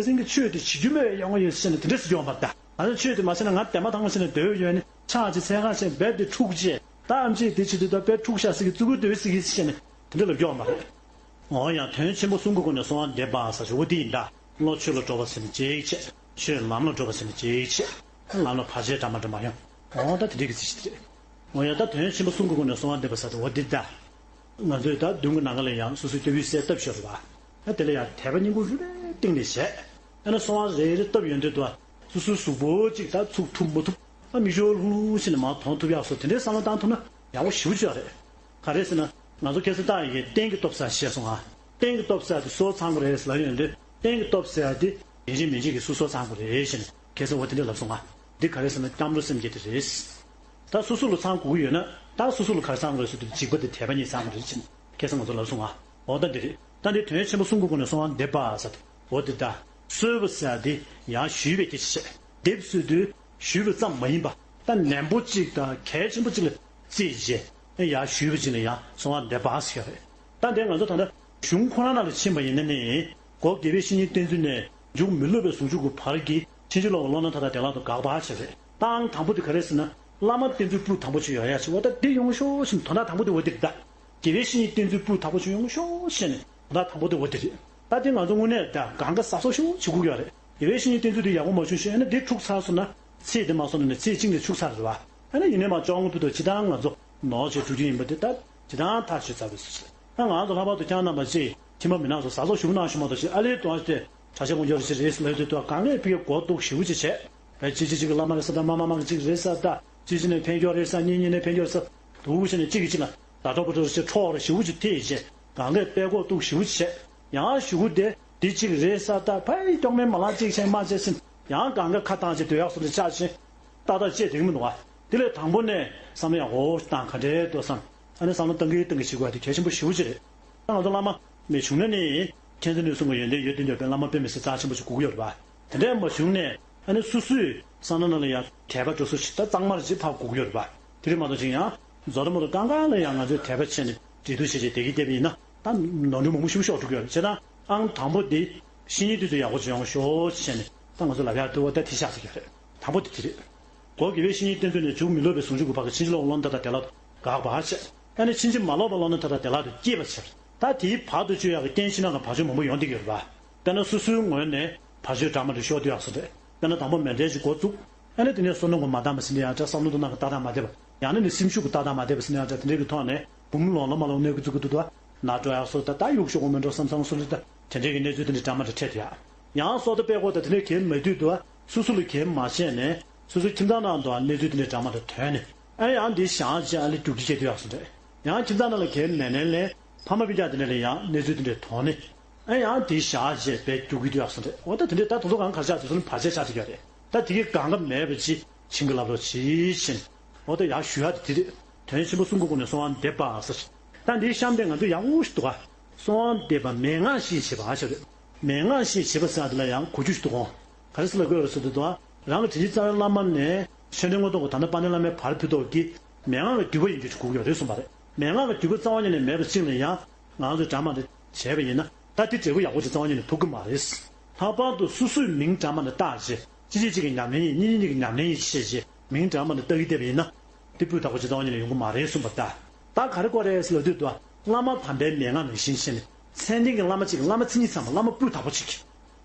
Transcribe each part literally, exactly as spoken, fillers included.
སེང་གེ་ཆོས་དེ་བྱེད་རྒྱུ་མེད་ཡོང་གི་ཡོད་ཟེར་ནས་དེ་འདྲ་ཟེར་གྱི་ཡོང་བ་ད། ང་ཚོ་ཆོས་དེ་མ་བྱས་ན་ང་དེ་མ་ཐང་མ་བྱས་ན་སྡོད་ཡོད་ནི་ཕྱག་ཅིག་འཚལ་ཁ་བྱས་རྦད་དེ་འཁྲུག་བྱས་ད་ཨམ་ཆི་དེ་བྱེད་དུས་ད་རྦད་འཁྲུག་ཤག་ཟེར་གི་བཙུགས་སྡོད་ཟེར་གི་ཟེར་ནས་དེ་འདྲ་ལབ་ཀྱི་ཡོད་མ་རེད། འོ་ཡང་དོན་ཆེན་པོ་གསུམ་གྱི་སྒོ་ནས་གསོལ་བ་འདེབས་པ་ཟེར་ཞུ་བ་འདི་ཡིན་ད། བློ་ཆོས་ལ་འགྲོ་བ་ཟེར་ནས་གཅིག་བྱས། ཆོས་ལམ་ལ་འགྲོ་བ་ཟེར་ནས་གཅིག་བྱས། ལམ་ལ་བར་ཆད་འདྲ་མ་འདྲ་མ་ཡོང་། འོ་ད་དེ་འདྲའི་གི་ཚིག་ཞིག་རེད། འོ་ཡང་ད་དོན་ཆེན་པོ་གསུམ་གྱི་སྒོ་ནས་གསོལ་བ་འདེབས་པ་ཟེར་དུས་འོ་འདི་ད། ང་ཚོས་ད་མདུན་གྱི་ནམ་མཁའ་ལ་ཡང་སོ་སོའི་སྐྱབས་ཡུལ་གསལ་བཏབ་ཤོར་བ། ད་དེ་ལ་ཡང་དད་པ་སྙིང་ཁོང་རུས་པའི་གཏིང་ནས་བྱས། ཨ་ནི་གསོལ་བ་རེ་རེ་བཏབ་ཡོང་དུས་དུ་སོ་སོའི་གཟུགས་པོ་གཅིག་ད་ཚུགས་ཐུབ་མ་ཐུབ་ཨ་མིག་ཆུ་ལྷུང་ལྷུང་བྱས་ནས་མར་གཏོང་ཐུབ་ཡག་སོགས་དེ་འདྲའི་བསམ་བློ་བཏང་ཐུབ་ན་ཡག་པོ་ཞེ་པོ་ཅིག་རེད། ག་རེ་ཟེར་ན། ང་ཚོ་ཁ་སང་ད་ཡི་གེ་གཏན་གྱི་སྟོབས་ཟེར་བཤད་སོང་ང་། གཏན་གྱི་སྟོབས་ཟེར་དེ་སོ་སོ་ཚང་དགོས་རེད་ལབ་ཡོང་དུས་གཏན་གྱི་སྟོབས་ཟེར་དེ་ཡིན་གཅིག་མིན་གཅིག་གི་སོ་སོ་ཚང་དགོས་རེད་ཟེར་ནས་ཁ་སང་འོ་དེ་འདྲ་ལབ་སོང་ང་། འདི་ག་རེ་ཟེར་ན་སྐྱབས་འགྲོ་སེམས་བསྐྱེད་དེ་རེད། ད་སོ་སོ་ལ་ཚང་དགོས་ཀྱི་ཡོད་ན་ད་སོ་སོ་ལ་ག་རེ་ཚང་དགོས་རེད་ཟེར་དུས་འཇིགས་པ་དེ་དད་པ་གཉིས་ཚང་དགོས་རེད་ཟེར་ནས་ཁ་སང་ང་ཚོ་ལབ་སོང་ང་། འོ་ད་འདི་རེད། ད་འདི་དོན་ཆེན་པོ་གསུམ་གྱི་སྒོ་ནས་གསོལ་བ་འདེབས་པ་ཟེར་དེ་འོ་དེ་ད། གསོལ་བ་ཟེར་དེ་ཡང་ཞུས་པའི་སྐད་ཆ་བཤད། འདེབས་ཟེར་དུས་ཞུས་པ་ཙམ་མ་ཡིན་པ་ད་ནན་པོ་གཅིག་དང་གལ་ཆེན་པོ་གཅིག་ལ་བརྩིས་རྗེས་ཡར་ཞུས་པ་གཅིག་ལ་ཡང་གསོལ་བ་འདེབས་པ་ཟེར་རེད། ད་འདི་ང་ཚོ་ད་ལྟ་གཞུང་ཁོ་རང་ནང་ལ་ཕྱིན་པ་ཡིན་ན་ནི་སྒོ་དགེ་བའི་བཤེས་གཉེན་བསྟེན་ཚུལ་ནས་མཇུག་མི་སློབ་པའི་ཟུང་འཇུག་གི་བར་གྱི་ཕྱིན་ཅི་ལོག་གི་བློ་སྣ་མཐའ་དག་བདེ་བླག་ཏུ་དགག་པ་བྱེད་རེད། ད་ཨང་དང་པོ་དེ་ག་རེ་ཟེར་ན་བླ་མ་བསྟེན་ཚུལ་སྤུས་དག་པོ་ཅིག་ཡོད་ཡ་ཞིག་འོ་ད་འདི་ཡོང་ཤོག་ཞེས་དོན་དག་དང་པོ་དེ་འོ་དེ་རེད་ད། དགེ་བའི་བཤེས་གཉེན་བསྟེན་ཚུལ་སྤུས་དག་པོ་ཞིག་ཡོང་ཤོག་ཞེས་ནས་ད་དང་པོ་དེ་འོ་དེ་རེད། ད་དེ་ང་ཚོ་དངོས་གནས་ད་གང་ག་ཟ་སོ་ཞིག་བྱེད་དགོས་ཀྱི་ཡོད་རེད། དགེ་བའི་བཤེས་གཉེན་བསྟེན་ཚུལ་དེ་ཡག་པོ་མ་བྱུང་ཞེ་ན་དེ་འཁྲུག་ཚར་སོང་ན་ཚེ་དེ་མ་སོང་ན་ནི་ཚེ་གཅིག་ནས་འཁྲུག་ཚར་རེད་བ། ཨ་ནི་ཡིན་ནས་མ་ཅོག་ངོ་བུ་དུ་ཇི་ལྟར་ང་ཚོ་ནོར་བྱེད་འགྲོ་རྒྱུ་ཡིན་པ་དེ་ད་ཇི་ལྟར་ཐག་ཆོད་ཚར་བའི་སུ་ཞིག་ད་ང་ཚོ་ལྷག་པར་དུ་ཁྱེད་རྣམ་པ་ཅིག་ཁྱིམ་པ་མི་ནག་ཚོ་ཟ་ཟོ་ཞུ་ན་ཞུ་མ་གཏོགས་ཅིག་ཨ་ལེ་དུ་ཨ་ཏེ་གྲྭ་ཆས་དཀོན་མཆོག་རེ་ཞིག་རེད་ལབ་དུས་དུ་གང་གས་ཕི་གའི་གོ་གཏུག་ཞེ་པོ་ཅིག་བྱས། ཨེ་ཅི་ཅི་ཅིག་གི་བླ་མ་རེད་ས་ད་མ་མ་མ་གི་ཅིག་རེད་ས་ད་ཅི་ཅི་ནས་ཕན་ཁྱོག་རེད་ས་གཉིས་གཉིས་ནས་ཕན་ཁྱོག་རེད་ས་དུ་ཞེ་ནས་གཅིག་གིས་གཅིག་ལ་ད་གྲོགས་པོ་ཚོ་ཞེ་ཁྲོག་རེ་ཞེ་པོ་ཅིག་ཐེ་ཡི་ཅེ་གང་གས་དཔེ་གོ་གཏུག་ཞེ་པོ་ཅིག་བྱས། ཡང་ཞུ་གུ་དེ་འདི་གཅིག་རེད་ས་ད་ཕ་ཡི་སྐྱོག་མེད་མ་ལག་གཅིག་ཆེན་མ་ཆེ་སིན་ཡང་གང་ག་ཁ་བཏང་ཅེ་དོད་ཡག་སོ་དེ་ཆགས་ཤིང་ཏག་ཏག་བཅད་དེ་གི་མི་འདུག་ག་དེ་ལས་དང་པོ་ནས་བསམ་བློ་ཡག་འོ་བཏང་ག་འདྲའི་ལྟོ་བསམ་ཨ་ནི་བསམ་བློ་བཏང་གི་བཏང་གི་བྱེད་དགོས་དེ་གལ་ཆེན་པོ་ཞེ་པོ་ཅིག་རེད། ད་ང་ཚོ་བླ་མ་མེད་བྱུང་ན་ནི་མཁྱེན་བརྩེ་ནུས་གསུམ་གྱི་ཡོན་ཏན་ཡོད་དེ་འདོད་པའི་བླ་མ་དཔེ་མི་སྲིད་རྩ་ཆེན་པོ་ཞིག་དགོས་ཀྱི་ཡོད་རེད་པ། དེ་འདྲའི་མ་བྱུང་ནས་ཨ་ནི་སོ་སོའི་བསམ་བློ་ནང་ལ་ཡང་དད་པ་འགྲོ་སོ་ཞིག་ད་གཙང་མ་རེ་ཅིག་ཕབ་དགོས་ཀྱི་ཡོད་རེད་པ། དེ་རེད་མ་གཏོགས་ཅིག་ཡང་རྫོགས་རེ་མ་གཏོགས་གང་གང་ལ་ཡང་ང་ཚོས་དད་པ་བྱས་ནས་འབྲེལ་གཏུག་བྱས་བྱས་བསྡད་ཀྱི་བསྡད་པ་ཡིན་ན། ད་ནོར་འཁྲུལ་མང་པོ་ཞིག་ཤོར་འགྲོ་གི་ཡོད་རེད། བྱས་ཙང་ཨང་དང་པོ་དེ་བཤེས་གཉེན་དེ་ཚོ་ཡག་པོ་ཅིག་ཡོང་ཤོག་ཅེས་བྱས་ནས་ད་ང་ཚོ་ལབ་ཡག་ལྟ་བུ་ད་དེ་ཤག་ཅིག་ཡོད་རེད། དང་པོ་དེ་དེ་རེད། སྒོ་དགེ་བའི་བཤེས་གཉེན་བསྟེན་ཚུལ་ནས་མཇུག་མི་སློབ་པའི་ཟུང་འཇུག་གི་བར་གྱི་ཕྱིན་ཅི་ལོག་བློ་སྣ་མཐའ་དག་བདེ་བླག་ཏུ་དགག་པ་བྱས། ཨ་ནི་ཕྱིན་ཅི་མ་ལོག་པའི་བློ་སྣ་མཐའ་དག་བདེ་བླག་ཏུ་སྐྱེས་པ་བྱས། ད་དེའི་བར་དུ་གཅོད་ཡག་གི་རྐྱེན་ཕྱི་ནང་གི་བར་གཅོད་མང་པོ་ཡོང་བསྡད་ཀྱི་ཡོད་རེད་པ། དཔེར་ན་སོ་སོའི་ངོས་ནས་བར་གཅོད་འདྲ་མི་འདྲ་ཤོར་བསྡད་ཡག་སོ་རེད། དཔེར་ན་དང་པོ་མེ་འདྲེན་གྱི་འགོ་བཙུགས། ཨ་ནི་དེ་ནས་བསོད་ནམས་ཀྱི་མ་འདང་བ་ཟིན་ཏེ་ཡང་འདྲ་བསམ་བློ་འདི་ནང་གི་ཏག་ཏག་མ་བསྡད་པ། ཡང་ན་ནི་སེམས་ཤུགས་ཀྱི་ཏག་ཏག་མ་བསྡད་པ་ཟིན་ཡང་འདྲ་དེ་འདྲའི་གི་ཐོག་ནས་བུམ་ལོང་ལོ་མ་ལོང་གནོད་ཀྱི་བཙུགས་ཀྱི་འདུག་ད་ན་སྤྲོ་ཡག་སོ་ད་ད་གཡུག་ཤོག་གོ་མེ་འགྲོ་བསམ་བསམ་སོ་ལི་ད་དེ་འདྲའི་གི་གནས་ཚུལ་དེ་འདྲ་འདྲ་མ་འདྲ་འཕྲད་དེ་ཡག་ཡང་སོ་ད་དཔེ་གོ་ད་དེ་འདྲའི་གལ་མེད་དུས་འདུག་སོ་སོ་ལ་གལ་མ་བྱས་ནས་སོ་སོའི་ཁྱིམ་ཚང་ནང་དུ་གནས་ཚུལ་དེ་འདྲ་འདྲ་མ་འདྲ་ཐོན་ནས་ཨ་ཡང་འདི་བཞག་ཅེས་ཨ་ལི་རྒྱུག་ཅི་བྱེད་དུ་ཡག་སོ་འདྲ་ཡང་ཁྱིམ་ཚང་ནང་ལ་གལ་མེད་ནས་ལས་ཕ་མ་སྤུན་ཀྱག་དེ་འདྲ་ལ་ཡང་གནས་ཚུལ་དེ་འདྲ་ཐོན་ནས། ཨ་ཡང་དེ་བཞག་ཅེས་པའི་རྒྱུག་གི་དུས་ཡག་སོང་རེད། འོ་ད་དེ་འདྲས་ད་དེ་ཚོ་གང་གར་ཆགས་དེ་ཚོ་ནི་བར་ཆད་ཆགས་ཀྱི་ཡོད་རེད། ད་དེ་གི་གང་ག་མེད་པ་ཅིག་བྱིན་གྱིས་བརླབ་རོགས་གྱིས་ཕྱིན། འོ་ད་ཡག་ཞུ་ཡག་དེ་དེ་རེད། དོན་ཆེན་པོ་གསུམ་གྱི་སྒོ་ནས་གསོལ་བ་འདེབས་པ་ཟེར། ད་འདིའི་གཤམ་དེ་ང་ཚོས་ཡག་པོ་ཞིག་འདུག་ག་གསོལ་བ་འདེབས་པ་མན་ངག་བཞི་བྱེད་པ་ཨ་ཞེས་རེད། མན་ངག་བཞི་བྱེད་པ་ཟེར་ཡག་དེ་ལ་ཡང་གོ་རྒྱུ་ཞིག་འདུག་གོ་ག་རེ་ཟེར་ལ་དགོས་རེད་ཟེར་དུས་དང་རང་གི་དྲིན་ཅན་རྩ་བའི་བླ་མ་ནས་ཆོས་འབྲེལ་མངོན་རྟོགས་ཀྱི་ད་ལྟ་དཔལ་ལྡན་བླ་མའི་བར་ཕུད་ཐོགས་ཀྱི་མན་ངག་གི་བསྡུས་པ་ཡིན་རྒྱུ་ཞིག་དགོས་ཀྱི་ཡོད་རེད་གསུངས་པ་རེད། མན་ངག་གི་བསྡུས་པ་རྩ་བ་ཉིད་ནས་མེད་པ་ཅིག་ལ་ཡང་ང་ཚོས་འདྲ་མ་འདྲ་བྱས་པ་ཡིན་ན་ད་དེ་འབྲས་བུ་ཡག་པོ་ཅིག་རྩ་བ་ཉིད་ནས་ཐོབ་ཀྱི་མ་རེད། ལྷག་པར་དུ་སོ་སོའི་མིང་འདྲ་མ་འདྲ་བཏགས་རྗེས་གཅིག་གིས་གཅིག་གི་ཉམས་ལེན་ཡིན་གཉིས་གཉིས་ཀྱི་ཉམས་ལེན་ཡིན་ཞེས་རྗེས་མིང་འདྲ་མ་འདྲ་བཏགས་ཀྱི་བསྡད་པ་ཡིན་ན་དེ་སྤུས་དག་པོ་ཅིག་རྩ་བ་ཉིད་ནས་ཡོང་གི་མ་རེད་གསུངས་པ་ལྟར། ད་ག་རེ་དགོས་རེད་ཟེར་ལབ་དུས་དུ་བླ་མ་དམ་པའི་མན་ངག་ནང་བཞིན་བྱས་ནས་མཚན་ལྡན་གྱི་བླ་མ་གཅིག་བླ་མ་མཚན་ཉིད་ཚང་བ་བླ་མ་སྤུས་དག་པོ་གཅིག་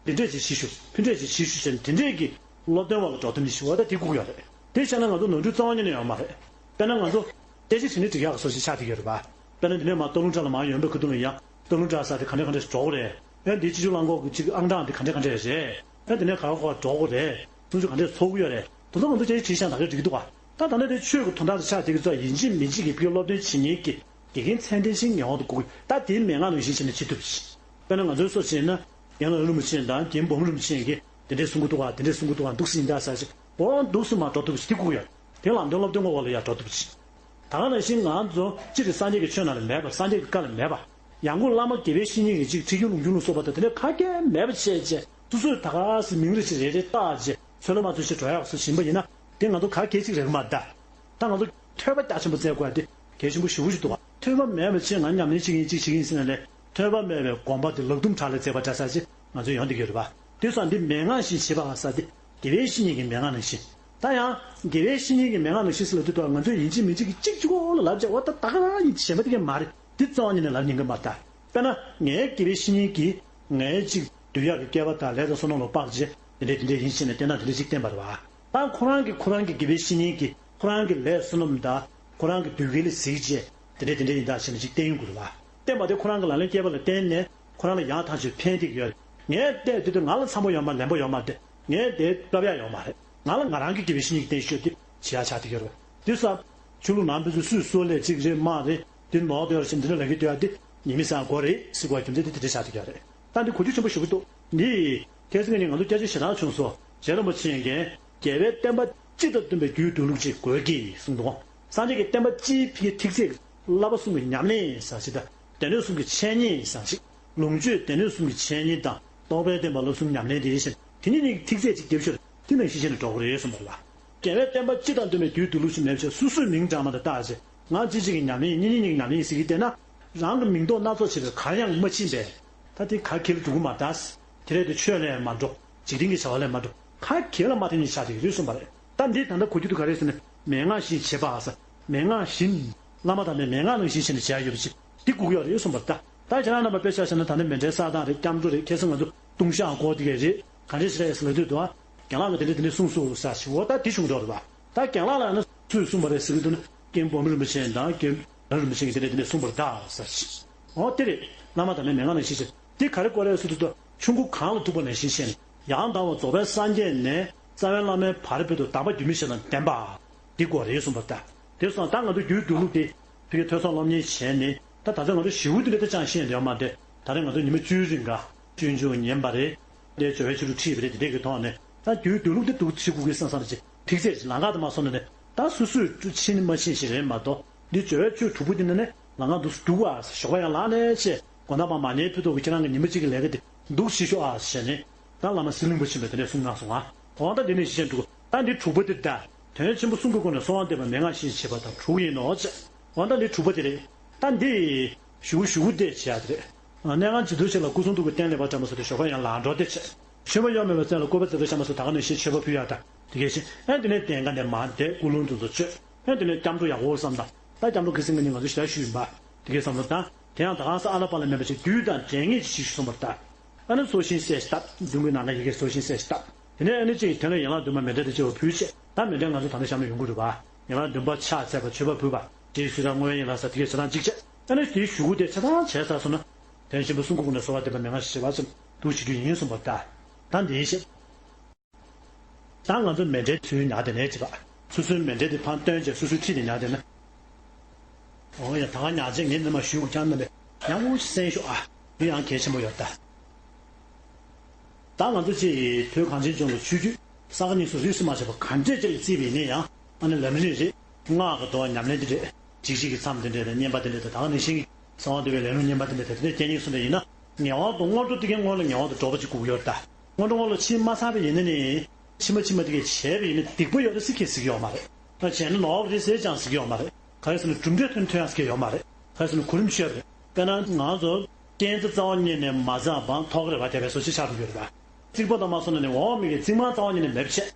འདི་འདྲས་ཀྱི་གཞི་ཞུ་ཕུ་འདྲས་ཀྱི་གཞི་ཞུ་བྱས་ནས་དེ་འདྲས་ཀྱི་སློབ་སྟོན་པ་ལ་འགྲོ་དོན་ནི་ཞུ་བ་ད་དེ་སྒུག་ཡོད་རེད། དེ་བྱས་ན་ང་ཚོ་ནོར་འཁྲུལ་རྩ་བ་ཉིད་ནས་ཡོད་མ་རེད། དཔེར་ན་ང་ཚོ་སྐད་ཆ་དྲི་ནི་འགྲིག་ཡག་གི་བཟོ་ཞིག་ཆགས་བསྡད་ཡོད་རེད་པ། དཔེར་ན་འདི་ནས་མར་སྟག་ལུང་བྲག་ལ་མར་ཡོང་པའི་ཁ་ཐུག་ལ་ཡང་སྟག་ལུང་བྲག་ས་དེ་ག་འདྲ་ག་འདྲ་འགྲོ་གི་རེད། ཡང་འདི་སྤྱི་སྤྱོད་རླངས་འཁོར་གྱི་གཅིག་ཨང་གྲངས་དེ་ག་འདྲ་ག་འདྲ་རེད། ཡང་འདི་ནས་ག་བ་ག་བ་འགྲོ་གི་རེད། སུམ་ཅུ་ག་འདྲ་ཚོགས་ཀྱི་ཡོད་རེད། དེ་ཚོ་ང་ཚོ་སྐད་ཆ་དྲིས་ཤག་ད་ག་འགྲིག་འདུག་ག་ད་ད་ནི་དེ་ཆོས་ཀྱི་དོན་དག་དེ་ཆགས་བསྡད་ཀྱི་ཚོ་ཡིན་གཅིག་མིན་གཅིག་གི་ཕ་གིའི་སློབ་སྟོན་བྱེད་མཁན་གྱི་དགེ་རྒན་ཚད་ལྡན་ཞིག་ངེས་པར་དུ་དགོས་ཀྱི་ད་དེའི་མན་ངག་ནང་བཞིན་བྱས་ནས་བྱེད་ཐུབ་ཀྱི། དཔེར་ན་ང་ཚོའི་སོ་བྱས་ན་རྒན་ལགས་རིན་པོ་ཆེ་དང་རྒན་འབུམ་རིན་པོ་ཆེ་གིས་དེ་འདྲས་གསུང་གི་འདུག་ག་དེ་འདྲས་གསུང་གི་འདུག་ག་འདུག་སེ་ཡིན་ད་ཟེར་ཞིག་འོ་འདུག་སེ་མར་འགྲོ་ཐུབ་ཀྱི་དེ་དགོས་ཀྱི་ཡོད། དེ་ལམ་སྟོན་སློབ་སྟོན་སྐོར་བ་ལ་ཡང་འགྲོ་ཐུབ་ཀྱི། ད་ག་ནང་བཞིན་ང་ཚོ་སྤྱིར་སངས་རྒྱས་ཀྱི་ཆོས་ནང་ལ་མེད་པ་སངས་རྒྱས་ཀྱི་བཀའ་ལ་མེད་པ། ཡང་སྒོས་བླ་མ་དགེ་བའི་བཤེས་གཉེན་གྱི་གཅིག་ཁྲིད་སྐྱོང་ལུང་སྐྱོང་ལ་སོགས་པ་དང་དེ་འདྲ་ག་གེ་མེད་པ་བྱས་རྗེས་སོ་སོས་ད་ག་སེ་མིང་རེ་ཞིག་རེ་རེ་བཏགས་རྗེས་ཚོད་ལ་མ་ཚོད་ཞིག་འགྲོ་ཡག་སུ་བཞིན་པ་ཡིན་ན་དེ་ང་ཚོ་ག་གེ་གཅིག་རེད་གི་མ་གདའ། ད་ང་ཚོ་ཐོས་པ་རྒྱ་ཆེན་པོ་བཙལ་དགོས་ཡ་དེ་གལ་ཆེན་པོ་ཞེ་པོ་ཞིག་འདུག་བ། ཐོས་པ་མེད་པ་བྱས་ང་ཉམས་ལེན་བྱེད་ཀྱི་ཡིན་གཅིག་བྱེད་ཀྱི་ཡིན་ཟེར་ནས་ལས་ཐོས་པ་མེད་པའི་དགོངས་པ་དེ་ལག་རྡུམ་བྲག་ལ་བཙལ་བ་འདྲ་ས་ཞིག་ང་ཚོ་ཡོང་བསྡད་ཀྱི་ཡོད་རེད་པ། དེ་སོང་འདི་མན་ངག་བཞིན་བྱེད་པ་ཟེར་དེ་དགེ་བའི་བཤེས་གཉེན་གྱི་མན་ངག་ནང་བཞིན། ད་ཡང་དགེ་བའི་བཤེས་གཉེན་གྱི་མན་ངག་ནང་བཞིན་ཟེར་ལབ་དུས་ད་ང་ཚོས་ཡིན་གཅིག་མིན་གཅིག་གི་གཅིག་གཅིག་པོ་ལ་ལབ་བྱས་འོ་ད་ད་ག་རང་ཡིན་གཞན་པ་དེ་གས་མ་རེད། འདི་རྩ་བ་ཉིད་ནས་ལབ་ཉན་གྱི་མ་རེད་ད། དཔེར་ན་ངའི་དགེ་བའི་བཤེས་གཉེན་གྱིས་ངའི་གཅིག་འདོད་ཡག་གི་སྐལ་བ་དང་ལས་དང་བསོད་ནམས་ལ་དཔག་བྱས་དེ་འདྲས་དེ་འདྲས་ཡིན་ཞེས་ནས་བསྟན་སྟངས་དེ་འདྲས་ཅིག་བསྟན་པ་རེད་བ། ད་ཁོ་རང་གིས་ཁོ་རང་གི་དགེ་བའི་བཤེས་གཉེན་གྱིས་ཁོ་རང་གི་ལས་བསོད་ནམས་དང་ཁོ་རང་གི་འདོད་སྐལ་ལ་གཟིགས་བྱས་དེ་འདྲས་དེ་འདྲས་ཡིན་ད་ཞེས་ནས་ཅིག་བསྟན་ཡོང་གི་རེད་བ། བསྟན་པ་དེ་ཁོ་རང་གི་ལག་ལེན་སྐྱེས་པ་ལ་བརྟེན་ནས་ཁོ་རང་ལ་ཡང་ཐག་ཆོད་ཕན་ཐེག་ཡོད་རེད། ངས་བལྟས་དུས་དུས་ང་ལ་འཚམ་པོ་ཡོད་མ་ལན་པོ་ཡོད་མ་རེད། ངས་དེ་སློབ་ཡག་ཡོད་མ་རེད། ང་ལ་ང་རང་གི་དགེ་བའི་བཤེས་གཉེན་གྱིས་བསྟན་ཤོད་དེ་བྱེད་ཡག་ཆགས་བསྡད་ཡོད་རེད། དེ་ས་ཆོས་ལུགས་ནང་ཕན་ཚུན་སུས་སོ་ལས་གཅིག་རེད་མ་རེད། དེ་ནོར་དེ་ཡོད་རེད་ཞེས་འདི་འདྲ་ལབ་ཀྱི་འདུག་ཡ། འདི་ཉི་མ་སང་དགོས་རེད་ཟེར་དགོས་རྒྱུ་མཚན་དེ་དེ་འདྲ་ཆགས་བསྡད་ཡོད་རེད། ད་འདི་གོ་རྒྱུ་ཆེན་པོ་ཞེ་པོ་འདུག་འདི་ཁ་སང་ནས་ང་ཚོ་སྐྱབས་རྗེ་ཞེ་དྲག་བྱུང་སོང་། རྗེ་རིན་པོ་ཆེ་གིས་རྒྱལ་བའི་བསྟན་པ་སྤྱི་དང་བསྟུན་པའི་རྒྱུའི་འདོད་ལུགས་ཅིག་དགོས་ཀྱི་གསུངས་འདུག་སངས་རྒྱས་ཀྱི་བསྟན་པ་སྤྱིའི་ཕ་གིའི་ཐིག་ཚད་བསླབ་པ་གསུམ་གྱི་ཉམས་ལེན་ཟེར་ཞིག་དང་སྡེ་སྣོད་གསུམ་གྱི་འཆད་ཉན་ཟེར་ཞིག་ལོངས་སྤྱོད་སྡེ་སྣོད་གསུམ་གྱི་འཆད་ཉན་དང་རྟོགས་པའི་བསྟན་པ་བསླབ་གསུམ་ཉམས་ལེན་དེ་ཡིན་ཞིང་དེ་གཉིས་གཉིས་ཀྱི་ཐིག་ཚད་ཅིག་རྒྱབ་ཤོར་དེ་ནང་བཞིན་བྱས་ནས་འགྲོ་གི་རེད་གསུངས་པ་རེད་བ། རྒྱལ་བའི་བསྟན་པ་སྤྱི་དང་བསྟུན་པའི་རྒྱུའི་འདོད་ལུགས་ཤིག་མེད་པ་བྱས་སོ་སོའི་མིང་བགྲང་མ་དང་བཏགས་བྱས་ང་གཅིག་གཅིག་གི་ཉམས་ལེན་གཉིས་གཉིས་གཉིས་ཀྱི་ཉམས་ལེན་ཟེར་གྱི་བསྡད་ན་རང་གི་མིང་འདོགས་སྣ་ཚོགས་བྱས་པའི་གར་ཡང་མ་ཕྱིན་པས་ད་དེ་ག་གེ་ལ་འགྲོ་གི་མ་རེད། དེ་རེད་དེ་ཆོས་ལ་ཡང་མ་འགྲོ། འཇིག་རྟེན་གྱི་བྱ་བ་ལ་ཡང་མ་འགྲོ། ག་གེ་ལ་མ་ཐེ་ཉིན་ཆགས་བསྡད་ཀྱི་རེད་གསུངས་པ་རེད། ད་འདི་ད་ལྟ་གོ་རྒྱུ་དེ་ག་རེད་ཟེར་ན་མན་ངག་བཞིན་བྱེད་པ་ཟེར། མན་ངག་བཞིན། བླ་མ་དམ་པའི་མན་ངག་ནང་བཞིན་བྱས་ནས་བྱས་ཡོད་པ་ཅིག་འདི་དགོས་ཀྱི་ཡོད་རེད་གསུངས་པ་རེད་ད། ད་ཁྱེད་རང་རྣམ་པ་དཔེ་ཆ་བཞག་ན་ད་ནི་མཎྜལ་ས་དང་རེད། སྐྱབས་འགྲོ་རེད། ཁ་སང་ང་ཚོ་ལྟུང་བཤགས་སྐོར་དེ་གས་རེད། ག་འདྲས་ཞིག་རེད་ཟེར་ལབ་དུས་དུ་ཨ། རྒན་ལགས་ཀྱིས་དེ་འདྲས་དེ་འདྲས་གསུངས་སོང་ཟེར་ཞིག་འོ་ད་དེ་བྱུང་འགྲོ་རེད་པ། ད་རྒན་ལགས་ལ་ཡང་ན་སུས་གསུངས་པ་རེད་ཟེར་གྱི་འདུག་ན་རྒན་འབུམ་རིན་པོ་ཆེ་དང་རྒན་རབ་རིན་པོ་ཆེ་གིས་དེ་འདྲས་དེ་འདྲས་གསུངས་པ་རེད་ད་ཟེར་ཞིག་འོ་དེ་རེད། བླ་མ་དམ་པའི་མན་ངག་ནང་བཞིན་བྱས། དེ་ག་རེ་སྐོར་རེད་ཟེར་དུས་ད་ཆུང་ཀུ་གངས་ལ་ཐུག་པ་ནང་བཞིན་བྱས་ནས་ཡང་དག་པར་རྫོགས་པའི་སངས་རྒྱས་ནས་རྩ་བའི་བླ་མའི་བར་བར་དུ་དམ་པ་རྒྱུད་སྨིན་བྱེད་དང་ལྡན་པ་འདི་དགོས་རེད་གསུངས་པ་ལྟར། དེ་སོང་ཙང་ད་ང་ཚོ་རྒྱུད་སྡོད་ལུགས་དེ་ཕ་གིའི་ཐོས་བསམ་སློབ་གཉེར་བྱས་ནས་ད་ད་ཆ་ང་ཚོ་ཞེ་པོ་དེ་འདྲ་ད་ཅང་ཤེས་ཡོད་མ་རེད། ད་རེས་ང་ཚོ་ཉི་མ་བཅུའི་རིང་ག་སྤྱོད་འཇུག་ཉན་པ་རེད། དེ་སྦྱོར་བའི་ཆོས་དྲུག་ཁྲིད་པ་རེད། དེ་འདྲས་ཀྱི་ཐོག་ནས་ད་རྒྱུད་སྡོད་ལུགས་དེ་འདུག་བྱེད་དགོས་ཀྱི་བསམ་བསམ་ཅིག་ཐིག་ཚད་ཅིག་ལམ་ཁ་དུ་མ་སོང་ནས་ནས་ད་སོ་སོས་ཕྱིན་མ་ཕྱིན་ཞིག་རེད་མ་གཏོགས། འདི་སྦྱོར་བའི་ཆོས་དྲུག་པོ་འདི་ནི་ནི་ལམ་ཁ་འདུག་སེ་འདུག་ཨ། ཞོགས་པ་ཡང་ལངས་ནས་ཆེ་དགོང་དག་མ་མ་ཉལ་ཕུད་ཐོག་གི་ཁྱེད་རང་གི་ཉི་མ་གཅིག་གི་ལས་ཀ་དེ་འདུག་སེ་ཤོག་ཨ་ཞེས་ནས་ད་བླ་མ་གསེར་གླིང་པ་ཆེན་པོས་དེ་འདྲས་གསུངས་གནང་སོང་ཨ། འོ་ད་འདི་ནི་ཞིག་ཅན་འདུག་ད་འདི་དྲུག་པོ་འདི་ད་དོན་ཆེན་པོ་གསུང་གི་སྒོ་ནས་གསོལ་བ་འདེབས་པ་མན་ངག་བཞིན་བྱེད་པ་དང་དྲུག་ཡིན་ནོ་ཅེས། འོ་ད་འདི་དྲུག་པོ་དེ་རེད། ད་འདི་ཞུ་ཞུ་བསྡད་བྱེད་ཡ་དེ་རེད། གནས་ཁང་བྱི་དོར་ཆེ་ལ་སྐུ་གསུང་ཐུགས་ཀྱི་རྟེན་ལེགས་པར་བཀྲམ་པ་སོགས་དེ་ཞོགས་པ་ཡང་ལངས་འགྲོ་དེ་བྱེད། མཆོད་པ་གཡོ་མེད་པའི་རྩེ་ལ་སྐུད་པ་རྩེ་རུ་བཤམས་པ་སོགས་ད་ག་ནང་བཞིན་མཆོད་པ་ཕུལ་ཡག་དང་དེ་གས་ཤིག་ཨ་དེ་ནས་གདན་ཁ་ནས་མར་བསྡད་སྐུ་རླུང་དུ་ཚོ་མཆོད། ཨ་དེ་ནས་སྐྱབས་འགྲོ་ཡག་པོ་བསམ་དང་ད་སྐྱབས་འགྲོ་གི་སེང་གེ་ནི་ང་ཚོ་ཞེ་དྲག་ཞུས་ཡིན་པ། དེ་གས་བསམ་བློ་བཏང་། དེ་ཡང་ད་གང་ས་ཨ་ལ་པ་ལ་མེད་པ་ཞིག་རྒྱུད་དང་འབྲེལ་ངེས་ཀྱི་ཞིག་གསུངས་པར་ལྟ། ཨ་ནི་སོ་ཤིང་གསལ་ཞིག་བཏབ། མདུན་གྱི་ནམ་མཁའ་ཡི་གེ་སོ་ཤིང་གསལ་ཞིག་བཏབ། དེ་ནས་ཨ་ནི་གཅིག་གི་དོན་ལ་ཡན་ལག་བདུན་པ་མཎྜལ་དང་བཅས་པ་ཕུལ་བྱས་ད་མཎྜལ་ང་ཚོ་ད་ནི་བཤམས་ནས་ཡོང་གི་འདུག་བ། ཡན་ལག་བདུན་པ་ཕྱག་འཚལ་བ་མཆོད་པ་ཕུལ་བ་རྗེས་སུ་ཡི་རང་བསྔོ་བའི་ཡན་ལག་ས་དེ་གས་ཞེ་དྲག་གཅིག་བྱས། ཨ་ནི་དེའི་གཞུག་གུ་དེ་ཆ་ཚང་བྱས་ཚར་སོང་ན། དོན་ཆེན་པོ་གསུང་གི་སྒོ་ནས་གསོལ་བ་འདེབས་པ་མན་ངག་བཞིན་བྱེད་པ་ཙམ་འདུག་བྱེད་རྒྱུ་ཡིན་གསུངས་པ་ལྟར། ད་འདིའི་ཞེས། ད་ང་ཚོ་མཎྜལ་ཚུར་ཉར་དེ་ནས་བྱེད་པ། སོ་སོའི་མཎྜལ་དེ་ཕར་བཏོན་བྱས་སོ་སོའི་འཁྲིས་དེ་ཉར་དེ་ན། འོ་ཡ་ད་ག་ཉར་བྱས་ངས་ནི་མ་ཞུས་གོ་ཁྱང་རྣམ་པས་ཡང་འུ་ཅི་གསན་ཤོག་ཨ། འདི་ཡང་གལ་ཆེན་པོ་ཡོད་ད། ད་ང་ཚོ་ཅིག་བོད་གངས་ཅན་ལྗོངས་ཀྱི་ཆོས་བརྒྱུད་ས་ག་གཉིས་སུ་རིས་སུ་མ་ཆད་པ་ག་འདྲས་ཅིག་ལ་བརྩིས་པ་ཡིན་ན་ཡང་ཨ་ནི་ལམ་རིམ་རེད། སྔགས་ཀྱི་འགྲོ་བ་ཉམས་ལེན་དེ་རེད། འཇིགས་བྱེད་ཀྱི་མཚམས་དེ་འདྲས་དང་བསྙེན་པ་དེ་འདྲས་དང་ད་ག་ནང་བཞིན་གྱི་གསང་བ་འདུས་པའི་ལས་རུང་བསྙེན་པ་དེ་འདྲས་དང་དེ་འདྲས་སྐྱེ་ངེས་སུ་འདྲ་ཡིན་ན་ངེས་པར་དུ་སྔོན་འགྲོ་དེ་གའི་སྔོན་ལ་ངེས་པར་དུ་གྲོགས་པོ་ཅིག་དགོས་ཀྱི་ཡོད་རེད་ད། སྔོན་འགྲོ་སྔོན་ལ་ཕྱིན་མ་ཚར་བ་ཡིན་ན་ནི་ཕྱི་མ་ཕྱི་མ་དེ་གའི་བྱས་པ་ཡིན་ན་སྡིག་པ་ཡོད་རེད་ཟེར་ཁྱེད་ཟེར་གྱི་ཡོད་མ་རེད། ད་བྱས་ན་ནོར་བ་རེད་ཟེར་ཀྱང་ཟེར་གྱི་ཡོད་མ་རེད། ག་རེ་ཟེར་ན་གྲུབ་འབྲས་ཐོན་ཐོན་ཡང་ཟེར་གྱི་ཡོད་མ་རེད། ག་རེ་ཟེར་ན་གོ་རིམ་ཤོད་རེད། དཔེར་ན་ང་ཚོ་རྐྱེན་རྩ་རྩ་བ་ཉིད་ནས་མ་བརྩམས་པ་ཐོགས་ཀྱི་རེད་པ། དེ་བས་སོ་ཞེས་ཆགས་འགྲོ་གི་རེད་པ། རྩིག་པ་དང་མ་སོང་ན་ནི་འོག་མིན་གྱི་རྩིག་རྨང་རྩ་བ་ཉིད་ནས་མེད་པ་བྱས།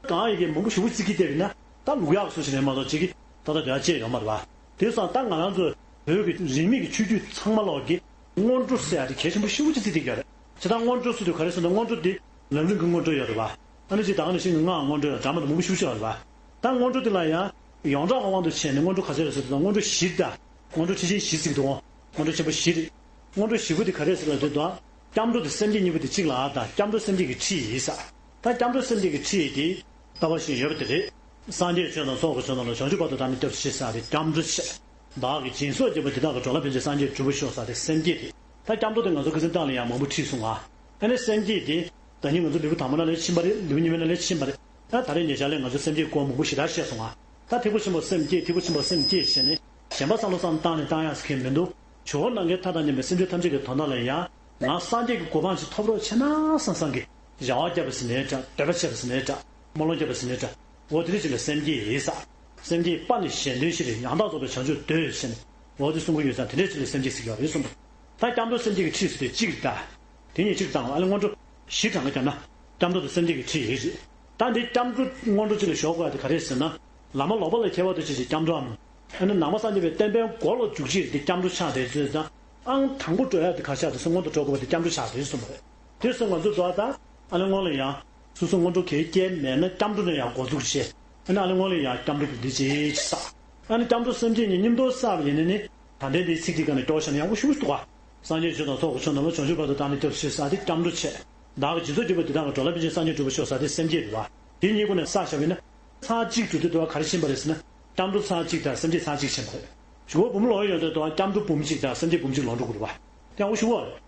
གང་ཡི་གེ་མང་པོ་ཞེ་པོ་བརྩི་གི་བསྡད་པ་ཡིན་ན་ད་ལུག་ཡག་སུ་ཞིག་རེད་མ་གཏོགས་གཅིག་གིས་ད་ལྟ་དེ་ཡག་ཅེས་ཡོད་མ་རེད་པ། དེ་སོང་ད་ང་རང་ཚོ་བོད་ཀྱི་རིས་མེད་ཀྱི་ཆོས་བརྒྱུད་ཚང་མ་ལོག་གི་སྔོན་འགྲོ་ཟེར་ཡག་དེ་གལ་ཆེན་པོ་ཞེ་པོ་ཅིག་བརྩི་བསྡད་ཀྱི་ཡོད་རེད། བྱས་ཙང་སྔོན་འགྲོ་ཟེར་དུས་ག་རེ་ཟེར་ན་སྔོན་འགྲོ་དེ་ལམ་རིམ་གྱི་སྔོན་འགྲོ་ཡོད་རེད་པ། ཨ་ནི་ཅིག་ད་ག་ནང་བཞིན་གྱི་སྔགས་སྔོན་འགྲོ་ཡང་འདྲ་མི་འདྲ་མང་པོ་ཞེ་པོ་ཅིག་ཡོད་རེད་པ། ད་སྔོན་འགྲོ་དེ་ལ་ཡང་ཡོངས་གྲགས་ཀྱི་དབང་དུ་བྱས་ནས་སྔོན་འགྲོ་ག་ཚོད་རེད་ཟེར་དུས་སྔོན་འགྲོ་བཞི་ད། སྔོན་འགྲོ་ཆེ་ཆུང་བཞི་ཟེར་གྱི་འདུག་སྔོན་འགྲོ་ཆེན་པོ་བཞི་རེད། སྔོན་འགྲོ་བཞི་པོ་དེ་ག་རེ་ཟེར་ལབ་དུས་ད། སྐྱབས་འགྲོ་དེ་སེམས་བསྐྱེད་གཉིས་པོ་དེ་གཅིག་ལ་ད་སྐྱབས་འགྲོ་སེམས་བསྐྱེད་ཀྱི་ཁྲིད་ཡིན་ས། ད་སྐྱབས་འགྲོ་སེམས་བསྐྱེད་ཀྱི་ཁྲིད་དེ་ལྟ་བ་བཞིན་ཡོད་པ་དེ་རེད། སངས་རྒྱས་ཆོས་དང་ཚོགས་ཀྱི་མཆོག་རྣམས་ལ། བྱང་ཆུབ་བར་དུ་བདག་ནི་སྐྱབས་སུ་མཆི་ས་དེ་སྐྱབས་འགྲོ་བྱས། བདག་གིས་སྦྱིན་སོགས་བགྱིས་པ་དེ་དག་གི་གྲོགས་ལ་ཕན་ཕྱིར་སངས་རྒྱས་འབྲས་བུ་ཤོག་ས་དེ་སེམས་བསྐྱེད་དེ། ད་སྐྱབས་འགྲོ་དེ་ང་ཚོ་ཁ་སང་ཏང་ལ་ཡང་མང་པོ་ཁྲིད་སོང་ང་། ཨ་ནི་སེམས་བསྐྱེད་དེ་ད་ནི་ང་ཚོ་ལེའུ་དང་པོ་ནང་ལས་ཕྱིན་པ་རེད། ལེའུ་གཉིས་པ་ནང་ལས་ཕྱིན་པ་རེད། ད་ད་རེས་ཉེ་ཆར་ལས་ང་ཚོ་སེམས་བསྐྱེད་སྐོར་མང་པོ་ཞེ་དྲག་བཤད་སོང་ང་། ད་ཐེག་པ་ཆེན་པོ་སེམས་བསྐྱེད་ཐེག་པ་ཆེན་པོ་སེམས་བསྐྱེད་བྱས་ནས་གཞན་པ་བསམ་བློ་བསམ་བཏང་ནས་བཏང་ཡག་ཟེར་མཁན་མི་འདུག་ཇོ་བོ་ནམ་མཁའི་མཐའ་དང་མཉམ་པའི་སེམས་ཅན་ཐམས་ཅད་ཀྱི་དོན་དག་ལ་ཡང་ང་སངས་རྒྱས་ཀྱི་གོ་འཕང་ཞིག་ཐོབ་རོགས་བྱས་ན་བསམ་བསམ་གྱི་བྱ་བ་བརྒྱབ་པ་ཟིན་ནའི་འདྲ། འདོད་པ་བྱས་པ་ཟིན་ནའི་འདྲ། སྨོན་ལམ་བརྒྱབ་པ་ཟིན་ནའི་འདྲ། འོ་དེ་འདྲ་ཅིག་ལ་སེམས་བསྐྱེད་ཡིན་ས། སེམས་བསྐྱེད་པ་ནི་གཞན་དོན་ཕྱིར། ཡང་དག་རྫོགས་པའི་བྱང་ཆུབ་འདོད་ཟེར་ནས་འོ་དེ་གསུང་གི་ཡོད་ཙང་དེ་འདྲ་ཅིག་ལ་སེམས་བསྐྱེད་ཟེར་གྱི་ཡོད་རེད་གསུངས་འདུག་ད་སྐྱབས་འགྲོ་སེམས་བསྐྱེད་ཀྱི་ཁྲིད་ཟེར་དུས་གཅིག་རེད་ད། དེ་ནས་གཅིག་བཏང་བ་ཨ་ལེ་སྔོན་འགྲོ། བཞི་གྲངས་ཀ་བརྒྱབ་ན། སྐྱབས་འགྲོ་དང་སེམས་བསྐྱེད་ཀྱི་ཁྲིད་ཡོད་རེད། ད་འདི་སྐྱབས་འགྲོ་སྔོན་འགྲོ་གཅིག་ལ་ཞོག་དགོས་ཡ་དེ་ག་རེ་ཟེར་ན། བླ་མ་ལོག་པ་ལ་མཁས་པ་དང་བཅས་ཀྱི་སྐྱབས་འགྲོའམ། ཨ་ནི་ནང་པ་སངས་རྒྱས་པའི་བསྟན་པའི་མགོ་ལ་འཇུག་ཕྱིར་འདི་སྐྱབས་འགྲོ་ཆགས་རེད་ཟེར་ཙང་། ཨང་དང་པོ་འགྲོ་ཡ་དེ་ག་ཆགས་དེ་སོང་སྔོན་དུ་འགྲོ་དགོས་པ་དེ་སྐྱབས་འགྲོ་ཆགས་རེད་གསུངས་པ་རེད། དེ་སོང་ང་ཚོ་འགྲོ་ད། ཨ་ནི་སྔོན་ལ་ཡང་སོ་སོ་སྔོན་འགྲོ་གལ་སྐྱེས་མེད་ན་སྐྱབས་འགྲོ་ནས་ཡང་འགོ་འཛུགས་བྱས། ཨ་ནི་ཨ་ནི་སྔོན་ལ་ཡང་སྐྱབས་འགྲོ་གི་འདི་བྱེད་ཅེས་བསགས། ཨ་ནི་སྐྱབས་འགྲོ་སེམས་བསྐྱེད་གཉིས་མཉམ་དུ་བསགས་པ་ཡིན་ན་ནི། ད་ལྟའི་འདིའི་ཚིག་འདི་ག་ནས་སྐྱོར་བྱས་ན་ཡག་པོ་ཞེ་པོ་འདུག་ག་སངས་རྒྱས་ཆོས་དང་ཚོགས་ཀྱི་མཆོག་རྣམས་ལ། བྱང་ཆུབ་བར་དུ་བདག་ནི་སྐྱབས་སུ་མཆི་ཟེར་ཏེ་སྐྱབས་འགྲོ་བྱས། བདག་གིས་སྦྱིན་སོགས་བགྱིས་པ་འདི་དག་གིས། འགྲོ་ལ་ཕན་ཕྱིར་སངས་རྒྱས་འགྲུབ་པར་ཤོག་ཟེར་ཏེ་སེམས་བསྐྱེད་རེད་བ། དེ་གཉིས་ཀ་ནས་བསགས་བཞག་པ་ཡིན་ན། ཚར་གཅིག་གྲུབ་དུས་དུ་བ་ག་རེ་ཕྱིན་པ་རེད་ཟེར་ན། སྐྱབས་འགྲོ་ཚར་གཅིག་དང་སེམས་བསྐྱེད་ཚར་གཅིག་ཕྱིན་པ་རེད། གཞུག་གུ་འབུམ་ལོངས་ཡོང་དུས་དུ་བ་སྐྱབས་འགྲོ་འབུམ་གཅིག་དང་སེམས་བསྐྱེད་འབུམ་གཅིག་ལོངས་འགྲོ་དགོས་རེད་བ། དེ་ཡག་པོ་ཞེ་པོ་རེད།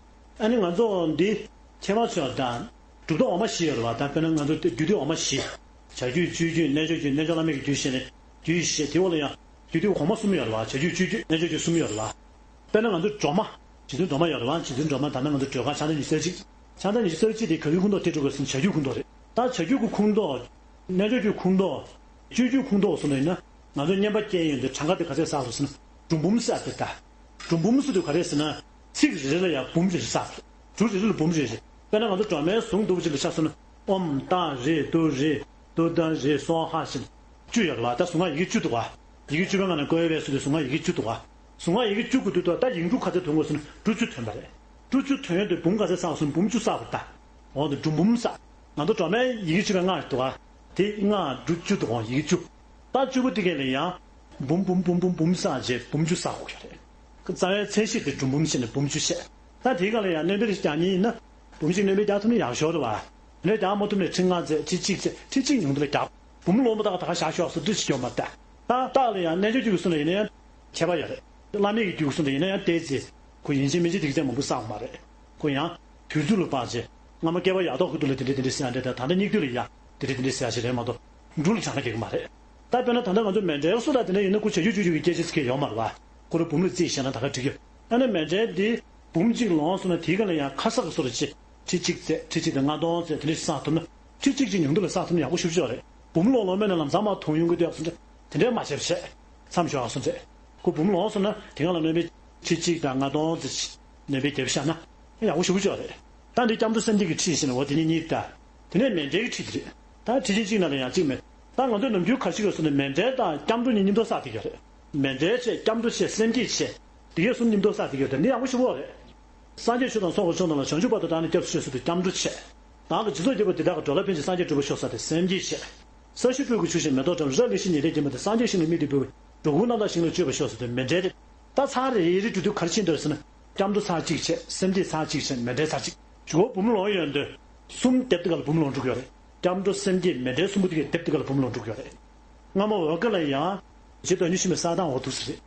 ཨ་ནི་ང་ཚོ་འདི་ཁྱད་པར་ཚོ་དང་། གྲུབ་མཐའ་འོག་མ་བཞི་ཡོད་རེད་བ། ད་དཔེར་ན་ང་ཚོ་རྒྱུད་སྡེ་འོག་མ་བཞི། བྱ་རྒྱུད་སྤྱོད་རྒྱུད་རྣལ་འབྱོར་རྒྱུད། རྣལ་འབྱོར་བླ་མེད་ཀྱི་རྒྱུད་བཤད་ནས་རྒྱུད་བཞི་བཤད། དེ་འོག་ལ་ཡང་རྒྱུད་སྡེ་གོང་མ་གསུམ་ཡོད་རེད་བ། བྱ་རྒྱུད་སྤྱོད་རྒྱུད་རྣལ་འབྱོར་རྒྱུད་གསུམ་ཡོད་རེད་བ། དཔེར་ན་ང་ཚོ་སྒྲོལ་མ། རྗེ་བཙུན་སྒྲོལ་མ་ཡོད་རེད་བ། རྗེ་བཙུན་སྒྲོལ་མ་ད་ལྟ་ང་ཚོ་སྒྲོལ་ཁང་ཕྱག་མཚན་ཉི་ཤུ་རྩ་གཅིག་ཕྱག་མཚན་ཉི་ཤུ་རྩ་གཅིག་དེ་ག་རེའི་ཁོངས་གཏོགས་དེ་འགྲོ་དགོས་ཟེར་ན་བྱ་རྒྱུད་ཁོངས་གཏོགས་རེད། ད་བྱ་རྒྱུད་ཀྱི་ཁོངས་གཏོགས། རྣལ་འབྱོར་རྒྱུད་ཁོངས་གཏོགས། སྤྱོད་རྒྱུད་ཁོངས་གཏོགས་སོང་ནས་ཡིན་ན། ང་ཚོ་བསྙེན་པ་སྐྱེས་ཡོང་དུས་གྲངས་ཀ་དེ་ག་ཚད་བསགས་སོང་ཟེར་ན། འབྲུ་འབུམ་བསགས་ཏེ་ད། འབྲུ་འབུམ་ཟེར་དུས་ག་རེ་ཟེར་ན། ཚིག་རེ་རེ་ལ་ཡང་འབུམ་རེ་རེ་བསགས། འབྲུ་རེ་རེ་ལ་འབུམ་རེ་རེ། དཔེར་ན་ང་ཚོ་སྒྲོལ་མའི་གཟུངས་ལྟ་བུ་ཅིག་ལ་ཆ་མཚོན་ན། ཨོཾ་ཏཱ་རེ་ཏུ་རེ་ཏུཏྟཱ་རེ་སྭཱ་ཧཱ་ཟེར་ནས་བཅུ་ཡོད་རེད་བ། ད་གཟུངས་སྔགས་ཡི་གེ་བཅུ་འདུག་བ། ཡི་གེ་བཅུ་པའི་ནང་ནས་བཀོལ་བས་ཟེར་དུས་གཟུངས་སྔགས་ཡི་གེ་བཅུ་འདུག་བ། གཟུངས་སྔགས་ཡི་གེ་བཅུ་དགོས་དུས་ད་ཡིག་འབྲུ་ག་ཚད་ཐོན་དགོས་ཟེར་ན་འབྲུ་བཅུ་ཐོན་པ་རེད། འབྲུ་བཅུ་ཐོན་ཡོང་དུས་འབུམ་ག་ཚད་བསགས་སོང་། འབུམ་བཅུ་བསགས་པ་ད། འོ་དེ་འབྲུ་འབུམ་བསགས། ང་ཚོ་སྒྲོལ་མའི་ཡི་གེ་བཅུ་པའི་སྔགས་རེད་འདུག་བ། དེ་སྔགས་འབྲུ་བཅུ་འདུག་བ། ཡི་གེ་བཅུ། ད་བཅུ་པོ་དེ་གས་ལ་ཡང་། འབུམ་འབུམ་འབུམ་འབུམ་འབུམ་བསགས་རྗེས་འབུམ་བཅུ་བསགས་དགོས་ཀྱི་རེད། རྩ་བའི་མཚན་གཞི་དེ་འབྲུ་འབུམ་བྱས་ནས་འབུམ་བཅུ་བཤད། ད་དེའི་སྒང་ལ་ཡང་སྣོན་པ་རེ་རྒྱག་མཁན་ཡིན་ན། འབུམ་གཅིག་སྣོན་པ་རྒྱག་ཐུབ་ན་ཡག་ཤོས་རེད་བ། དེ་འདྲ་རྒྱག་མ་ཐུབ་ན་ཁྲི་ལྔ་བཙལ། ཁྲི་གཅིག་བཙལ། ཁྲི་གཅིག་ཉུང་དུ་ལ་རྒྱག་འབུམ་ལོངས་པ་ད་ག་ད་ག་བཞག་ཤོག་ཟེར་འདི་ཞིག་ཡོད་མ་རེད། ད་རྟགས་ལ་ཡང་རྣལ་འབྱོར་རྒྱུད་ཀྱི་གསུང་ལ་ཡིན་ན་ཡང་ཁྱད་པར་ཡོད་རེད། བླ་མེད་ཀྱི་རྒྱུད་ཀྱི་གསུང་ལ་ཡིན་ན་ཡང་བལྟས་ཚེ། ཁོ་ཡན་ཆད་མན་ཆད་དེ་ག་ཚད་མང་པོ་བསགས་མ་རེད། ཁོ་ཡང་དུས་ཚོད་ལ་དཔག་བྱས། སྔ་མ་བསྐལ་པ་ཡར་ཐོག་གི་དུས་ལ་དེ་འདྲ་དེ་འདྲ་ཟེར་ཡ་འདྲ། ད་ད་ལྟ་སྙིགས་དུས་ལ་ཡ་དེ་འདྲ་དེ་འདྲ་ཟེར་ཡ་ཞིག་རེད་མ་གཏོགས། འབྲུ་ལ་བྱང་ན་འགལ་གྱི་མ་རེད། ད་དཔེར་ན་ད་ལྟ་ང་ཚོ་མཎྜལ་སོགས་ལ་དེ་འདྲ་ཡིན་ན་ཁོ་བྱ་རྒྱུད་སྤྱོད་རྒྱུད་ཀྱི་སྐད་ཆ་ཟེར་མཁན་ཡོད་མ་རེད་བ། ཁོ་རང་འབུམ་ལ་བརྩིས་བཞག་ན་ད་ག་འགྲིག་གི་ཡོད། ཨ་ནི་མཎྜལ་འདི་འབུམ་གཅིག་ལོངས་སོང་ན་དེའི་སྒང་ལ་ཡང་ཁ་གསག་གི་བཟོ་འདྲ་ཅིག་ཁྲི་གཅིག་བཙལ། ཁྲི་གཅིག་དང་ལྔ་སྟོང་བཙལ། དེ་འདྲ་ཞིག་བསགས་ཐུབ་ན། ཁྲི་གཅིག་གཅིག་ཉུང་དུ་ལ་བསགས་ཐུབ་ན་ཡག་པོ་ཞེ་པོ་ཅིག་ཡོད་རེད། འབུམ་ལོངས་ལོངས་མེད་ན་ལམ་སང་མར་དོན་ཡོང་གི་འདུག་ཟེར་འདྲ། དེ་འདྲ་མ་བྱེད་པ་བྱས། མཚམས་ཞོག་ཟེར་འདྲ། ཁོ་འབུམ་ལོངས་སོང་ན་དེ་སྒང་ལ་སྣོན་པ་ཁྲི་གཅིག་དང་ལྔ་སྟོང་ཙམ་ཞིག་སྣོན་པ་བརྒྱབ་བཞག་ན་ཡག་པོ་ཞེ་པོ་ཅིག་ཡོད་རེད། ད་འདི་སྐྱབས་འགྲོ་སེམས་བསྐྱེད་ཀྱི་ཁྲིད་ཟེར་ནས་འོ་དེ་གཉིས་གཉིས་ད། དེ་ནས་མཎྜལ་གྱི་ཁྲིད་དེ་རེད། ད་ཁྲིད་ཆེན་གཅིག་ནང་ལ་ཡང་གཅིག་མེད། ད་ང་ཚོས་ནམ་རྒྱུན་ག་རེ་བྱེད་ཀྱི་ཡོད་ཟེར་ན་མཎྜལ་དང་སྐྱབས་འགྲོ་གཉིས་མཉམ་དུ་བསགས་བསྡད་ཀྱི་ཡོད་རེད། མཎྜལ་བྱས། སྐྱབས་འགྲོ་བྱས། སེམས་བསྐྱེད་བྱས། དེ་གས་གསུམ་མཉམ་དུ་བསགས་བསྡད་ཀྱི་ཡོད་རེད། འདི་ཡག་པོ་ཞེ་པོ་རེད། སངས་རྒྱས་ཆོས་དང་ཚོགས་ཀྱི་མཆོག་རྣམས་ལ། བྱང་ཆུབ་བར་དུ་བདག་ནི་སྐྱབས་སུ་མཆི་ཟེར་དུས་སྐྱབས་འགྲོ་བྱས། བདག་གིས་སྦྱིན་སོགས་བགྱིས་པ་འདི་དག་གིས། འགྲོ་ལ་ཕན་ཕྱིར་སངས་རྒྱས་འགྲུབ་པར་ཤོག་ཟེར་ཏེ་སེམས་བསྐྱེད་བྱས། ས་གཞི་སྤོས་ཀྱིས་བྱུགས་ཤིང་མེ་ཏོག་བཀྲམ། རབ་ལེགས་བཤད་ཉན་ཐོས་ཀྱིས་མ་ཐོས། སངས་རྒྱས་ཞིང་ལ་མིག་གིས་འབུལ་བའི། འགྲོ་ཀུན་རྣམ་དག་ཞིང་ལ་སྤྱོད་པར་ཤོག་ཟེར་དུས་མཎྜལ་རེད། ད་ཚར་རེ་རེ་འགྲོ་དུས་ག་རེ་ཕྱིན་འདུག་ཟེར་ན། སྐྱབས་འགྲོ་ཚར་གཅིག་བྱས། སེམས་བསྐྱེད་ཚར་གཅིག་བྱས། མཎྜལ་ཚར་གཅིག་གཞུག་གུ་འབུམ་ལོངས་ཡོང་དུས། གསུམ་སྡེབ་དེ་ག་ལ་འབུམ་ལོངས་འགྲོ་གི་ཡོད་རེད། སྐྱབས་འགྲོ་སེམས་བསྐྱེད་མཎྜལ་གསུམ་པོ་དེ་གས་སྡེབ་དེ་ག་ལ་འབུམ་ལོངས་འགྲོ་གི་ཡོད་རེད། སྔ་མ་འོལ་ཁ་ལ་ཡང་། རྗེ་བདག་ཉིད་ཤི་མི་ས་དང་འོ་འདུག་ཟེར་རེད།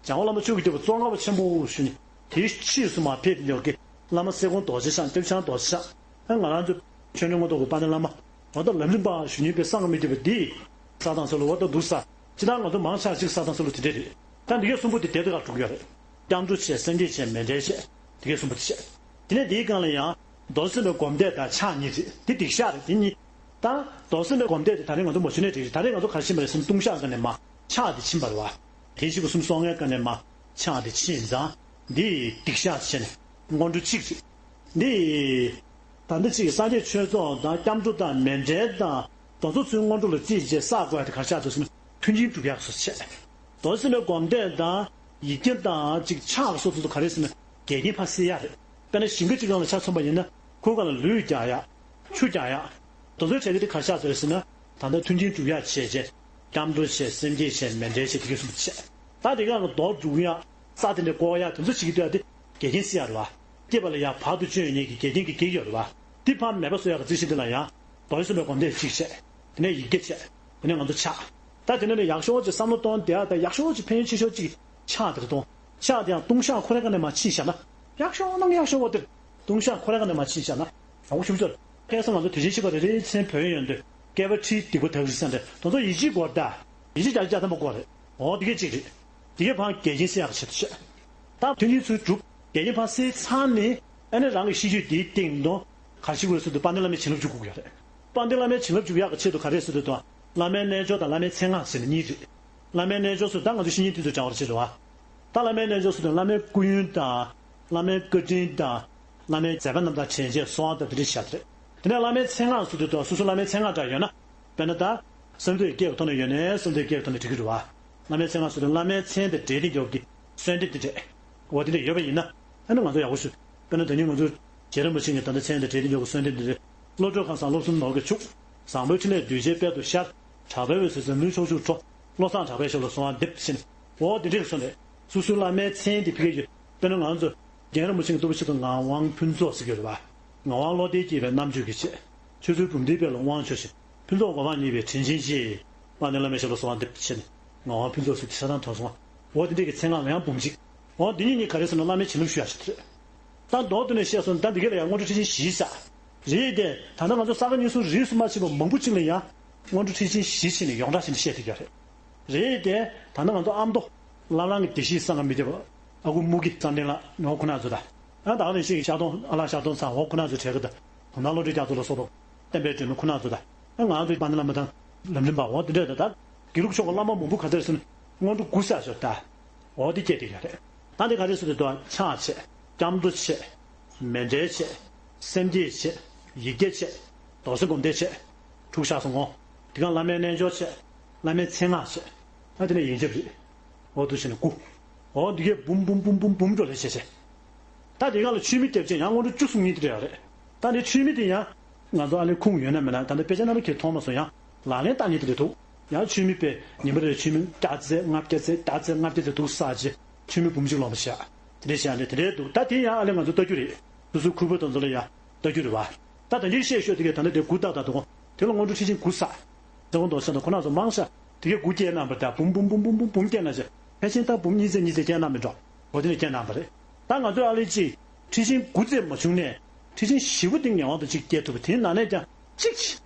འཇམ་དབྱངས་བླ་མ་ཆོས་ཀྱི་རྒྱལ་པོ་གཙོ་མཁར་པ་ཆེན་པོ་ཞུ་ནི། དེའི་ཕྱིས་སུ་མར་ཕེབས་མྱོང་གི་བླ་མ་གསེར་ཀོང་རྡོ་རྗེ་འཆང་། སྐྱབས་རྗེ་འཆང་རྡོ་རྗེ་འཆང་། ཨ་ང་རང་ཚོ་ཆོས་འབྱོར་མངོན་རྟོགས་ཀྱི་དཔལ་ལྡན་བླ་མ། འོ་ད་ལམ་རིམ་པ་ཞུ་མཁན་པའི་གསང་སྔགས་མི་བསྐྱོད་པ་འདི། ས་དང་ས་ལུ་འོ་ད་འདུག་ས། སྤྱིར་བཏང་ང་ཚོ་མང་ཆེ་བ་ཅིག་ས་དང་ས་ལུ་དེ་འདྲས་རེད། ད་འདི་གས་གསུམ་པོ་དེ་སྡེབ་དེ་ག་ལ་འགྲོ་གི་ཡོད་རེད། སྐྱབས་འགྲོ་བྱས། སེམས་བསྐྱེད་བྱས། མཎྜལ་བྱས། དེ་གས་གསུམ་པོ་དེ་བྱས། དེ་ནས་དེའི་སྒང་ལ་ཡང་། རྡོར་སེམས་དཔའི་སྒོམ་བཟླས་དང་ཕྱག་གཉིས་རེད། དེ་སྡིག་བཤགས་རེད། དེ་གཉིས། ད་རྡོར་སེམས་དཔའི་སྒོམ་བཟླས་དེ་ད་རེས་ང་ཚོ་མ་ཞུ་ནའི་འགྲིག་རེད། ད་རེས་ང་ཚོ་ག་རེ་ཕྱིན་པ་རེད་ཟེར་ན། ལྟུང་བཤགས་སྒང་ནས་མར་ཕྱག་དེ་ཕྱིན་པ་རེད་བ། དེ་བཞི་པ་གསུམ་གསོག་ངའི་སྒང་ནས་མར་ཕྱག་དེ་ཕྱིན་ཙང་། འདི་སྡིག་བཤགས་བྱས་ནས་སྔོན་འགྲོ་གཅིག་རེད། འདི། ད་ལྟ་གཅིག་གིས་སངས་རྒྱས་ཆོས་ཚོགས་དང་སྐྱབས་འགྲོ་དང་མཎྜལ་དང་། དེ་ཚོ་ཚུར་སྔོན་འགྲོ་ལ་རྩིས་བྱས་བསགས་དགོས་ཡ་དེ་ག་རེ་ཆགས་འདུག་ཟེར་ན། མཐུན་རྐྱེན་སྒྲུབ་ཡག་སོགས་བྱས། རྡོར་སེམས་དཔའི་སྒོམ་བཟླས་དང་། ཡིག་བརྒྱ་དང་གཅིག་ཕྱག་སོགས་དེ་ཚོ་ག་རེ་ཟེར་ན། འགལ་རྐྱེན་ཕར་སེལ་ཡག་རེད། དཔེར་ན་ཞིང་ཁ་གཅིག་སྒང་ལ་ཆ་མཚོན་པ་ཡིན་ན། ཁོའི་སྒང་ལ་ལུད་རྒྱག་ཡག་ཆུ་རྒྱག་ཡག་དེ་ཚོའི་གྲས་དེ་ག་རེ་ཆགས་ཟེར་ཟེར་ན། ད་ལྟ་མཐུན་རྐྱེན་སྒྲུབ་ཡག་བྱས་བྱས། སྐྱབས་འགྲོ་བྱས། སེམས་བསྐྱེད་བྱས། མཎྜལ་བྱས། དེ་གས་གསུམ་བྱས། ད་དེ་ག་ལ་རྡོ་སྒྲུག་ཡག་ས་དེ་འདྲ་བརྐོ་ཡག་དེ་ཚོ་བྱེད་ཀྱི་འདུག་ཡ་དེ་འགལ་རྐྱེན་སེལ་ཡག་རེད་བ། སྐྱེས་པ་ལ་ཡང་བར་དུ་གཅོད་ཡོང་མཁན་གྱི་འགལ་རྐྱེན་གྱི་གེགས་ཡོད་རེད་བ། དེ་ཕར་མེད་པ་བཟོ་ཡག་གི་རྩིས་གཞི་འདི་ལ་ཡང་། རྡོར་སེམས་དཔའི་སྒོམ་བཟླས་གཅིག་བྱས། དེ་ནས་ཡིག་བརྒྱ་བྱས། དེ་ནས་ང་ཚོ་ཕྱག་ད་དེ་ནས་ནི་ཡག་ཤོས་ཅིག་བསམ་བློ་གཏོང་བསྡད་ཡག་དང་། ཡག་ཤོས་ཅིག་ཕན་ཡོན་ཆེ་ཤོས་ཅིག་ཕྱག་དེར་གཏོང་། ཕྱག་དེ་ཡང་ལྟུང་བཤགས་ཁོ་རའི་སྒང་ནས་མར་ཕྱིན་བཞག་ན། ཡག་ཤོས་ནང་ཡག་ཤོས་པོ་དེར། ལྟུང་བཤགས་ཁོ་རའི་སྒང་ནས་མར་ཕྱིན་བཞག་ན། ཡག་པོ་ཞེ་པོ་ཅིག་རེད། ཁ་སང་ང་ཚོ་དེ་བཞིན་གཤེགས་པ་རེ་རེའི་མཚན་བོས་ཡོང་དུས། བསྐལ་པ་ཁྲིའི་སྡིག་པ་དག་ཅིག་ཟེར་འདྲ། དེ་ཚོ་ཡིད་ཆེས་དགོས་རེད་ད། ཡིད་ཆེས་བརྒྱ་ཆ་བརྒྱ་ཐམ་པ་དགོས་རེད། འོ་དེ་གས་གཅིག་རེད། དེ་གས་ཕར་འགལ་རྐྱེན་སེལ་ཡག་གི་ཆེད་དུ་བྱས། ད་མཐུན་རྐྱེན་ཚུར་སྒྲུབ། འགལ་རྐྱེན་ཕར་སེལ་ཚར་ནས། ཨ་ནི་རང་གི་ཤེས་རྒྱུད་འདིའི་སྟེང་དུ། ག་རེ་ཞིག་དགོས་ཟེར་དུས། དཔལ་ལྡན་བླ་མའི་བྱིན་རླབས་འཇུག་དགོས་ཀྱི་ཡོད་རེད། དཔལ་ལྡན་བླ་མའི་བྱིན་རླབས་འཇུག་ཡག་གི་ཆེད་དུ་ག་རེ་ཟེར་དུས་དང་། བླ་མའི་རྣལ་འབྱོར་དང་། བླ་མའི་མཚན་སྔགས་ཟེར་ནས་གཉིས་རེད། བླ་མའི་རྣལ་འབྱོར་ཟེར་དུས་ད་ང་ཚོ་བཤེས་གཉེན་དེ་ཚོ་སྦྱང་བར་བྱེད་འགྲོ་བ། ད་བླ་མའི་རྣལ་འབྱོར་ཟེར་དུས་བླ་མའི་སྐུ་ཡོན་དང་། བླ་མའི་བཀའ་དྲིན་དང་། བླ་མའི་མཛད་པ་རྣམ་དག་དྲན་བྱས་གསོལ་བ་དང་དེ་འདྲ་བྱས་ཏེ། དེ་ནས་བླ་མའི་མཚན་སྔགས་ཟེར་དུས་ད་སོ་སོའི་བླ་མའི་མཚན་སྔགས་འདྲ་ཡོད་ན། དཔེར་ན་ད། བསམ་འདུན་སྐྱེས་པའི་ཐོག་ནས་ཡོད་ནའི་བསམ་འདུན་སྐྱེས་པའི་ཐོག་ནས་འགྲིག་གི་རེད་བ། བླ་མའི་མཚན་སྔགས་ཟེར་དུས་བླ་མའི་མཚན་དེ་འབྲེལ་ཏེ་འགྱོ་གི་གསོལ་འདེབས་དེ་འདྲས། འོ་དེ་འདྲས་ཡོད་པ་ཡིན་ན། ཨ་ནི་ང་ཚོ་ཡག་པོ་ཞུ། དཔེར་ན་ད་ནི་ང་ཚོ་རྗེ་རིན་པོ་ཆེ་གི་ད་ལྟ་མཚན་དེ་འབྲེལ་ཏེ་འགྱོ་གི་གསོལ་འདེབས་དེ་འདྲས། བློ་གྲོས་ཁང་བཟང་བློ་གསུམ་ནོར་གྱིས་ཕྱུག། བཟང་པོའི་འཕྲིན་ལས་གདུལ་བྱའི་དཔལ་དུ་ཤར། དྲག་པོའི་འོད་ཟེར་འཛམ་གླིང་ཕྱོགས་བཅུར་འཕྲོ། བློ་བཟང་གྲགས་པའི་ཞབས་ལ་གསོལ་བ་འདེབས་ཟེར་ནས། འོ་དེ་འདྲས་གསུངས་ཏེ། སོ་སོའི་བླ་མའི་མཚན་དེ་ཕ་གིར་ཡོད། དཔེར་ན་ང་ཚོ། རྒན་རིན་པོ་ཆེ་གི་བསྟོད་པ་ཞིག་ཏུ་ངག་དབང་ཕུན་ཚོགས་ཟེར་གྱི་ཡོད་རེད་བ། ངག་དབང་བློ་ལྡན་སྐྱེས་པའི་རྣམ་དཔྱོད་ཀྱི་ཆེད། ཆོས་ཚུལ་འབུམ་སྡེའི་དཔལ་ལ་དབང་ཆོག་ཤིང་། ཕུན་ཚོགས་གོ་འཕང་བརྙེས་པའི་དྲིན་ཅན་གྱིས། དཔལ་ལྡན་བླ་མའི་ཞབས་ལ་གསོལ་བ་འདེབས་ཟེར་ནས། ངག་དབང་ཕུན་ཚོགས་ཟེར་དེ་ཆ་ཚང་དོན་སོང་བ། འོ་དེ་འདྲས་ཀྱི་མཚན་སྔགས་ཡང་འབུམ་གཅིག་འོ་འདི་གཉིས་གཉིས་ག་རེ་ཟེར་ན་བླ་མའི་བྱིན་རླབས་ཞུ་ཡག་ཞིག་རེད། ད་མདོར་བསྡུས་ནས་བཤད་སོང་ན་ད་འདི་ག་ལ་ཡང་སྔོན་འགྲོ་ཁྲིད་ཆེན་བཞི་བཞག་རེད་དེ། ད་ལྟ་ང་ཚོ་ས་ག་རྙིང་གསུམ་རིས་སུ་མ་ཆད་པ་མང་པོ་ཅིག་ལ་ཡང་སྔོན་འགྲོ་ཁྲིད་ཆེན་བཞི་བྱས་ནས་ཡོངས་གྲགས་བྱས་ནས་བཤད་བསྡད་ཀྱི་ཡོད་རེད། རེད་དེ། ད་ལྟ་ང་ཚོ་ཨ་མདོ། བླ་བྲང་གི་བདེ་གཤེགས་སངས་རྒྱས་མི་ཐེབས། ཨ་ཁུ་སྨུག་གི་བསམ་གཏན་ལགས་ནོར་ཁོ་ན་ཚོ་དང་། ཨ་ད་ག་ནང་བཞིན་གྱི་ཤར་གདོང་ཨ་ལགས་ཤར་གདོང་ཚང་འོ་ཁོ་ན་ཚོ་གྲས་ཀ་དང་། དོ་སྣང་བློ་གྲོས་རྒྱ་མཚོ་ལ་སོགས་པ། བསྟན་པའི་སྒྲོན་མེ་ཁོ་ན་ཚོ་དང་། ཨ་ང་ཚོའི་དཔལ་ལྡན་བླ་མ་དང་། ལམ་རིམ་པ་འོ་དེ་འདྲས་དང་ད། དགེ་ལུགས་ཕྱོགས་ཀྱི་བླ་མ་མང་པོ་ག་ཚོད་ཟེར་ན། སྔོན་འགྲོ་དགུ་བསགས་ཤོག་ད། འོ་དེ་སྐད་དེ་ཡོད་རེད། ད་དེ་ག་རེ་ཟེར་དུས་ད་ཕྱག་བྱས། སྐྱབས་འགྲོ་བྱས། མཎྜལ་བྱས། སེམས་བསྐྱེད་བྱས། ཡིག་བརྒྱ་བྱས། རྡོར་སེམས་སྒོམ་བཟླས་བྱས། དྲུག་བཞག་སོང་ངོ་། དེ་ག་བླ་མའི་རྣལ་འབྱོར་བྱས། བླ་མའི་མཚན་སྔགས་བྱས། ཨ་དེ་ནས་ཡོན་ཆབ་རེད། འོ་དུ་བྱས་ནས་དགུ། འོ་འདི་གས་འབུམ་འབུམ་འབུམ་འབུམ་འབུམ་འགྲོ་ལས་བྱས་བྱས། ད་དེ་ག་ལ་མཆོད་མེ་བརྒྱབ་བྱས་ཡང་སྔོན་འགྲོ་བཅུ་གསུམ་གཉིས་དེ་འདྲ་ཡོད་རེད། ད་དེ་མཆོད་མེ་དེ་ཡང་། ང་ཚོ་ཨ་ལས་ཁུངས་ཡོད་ན་མེད་ན་ད་ལྟ་དཔེ་ཆ་ནང་ལ་ཁྱེད་མཐོང་མ་སོང་ཡང་། ལག་ལེན་བསྟར་མཁན་དེ་འདྲ་འདུག་ཡང་མཆོད་མེ་དཔེ་ཉིན་པ་རེར་མཆོད་མེ་བརྒྱ་རྩ་ལྔ་བརྒྱ་རྩ་བརྒྱ་རྩ་ལྔ་བརྒྱ་རྩ་དུ་བསགས་རྗེས་མཆོད་མེ་འབུམ་གཅིག་ལོངས་པ་བཞག་དེ་འདྲས་བྱས་ཡང་དེ་འདྲས་འདུག་ད་དེ་ཡང་ཨ་ལས་ང་ཚོ་ལྟ་རྒྱུ་རེད། སོ་སོའི་ཁུར་པོ་དང་ཚོ་ལ་ཡང་ལྟ་རྒྱུ་རེད་བ། ད་ད་འདིར་བཤད་ཤོད་དེ་གས་ད་ནི་དེ་དགུ་ཏག་ཏག་འདུག་དེ་ལ་སྔོན་འགྲོ་ཁྲིད་ཆེན་དགུ་བསགས། ཚེ་དབང་རྡོ་རྗེ་དང་ཁོ་ན་ཚོ་མང་ཤ། དེ་གས་དགུ་སྐྱེས་གནང་བ་ད་འབུམ་འབུམ་འབུམ་འབུམ་འབུམ་འབུམ་སྐྱེས་གནང་ཞེས་ཕལ་ཆེར་ད་འབུམ་གཉིས་ཚེ་གཉིས་ཚེ་སྐྱེས་གནང་མི་འགྲོ། འོ་དེ་ནས་སྐྱེས་གནང་བ་རེད། ད་ང་ཚོས་ཨ་ལས་ཅིག་ཁྲིད་ཆེན་དགུ་བཙལ་མ་བྱུང་ནས། ཁྲིད་ཆེན་བཞི་པོ་དེ་ངེས་པར་དུ་གཅིག་སྐྱེ་ཐུབ་པ་དེའི་ནང་ནས་ཀྱང་གཅིག་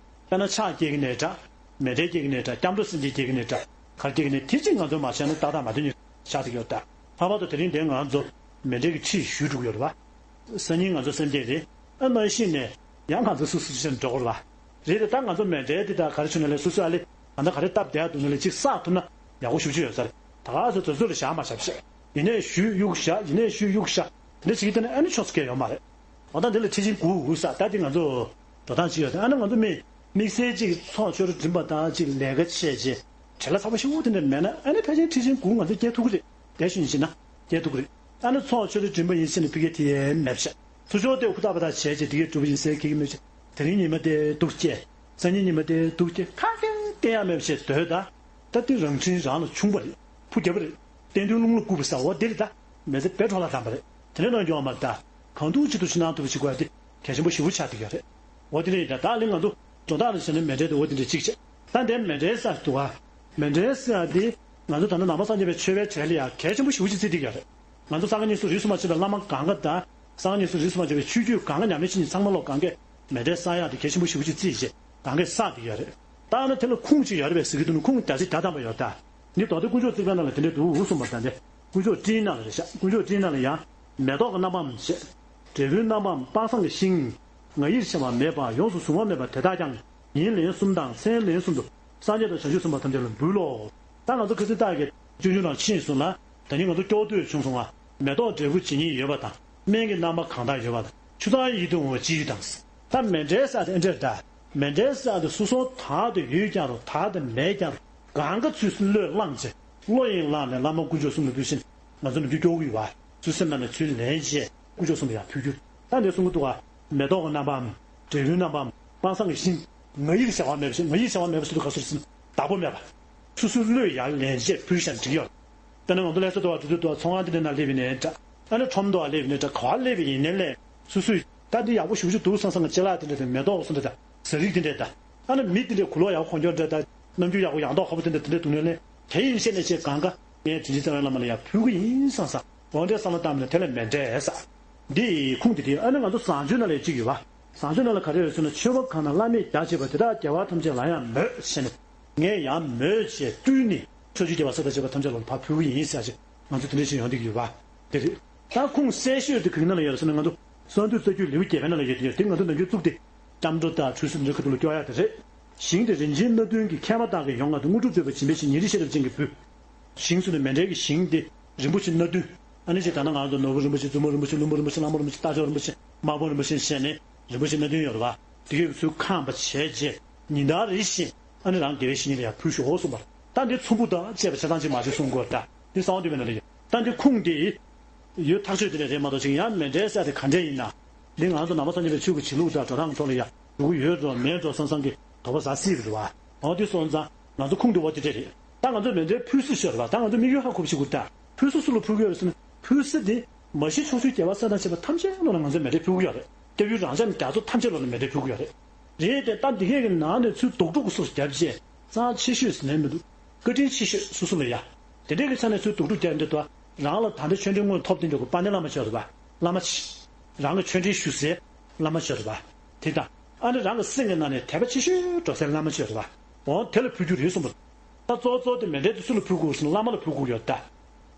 དཔེར་ན་ཕྱག་སྐྱེ་གི་ནའི་འདྲ། མཎྜལ་སྐྱེ་གི་ནའི་འདྲ། སྐྱབས་འགྲོ་སེམས་བསྐྱེད་སྐྱེ་གི་ནའི་འདྲ། ག་རེ་སྐྱེ་གི་ནའི་དེ་གཅིག་ང་ཚོས་མ་བྱས་ན་ཏག་ཏག་མ་དོན་ཉུང་ཆགས་ཀྱི་ཡོད་ད། ལྷག་པར་དུ་དེ་རིང་འདིར་ང་ཚོ་མཎྜལ་གྱི་ཁྲིད་ཞུས་འགྲོ་གི་ཡོད་རེད་བ། སང་ཉིན་ང་ཚོ་སེམས་བསྐྱེད་རེད། ཨ་ནང་བཞིན་ནས་ཡང་ང་ཚོ་སོ་སོ་སོ་འགྲོ་དགོས་རེད་བ། རེད་དེ་ད་ང་ཚོ་མཎྜལ་དེ་ད་ག་རེ་བྱུང་ན་ལས་སོ་སོ་ཨ་ལས་ད་ལྟ་ག་རེ་བཏབ་བསྡད་འདུག་ན་ལས་གཅིག་བསགས་ཐུབ་ན་ཡག་པོ་ཞེ་པོ་ཅིག་ཡོད་ས་རེད། ད་ག་སོ་དེ་ཚོ་ལ་བཞག་མ་བཞག་བཤད། ཡིན་ནའི་ཞུས་གཡུག་བཞག་ཡིན་ནའི་ཞུས་གཡུག་བཞག་དེ་འདྲ་བྱེད་ཀྱི་དེ་ནི་ཨ་ནི་ཆོག་ས་གང་ཡང་ཡོད་མ་རེད། འོ་ད་འདི་ལ་ཁྲིད་ཆེན་དགུ་དགུ་བསགས་ད་འདི་ང་ཚོ་འགྲོ་སྟངས་ཅིག་ཡོད་དེ་ཨ་ནི་ང་ཚོ་མི་དམིགས་བསལ་ཅིག་ཚོགས་ཆོས་ར་འགྲིམ་པ་དང་ཅིག་ལས་ཀ་བྱས་རྗེས་བྲེལ་བ་ཚ་པོ་ཞེ་པོ་དེ་འདྲ་མེད་ན་ཨ་ནི་ཕལ་ཆེར་ཁྲིད་ཆེན་དགུ་ང་ཚོ་སྐྱེལ་ཐུབ་ཀྱི་རེད། དེ་བཞིན་བྱས་ན་སྐྱེལ་ཐུབ་ཀྱི་རེད། ཨ་ནི་ཚོགས་ཆོས་ར་འགྲིམ་པ་ཡིན་ཟེར་ནས་ཕ་གི་དེ་ཡས་མེད་བྱས། ཚུར་ཕྱོགས་དེ་ཧུར་ཐག་པ་དག་བྱས་རྗེས་དེ་གས་གྲུབ་པ་ཡིན་ཟེར་ཁེག་གི་མེད་བྱས། དེ་རིང་ཉི་མ་དེ་སྡུག་སྐྱེ། སང་ཉིན་ཉི་མ་དེ་སྡུག་སྐྱེ་ཁ་སྐད་བསྟན་ཡག་མེད་བྱས་སྡོད་ད། ད་འདི་རང་ཁྲིམས་རང་ལ་ཆུང་པ་རེད། ཕུ་རྒྱབ་པ་རེད། བསྟན་དོན་རླུང་ལ་བསྐུར་བ་ཟེར་བ་འདི་རེད་ད། མི་ཚེ་བེད་འཕྲོ་བརླག་བཏང་བ་རེད། དེ་འདྲ་གནང་རྒྱུ་ཡོད་མ་རེད་ད། གང་ཐུབ་ཅི་ཐུབ་ཕྱི་ནང་ཐུབ་པ་བྱེད་དགོས་ཡ་དེ་གལ་ཆེན་པོ་ཞེ་པོ་ཆགས་བསྡད་ཡོད་རེད། འོ་དེ་འདྲ་ཡིན་ད་ད་ལན་ང་ཚོ་འགྲོ་སྟངས་ལ་བྱས་ན་མཎྜལ་དེ་འོ་དེ་འདྲ་གཅིག་བྱས། ད་འདིར་མཎྜལ་ཟེར་ཡ་འདུག་ག་མཎྜལ་ཟེར་ཡ་དེ་ང་ཚོ་ད་ལྟ་ནང་པ་སངས་རྒྱས་པའི་ཆོས་པའི་གྲས་ལ་ཡ་གལ་ཆེན་པོ་ཞེ་པོ་ཅིག་བརྩི་བསྡད་ཡོད་རེད། ང་ཚོ་ས་ག་རྙིང་གསུམ་རིས་སུ་མ་ཆད་པའི་བླ་མ་གང་ག་དང་། ས་ག་རྙིང་གསུམ་རིས་སུ་མ་ཆད་པའི་ཆོས་བརྒྱུད་གང་ག་ཉམས་ལེན་བྱེད་མཁན་ཚང་མ་ལོ་གང་གས་མཎྜལ་བསགས་ཡག་དེ་གལ་ཆེན་པོ་ཞེ་པོ་ཅིག་བརྩིས་བྱས་གང་གས་བསགས་བསྡད་ཡོད་རེད། ད་ཨ་ན་དེ་ལ་ཁུངས་ཅིག་ཡོད་རེད་པས་ཟེར་གྱི་འདུག་ན་ཁུངས་བརྒྱ་ཆ་བརྒྱ་ཐམ་པ་ཡོད་རེད་ད། འདི་མདོ་སྡེ་དཀོན་མཆོག་བརྩེགས་པའི་ནང་ལ་དེ་འདྲས་འདུག་གསུངས་པ་ད་འདི། དཀོན་མཆོག་སྤྲིན་ནང་ལ་རེད་ཤག་དཀོན་མཆོག་སྤྲིན་ནང་ལ་ཡང་། མེ་ཏོག་གི་རྣམ་པའམ་ཞེས། འབྲས་བུའི་རྣམ་པའམ་སྤང་བཟང་གི་ཤིང་། ང་ཡིར་བྱ་བ་མེད་པ་ཡོངས་སུ་བཟུང་བ་མེད་པ་དེ་དག་ཀྱང་ཉིན་ལན་གསུམ་དང་མཚན་ལན་གསུམ་དུ་སངས་རྒྱས་དང་བྱང་ཆུབ་སེམས་དཔའ་ཐམས་ཅད་ལ་འབུལ་ལོ། ད་ང་ཚོ་ཁ་སང་ཏག་གི་སྤྱོད་འཇུག་ནང་ཕྱིན་སོང་ལ། ད་ནི་ང་ཚོ་སྐྱོ་སྡུག་བྱུང་སོང་བ། མེ་ཏོག་འབྲས་བུ་ཇི་སྙེད་ཡོད་པ་དང་སྨན་གྱི་རྣམ་པ་གང་དག་ཡོད་པ་དང་ཆུ་གཙང་ཡིད་དུ་འོང་བ་ཅི་ཡོད་དང་། ད་མཎྜལ་ཟེར་དེ་འདྲ་ད། མཎྜལ་ཟེར་དེ་སོ་སོ་དག་ཏུ་ཡོད་ཀྱང་རུང་དག་ཏུ་མེད་ཀྱང་རུང་གང་ག་ཚུར་བློས་བླངས་བྱས་བློ་ཡིས་བླངས་ནས་བླ་མ་དཀོན་མཆོག་གསུམ་ལ་འབུལ་ཞིང་། ང་ཚོ་ནམ་རྒྱུན་སྐྱོ་པོ་ཡོད་པ། ཚུར་སེམས་ནང་ནས་ཚུར་ལེན་བྱས་དཀོན་མཆོག་གསུམ་ལ་ཡང་ཕུལ་རྒྱུ། ད་འདི་གསུང་གི་འདུག་ག་མེ་ཏོག་གི་རྣམ་པའམ། འབྲས་བུའི་རྣམ་པའམ། སྤང་བཟང་གི་ཤིང་། ང་ཡིར་བྱ་བ་མེད་པ་ཞིག་ང་ཡིར་བྱ་བ་མེད་པ་ཞིག་ཏུ་ག་སོར་ཟིན་བདག་པོ་མེད་པ། སོ་སོའི་བློས་ཡར་ལེན་བྱས་ཕུལ་ཤ་འགྲིག་ཡོད། དཔེར་ན་ང་ཚོ་ལས་ས་འདུ་བ་འགྲོ་དུས་འདུ་བ་ཚོང་ཁང་དེ་འདྲའི་ནང་སླེབས་པ་ཡིན་ནའི་འདྲ། ཨ་ནི་ཁྲོམ་དུ་བ་སླེབས་པ་ཡིན་ནའི་འདྲ་ག་བ་སླེབས་པ་ཡིན་ནའི་ལས། སོ་སོས་ད་འདི་ཡག་པོ་ཞེ་པོ་ཅིག་འདུག་བསམ་བསམ་གྱི་ཅ་ལག་དེ་འདྲ་དང་མེ་ཏོག་སོགས་འདྲ་དང་ཟས་རིགས་དེ་འདྲ་དང་། ཨ་ནི་མི་དེ་འདྲའི་གོས་ལོག་ཡག་པོ་གོན་རྒྱུ་འདྲ་དང་རྣམ་འགྱུར་ཡག་པོ་ཡང་དག་ཧ་པོ་དེ་འདྲ་དེ་འདྲ་འདུག་ནའི་ལས། དེ་ཡིན་ཤེས་ནས་ཅེས་གང་ག་ངས་དྲིན་ཅན་རྩ་བའི་བླ་མ་ལ་ཡང་ཕུལ་གི་ཡིན་བསམ་བསམ་འོ་འདྲའི་བསམ་བློ་བཏང་ནས་དེ་ལ་མཎྜལ་ཟེར། འདི་ཡི་ཁུངས་དེ་དེ་ཨ་ནི་ང་ཚོ་བཟང་སྤྱོད་ནང་ལ་གཅིག་ཡོད་པ། བཟང་སྤྱོད་ནང་ལ་ག་རེ་ཡོད་ཟེར་ན་མཆོད་པ་གང་ན་བླ་མས་རྒྱ་བྱེད་པ་དེ་དག་རྒྱལ་བ་ཐམས་ཅད་ལ་ཡང་མོས་ཞེས་ནས། ངས་ཡང་མོས་བྱས་སྤྲུལ་ནས་ཕྱོགས་བཅུའི་རྒྱལ་བ་སྲས་དང་བཅས་པ་ཐམས་ཅད་ལ་ཕར་ཕུལ་གྱི་ཡིན་ཟེར་ཞིག་ང་ཚོ་དེ་འདྲ་ཞིག་ཡོང་བསྡད་ཀྱི་ཡོད་པ། དེ་རེད། ད་ཁུངས་གསལ་ཤོས་དེ་གང་ན་ལ་ཡོད་ཟེར་ན་ང་ཚོ་གསང་འདུས་རྩ་རྒྱུད་ལེའུ་བརྒྱད་པའི་ནང་ལ་ཡོད་དེ་ཡོད་དེ་ང་ཚོ་ནམ་རྒྱུན་བཙུགས་ཏེ་སྐྱབས་འགྲོ་དང་ཁྲུས་གསོལ་འདྲ་ཁ་ཐུག་ལ་སྐྱོར་ཡག་དེ་རེད། ཞིང་དེ་རིན་ཆེན་སྣ་བདུན་གྱི་ཁྱད་པར་དག་གིས་ཡོངས་བསྔགས་ཏེ་དངོས་གྲུབ་སྩོལ་བའི་བྱིན་པའི་ཕྱིར་ཉིན་རེའི་ཤེས་རབ་ཅན་གྱིས་འབུལ། ཞིང་གསུམ་ནི་མཎྜལ་གྱི་ཞིང་སྟེ་རིན་པོ་ཆེ་སྣ་བདུན། ཨ་ནི་ཅེས་ད་ནང་ང་ཚོ་ནོར་བུ་རིན་པོ་ཆེ་བཙུན་མོ་རིན་པོ་ཆེ་ཀླུ་འབུམ་རིན་པོ་ཆེ་རྟ་མཆོག་རིན་པོ་ཆེ་དམག་དཔོན་རིན་པོ་ཆེ་དམག་དཔོན་རིན་པོ་ཆེ་བཤད་ནས་རིན་པོ་ཆེ་སྣ་བདུན་ཡོད་རེད་བ། དེ་གའི་ཚུལ་ཁེངས་པ་བྱས་རྗེས་ཉིན་ལྟར་རེ་བཞིན་ཨ་ནི་རང་དགེ་བའི་བཤེས་གཉེན་ལ་ཡང་ཕུལ་ཤོག་གསུངས་པར། ད་འདི་ཚོམ་བུ་དང་བཅས་པ་བྱ་སྟངས་ཅིག་མ་བྱེད་གསུང་དགོས། ད་འདི་གསང་བ་འདུས་པའི་ནང་ལ་ཡོད། ད་འདི་ཁུངས་དེ་ཡོད་ཐག་ཆོད་དེ་འདྲ་རེད་མ་གཏོགས་ཅིག་ཡང་མཎྜལ་ཟེར་དེ་ག་འདྲས་ཡིན་ན། འདི་ང་ཚོ་ནང་པ་སངས་རྒྱས་པའི་ཆོས་ཀྱི་བྱེད་ལུགས་དང་འགྲོ་སྟངས་ཐོག་ལ་ཡང་འགྲོ་གི་ཡོད་འགྲོ་མེད་འགྲོ་བསམ་བསམ་གྱི་དོགས་པ་ཟ་སྲིད་པ་རེད་བ། འོ་དེ་སོང་ཙང་ང་ཚོ་ཁུངས་དེ་འོ་དེ་འདྲས་རེད། ད་ང་ཚོ་མཎྜལ་ཕུལ་ས་ཤོར་བ། ད་ང་ཚོ་དམིགས་ཡུལ་ཧ་གོ་བ་ཞིག་དགོས། ད་ཕུལ་ས་སུ་ལ་ཕུལ་གི་ཡོད་རེད་ཟེར་ན། ཕུལ་ས་དེ་མ་གཞི་ཕྱོགས་བཅུའི་རྒྱལ་བ་སྲས་དང་བཅས་པ་ཐམས་ཅད་ལོ་ལ་ང་ཚོས་མཎྜལ་ཕུལ་གི་ཡོད་རེད། སྐྱབས་ཡུལ་རང་ཅག་རྒྱ་མཚོ་ཐམས་ཅད་ལོ་ལ་མཎྜལ་ཕུལ་གི་ཡོད་རེད། རེད་དེ་ད་འདི་གས་ཀྱི་ནང་ནས་ཚུར་རྡོག་ཕྲུག་སོགས་བརྒྱབ་རྗེས་རྩ་ཆེ་ཤོས་ཟེར་ནས་མི་འདུག་བཀའ་དྲིན་ཆེ་ཤོས་སོ་སོ་ལ་ཡ། དེ་འདྲས་ཀྱི་ཆ་ནས་ཚུར་རྡོག་ཕྲུག་བརྒྱབ་འདི་དོ། རང་ལ་ད་ལྟ་ཆོས་འབྲེལ་དངོས་ཐོབ་བསྟན་འཇོག་གི་དཔལ་ལྡན་བླ་མ་ཆགས་འདུག་བ། བླ་མ་ཆེ། རང་གི་ཆོས་འབྲེལ་ཞུ་སའི་བླ་མ་ཆགས་འདུག་བ། དེ་དང་། ཨ་ནི་རང་གི་སེམས་ཀྱི་ནང་ནས་དད་པ་ཆེ་ཤོས་འགྲོ་སའི་བླ་མ་ཆགས་འདུག་བ། འོ་དེ་ལ་ཕུལ་རྒྱུ་རེད་གསུངས་པ། ད་གཙོ་གཙོ་དེ་མཎྜལ་དེ་སུ་ལ་ཕུལ་དགོས་ཟེར་ན་བླ་མ་ལ་ཕུལ་དགོས་ཡོད་ད།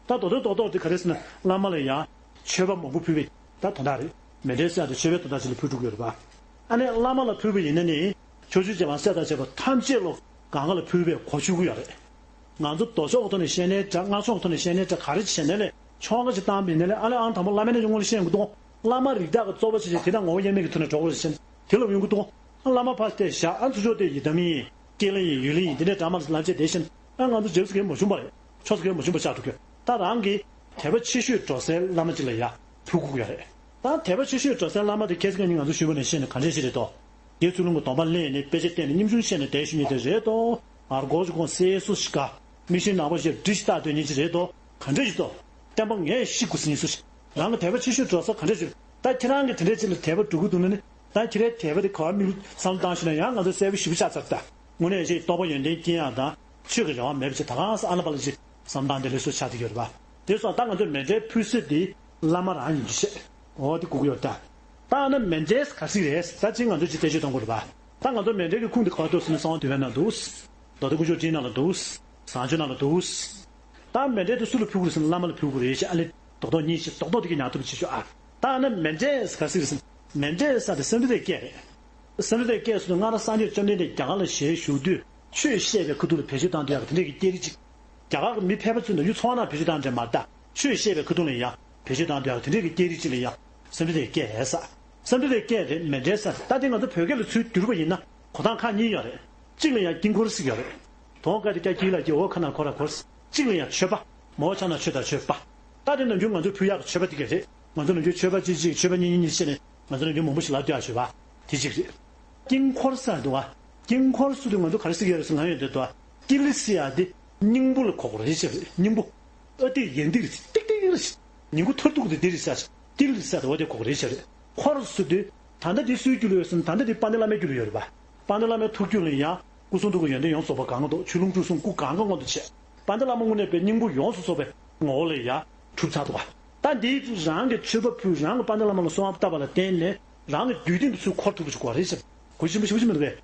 ད་རྡོག་རྡོག་རྡོག་རྡོག་དེ་ག་རེ་ཟེར་ན་བླ་མ་ལ་ཡང་མཆོད་པ་མང་པོ་ཕུལ་བས་ད་དོན་དག་རེད། མཎྜལ་ཟེར་ཡ་དེ་མཆོད་པའི་དོན་དག་ཅིག་ལ་ཕུལ་འགྲོ་གི་ཡོད་རེད་པ། ཨ་ནི་བླ་མ་ལ་ཕུལ་བ་ཡིན་ན་ནི་ཕྱོགས་བཅུའི་རྒྱལ་བ་སྲས་དང་བཅས་པ་ཐམས་ཅད་ལོ་གང་ག་ལ་ཕུལ་བའི་གོ་ཆོད་ཀྱི་ཡོད་རེད། ང་ཚོ་མདོ་ཕྱོགས་ཀྱི་ཐོག་ནས་བཤད་ནའི་འདྲ། སྔགས་ཕྱོགས་ཀྱི་ཐོག་ནས་བཤད་ནའི་འདྲ། ག་རེ་བྱས་ནའི་ལས་ཆོ་ག་ཅིག་བཏང་བ་ཡིན་ན་ལས་ཨ་ལས་ཨང་དང་པོ་བླ་མའི་རྣལ་འབྱོར་སྔོན་ལ་བཤད་ཡོང་གི་འདུག་བླ་མ་རིགས་བདག་གི་རྩོལ་བ་བྱས་བྱས་དེ་དང་ངོ་བོ་དབྱེར་མེད་ཀྱི་ཐོག་ནས་འགྲོ་དགོས་ཟེར་བྱས་ནས་དེ་ལ་ཡོང་གི་འདུག་བླ་མ་ཕར་བལྟས་བཞག་ཨ་ཚུར་ཕྱོགས་བལྟས་ཡི་དམ་ཡིན། རྐྱེན་ལ་ཡིན། ཡུལ་ལ་ཡིན། དེ་འདྲའི་འདྲ་མ་ལ་ལབ་བྱས་བསྡད་ཤིང་ཨ་ང་ཚོ་རྗེས་སུ་གལ་མ་བྱུང་བ་རེད། ཆོས་སུ་གལ་མ་བྱུང་བ་ཆགས་འགྲོ་གི། ད་རང་གི་དད་པ་ཆེ་ཤོས་འགྲོ་སའི་བླ་མ་ཅིག་ལ་ཡ་ཕུལ་དགོས་ཀྱི་ཡོད་རེད། ད་དད་པ་ཆེ་ཤོས་འགྲོ་སའི་བླ་མ་དེ་ཁྱེད་ཚོ་ནི་ང་ཚོ་ཞུས་པ་ནས་བཤད་ནས་ག་འདྲས་ཞིག་རེད་དོ། རྗེ་ཚུལ་ལུང་གི་སྡོམ་པ་ལེན་ནས་དཔེ་ཆ་བལྟས་ནས་རྙིང་ཆུང་བཤད་ནས་བསྡད་ཤུལ་ཉིད་དེ་རེད་དོ། ཨར་གོ་ཅི་གོང་སེ་སུ་ཞིག་ག་མི་ཤེས་ནག་པོ་ཞེས་འདྲི་ཞིག་བཏགས་སྡོད་ཉིན་ཅི་རེད་དོ། ག་འདྲས་ཞིག་དོ། བསྟན་པ་ངས་ཤིག་དགོས་ཟིན་ཡིན་སུ་ཞིག་རང་གི་དད་པ་ཆེ་ཤོས་འགྲོ་ས་ག་འདྲས་ཞིག་ད་ཁྱེད་རང་གི་དེ་འདྲས་ཅིག་ལ་དད་པ་འགྲོ་གི་འདུག་ན་ནི། ད་ཁྱེད་རའི་དད་པ་དེ་ག་བ་དམིགས་བསམ་བློ་བཏང་ཤེས་ན་ཡང་ང་ཚོ་གསལ་པོ་ཞེ་པོ་ཆགས་ཚར། ད་དངོས་གནས་ཅིག་རྟོགས་པ་ཡོན་ཏན་སྐྱེ་ཡག་དང་ཆོས་ཀྱི་རེ་བ་མེད་པ་ཅིག་ད་གང་ས་ཨ་ན་པ་ལ་ཅིག་བསམ་སྟངས་དེ་ལས་སུ་ཆགས་ཀྱི་ཡོད་རེད་པ། དེ་སོང་ད་ང་ཚོས་མཎྜལ་ཕུལ་སྲོལ་དེ་བླ་མ་རང་ཡིན་རྒྱུ་བཤད། འོ་དེ་དགོས་ཀྱི་ཡོད་ད། ད་ཨ་ན་མཎྜལ་ག་ཚིག་རེད། ད་ཅིག་ང་ཚོས་ཅིག་རྩད་གཅོད་གཏོང་དགོས་རེད་པ། ད་ང་ཚོ་མཎྜལ་གྱི་ཁུངས་དེ་ག་པར་འདུག་ཟེར་ན་གསང་བ་འདུས་པའི་ནང་འདུག་མདོ་སྡེ་དཀོན་མཆོག་སྤྲིན་ནང་ལ་འདུག་བཟང་སྤྱོད་ནང་ལ་འདུག་ད་མཎྜལ་དེ་སུ་ལ་ཕུལ་དགོས་རེད་ཟེར་ན་བླ་མ་ལ་ཕུལ་དགོས་རེད་ཅེས་ཨ་ལེ། རྡོག་རྡོག་གཉིས་ཤིག་རྡོག་རྡོག་དེ་གི་ཉག་ཐུབ་ཅིག་ཤོག་ཨ། ད་ཨ་ན་མཎྜལ་ག་ཟེར་ཟིན། མཎྜལ་ཟེར་དེ་སེམས་ཁྲལ་དེ་སྐད་རེད། སེམས་ཁྲལ་དེ་སྐད་སོང་ན་སྔར་སངས་རྒྱས་བཅོམ་ལྡན་འདས་རྒྱ་གར་ལ་ཞལ་བཞུགས་དུས་ཆོས་བཤད་པའི་ཁ་ཐུག་ལ་བེད་སྤྱོད་བཏང་དུས་ཡག་དེ་འདྲས་ཀྱི་སྐད་རིགས་ཅིག་རྒྱ་གར་གྱི་མི་ཕལ་པ་ཚོས་ན་ཡུལ་ཚོ་བ་ནང་བེད་སྤྱོད་བཏང་འདྲ་མ་རེད་ད། ཆོས་བཤད་པའི་ཁ་ཐུག་ལ་ཡང་བེད་སྤྱོད་བཏང་དུས་ཡག་དེ་འདྲས་ཀྱི་སྐད་རིགས་ཅིག་ལ་ཡང་སེམས་ཁྲལ་དེ་སྐད་ཟེར། སེམས་ཁྲལ་དེ་སྐད་དེ་མཎྜལ་ཟེར། ད་དེ་ང་ཚོ་བོད་སྐད་ལ་ཚུར་བསྒྱུར་བ་ཡིན་ན་གོ་སྟངས་ཁག་གཉིས་ཡོད་རེད། གཅིག་ལ་ཡང་དཀྱིལ་འཁོར་ཟེར་གྱི་ཡོད་རེད། དོང་ཀ་དེ་ཀ་དཀྱིལ་ལ་དཀྱིལ་འོ་ཁ་ན་ཁོ་ར་འཁོར། གཅིག་ལ་ཡང་མཆོད་པ། མོ་ཆ་ན་མཆོད་དང་མཆོད་པ། ད་དེ་ནམ་རྒྱུན་ང་ཚོས་ཕུལ་ཡག་གི་མཆོད་པ་དེ་ག་རེད། ང་ཚོ་ནམ་རྒྱུན་མཆོད་པ་གཅིག་གཅིག་མཆོད་པ་གཉིས་གཉིས་གཉིས་བྱས་ནས་ང་ཚོ་ནམ་རྒྱུན་མང་པོ་ཞིག་ལབ་བསྡད་ཡག་མཆོད་པ་དེ་གཅིག་རེད། དཀྱིལ་འཁོར་ཟེར་འདུག་བ། དཀྱིལ་འཁོར་ཟེར་དུས་ང་ཚོ་ག་རེ་ཟེར་གྱི་ཡོད་རེད་ཟེར་ན་ཡོད་འདོད་དོ། དཀྱིལ་ཟེར་ཡག་དེ་སྙིང་པོ་ལ་གོ་དགོས་རེད་ཟེར་རེད། སྙིང་པོ། ཨ་ཏི་ཡན་ཏིག་རེད། ཏིག་ཏིག་རེད། ཉིང་ཁུ་ཐུར་ཐུག་དེ་འདི་རེད་ཟེར། དཀྱིལ་རེད་ཟེར་དེ་འོ་དེ་གོ་དགོས་རེད་ཟེར་རེད། འཁོར་ཟེར་དུས་ད་ལྟ་འདི་སུའི་རྒྱུད་ལ་ཡོད་ཟེར་ན་ད་ལྟ་འདི་དཔལ་ལྡན་བླ་མའི་རྒྱུད་ལ་ཡོད་རེད་པ། དཔལ་ལྡན་བླ་མའི་ཐུགས་རྒྱུད་ལ་ཡང་སྐུ་གསུང་ཐུགས་ཀྱི་ཡོན་ཏན་ཡོངས་རྫོགས་པ་གང་ག་འདུག་ཆོས་ལུང་སྤྲུལ་གསུམ་སྐུ་གང་ག་མངོན་དུ་བྱས། དཔལ་ལྡན་བླ་མ་དངོས་གནས་པའི་སྙིང་པོ་ཡོངས་སུ་རྫོགས་པའི་ངོ་བོ་ལ་ཡང་གྲུབ་ཚར་འདུག་བ། ད་འདི་རང་གི་མཆོད་པ་ཕུལ། རང་གི་དཔལ་ལྡན་བླ་མ་ལ་གསོལ་བ་བཏབ་པ་ལ་བརྟེན་ནས་རང་གི་རྒྱུད་སྟེང་དུ་ཚུར་འཁོར་ཐུབ་པ་ཞིག་དགོས་རེད་ཟེར། གོ་ཆེན་པོ་ཞེ་པོ་ཅིག་མི་འདུག་གས།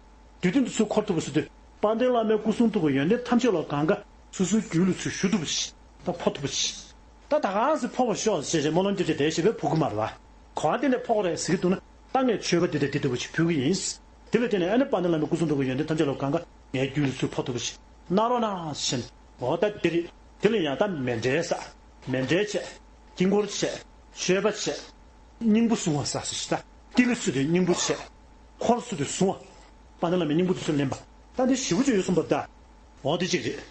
རྒྱུད་སྟེང་དུ་ཚུར་འཁོར་ཐུབ་པ་ཟེར་དུས་དཔལ་ལྡན་བླ་མའི་སྐུ་གསུང་ཐུགས་ཀྱི་ཡོན་ཏན་ཐམས་ཅད་ལ་གང་ག་སོ་སོའི་རྒྱུད་ལ་ཚུར་ཞུ་ཐུབ་པ་ཞིག་ད་ཕོག་ཐུབ་པ་ཞིག་ད་ད་གང་ཟེར་ཕོག་པར་ཤོག་ཟེར་བྱས་སྨོན་ལམ་རྒྱབ་བྱས་བསྡད་བྱས་པས་ཕོག་གི་མ་རེད་བ། ག་པར་བརྟེན་ནས་ཕོག་རེད་ཟེར་གྱི་འདུག་ན། ད་ངས་མཆོད་པ་འདི་དང་འདི་ལྟ་བུ་ཞིག་ཕུལ་གྱི་ཡིན། དེ་ལ་བརྟེན་ནས་ཨ་ནི་དཔལ་ལྡན་བླ་མའི་སྐུ་གསུང་ཐུགས་ཀྱི་ཡོན་ཏན་ཐམས་ཅད་ལ་གང་ག་ངའི་རྒྱུད་ལ་ཚུར་ཕོག་ཐུབ་པ་ཞིག་གནང་རོགས་གནང་ཞེས། འོ་ད་འདི་རེད། དེ་ལ་ཡང་ད་མཎྜལ་ཟེར། མཎྜལ་བྱས། དཀྱིལ་འཁོར་བྱས། མཆོད་པ་བྱས། སྙིང་པོ་བཟུང་བ་ཟེར་ཟེར་ཞིག་ད། དཀྱིལ་ལ་ཚུར་དེ་སྙིང་པོ་བྱས། འཁོར་ཚུར་དེ་བཟུང་བ། དཔལ་ལྡན་བླ་མའི་སྙིང་པོ་དེ་ཚུར་ལེན་པ། ད་འདི་ཞེ་པོ་ཅིག་ཡོད་གསུངས་པ་ད། འོ་དེ་གཅིག་རེད།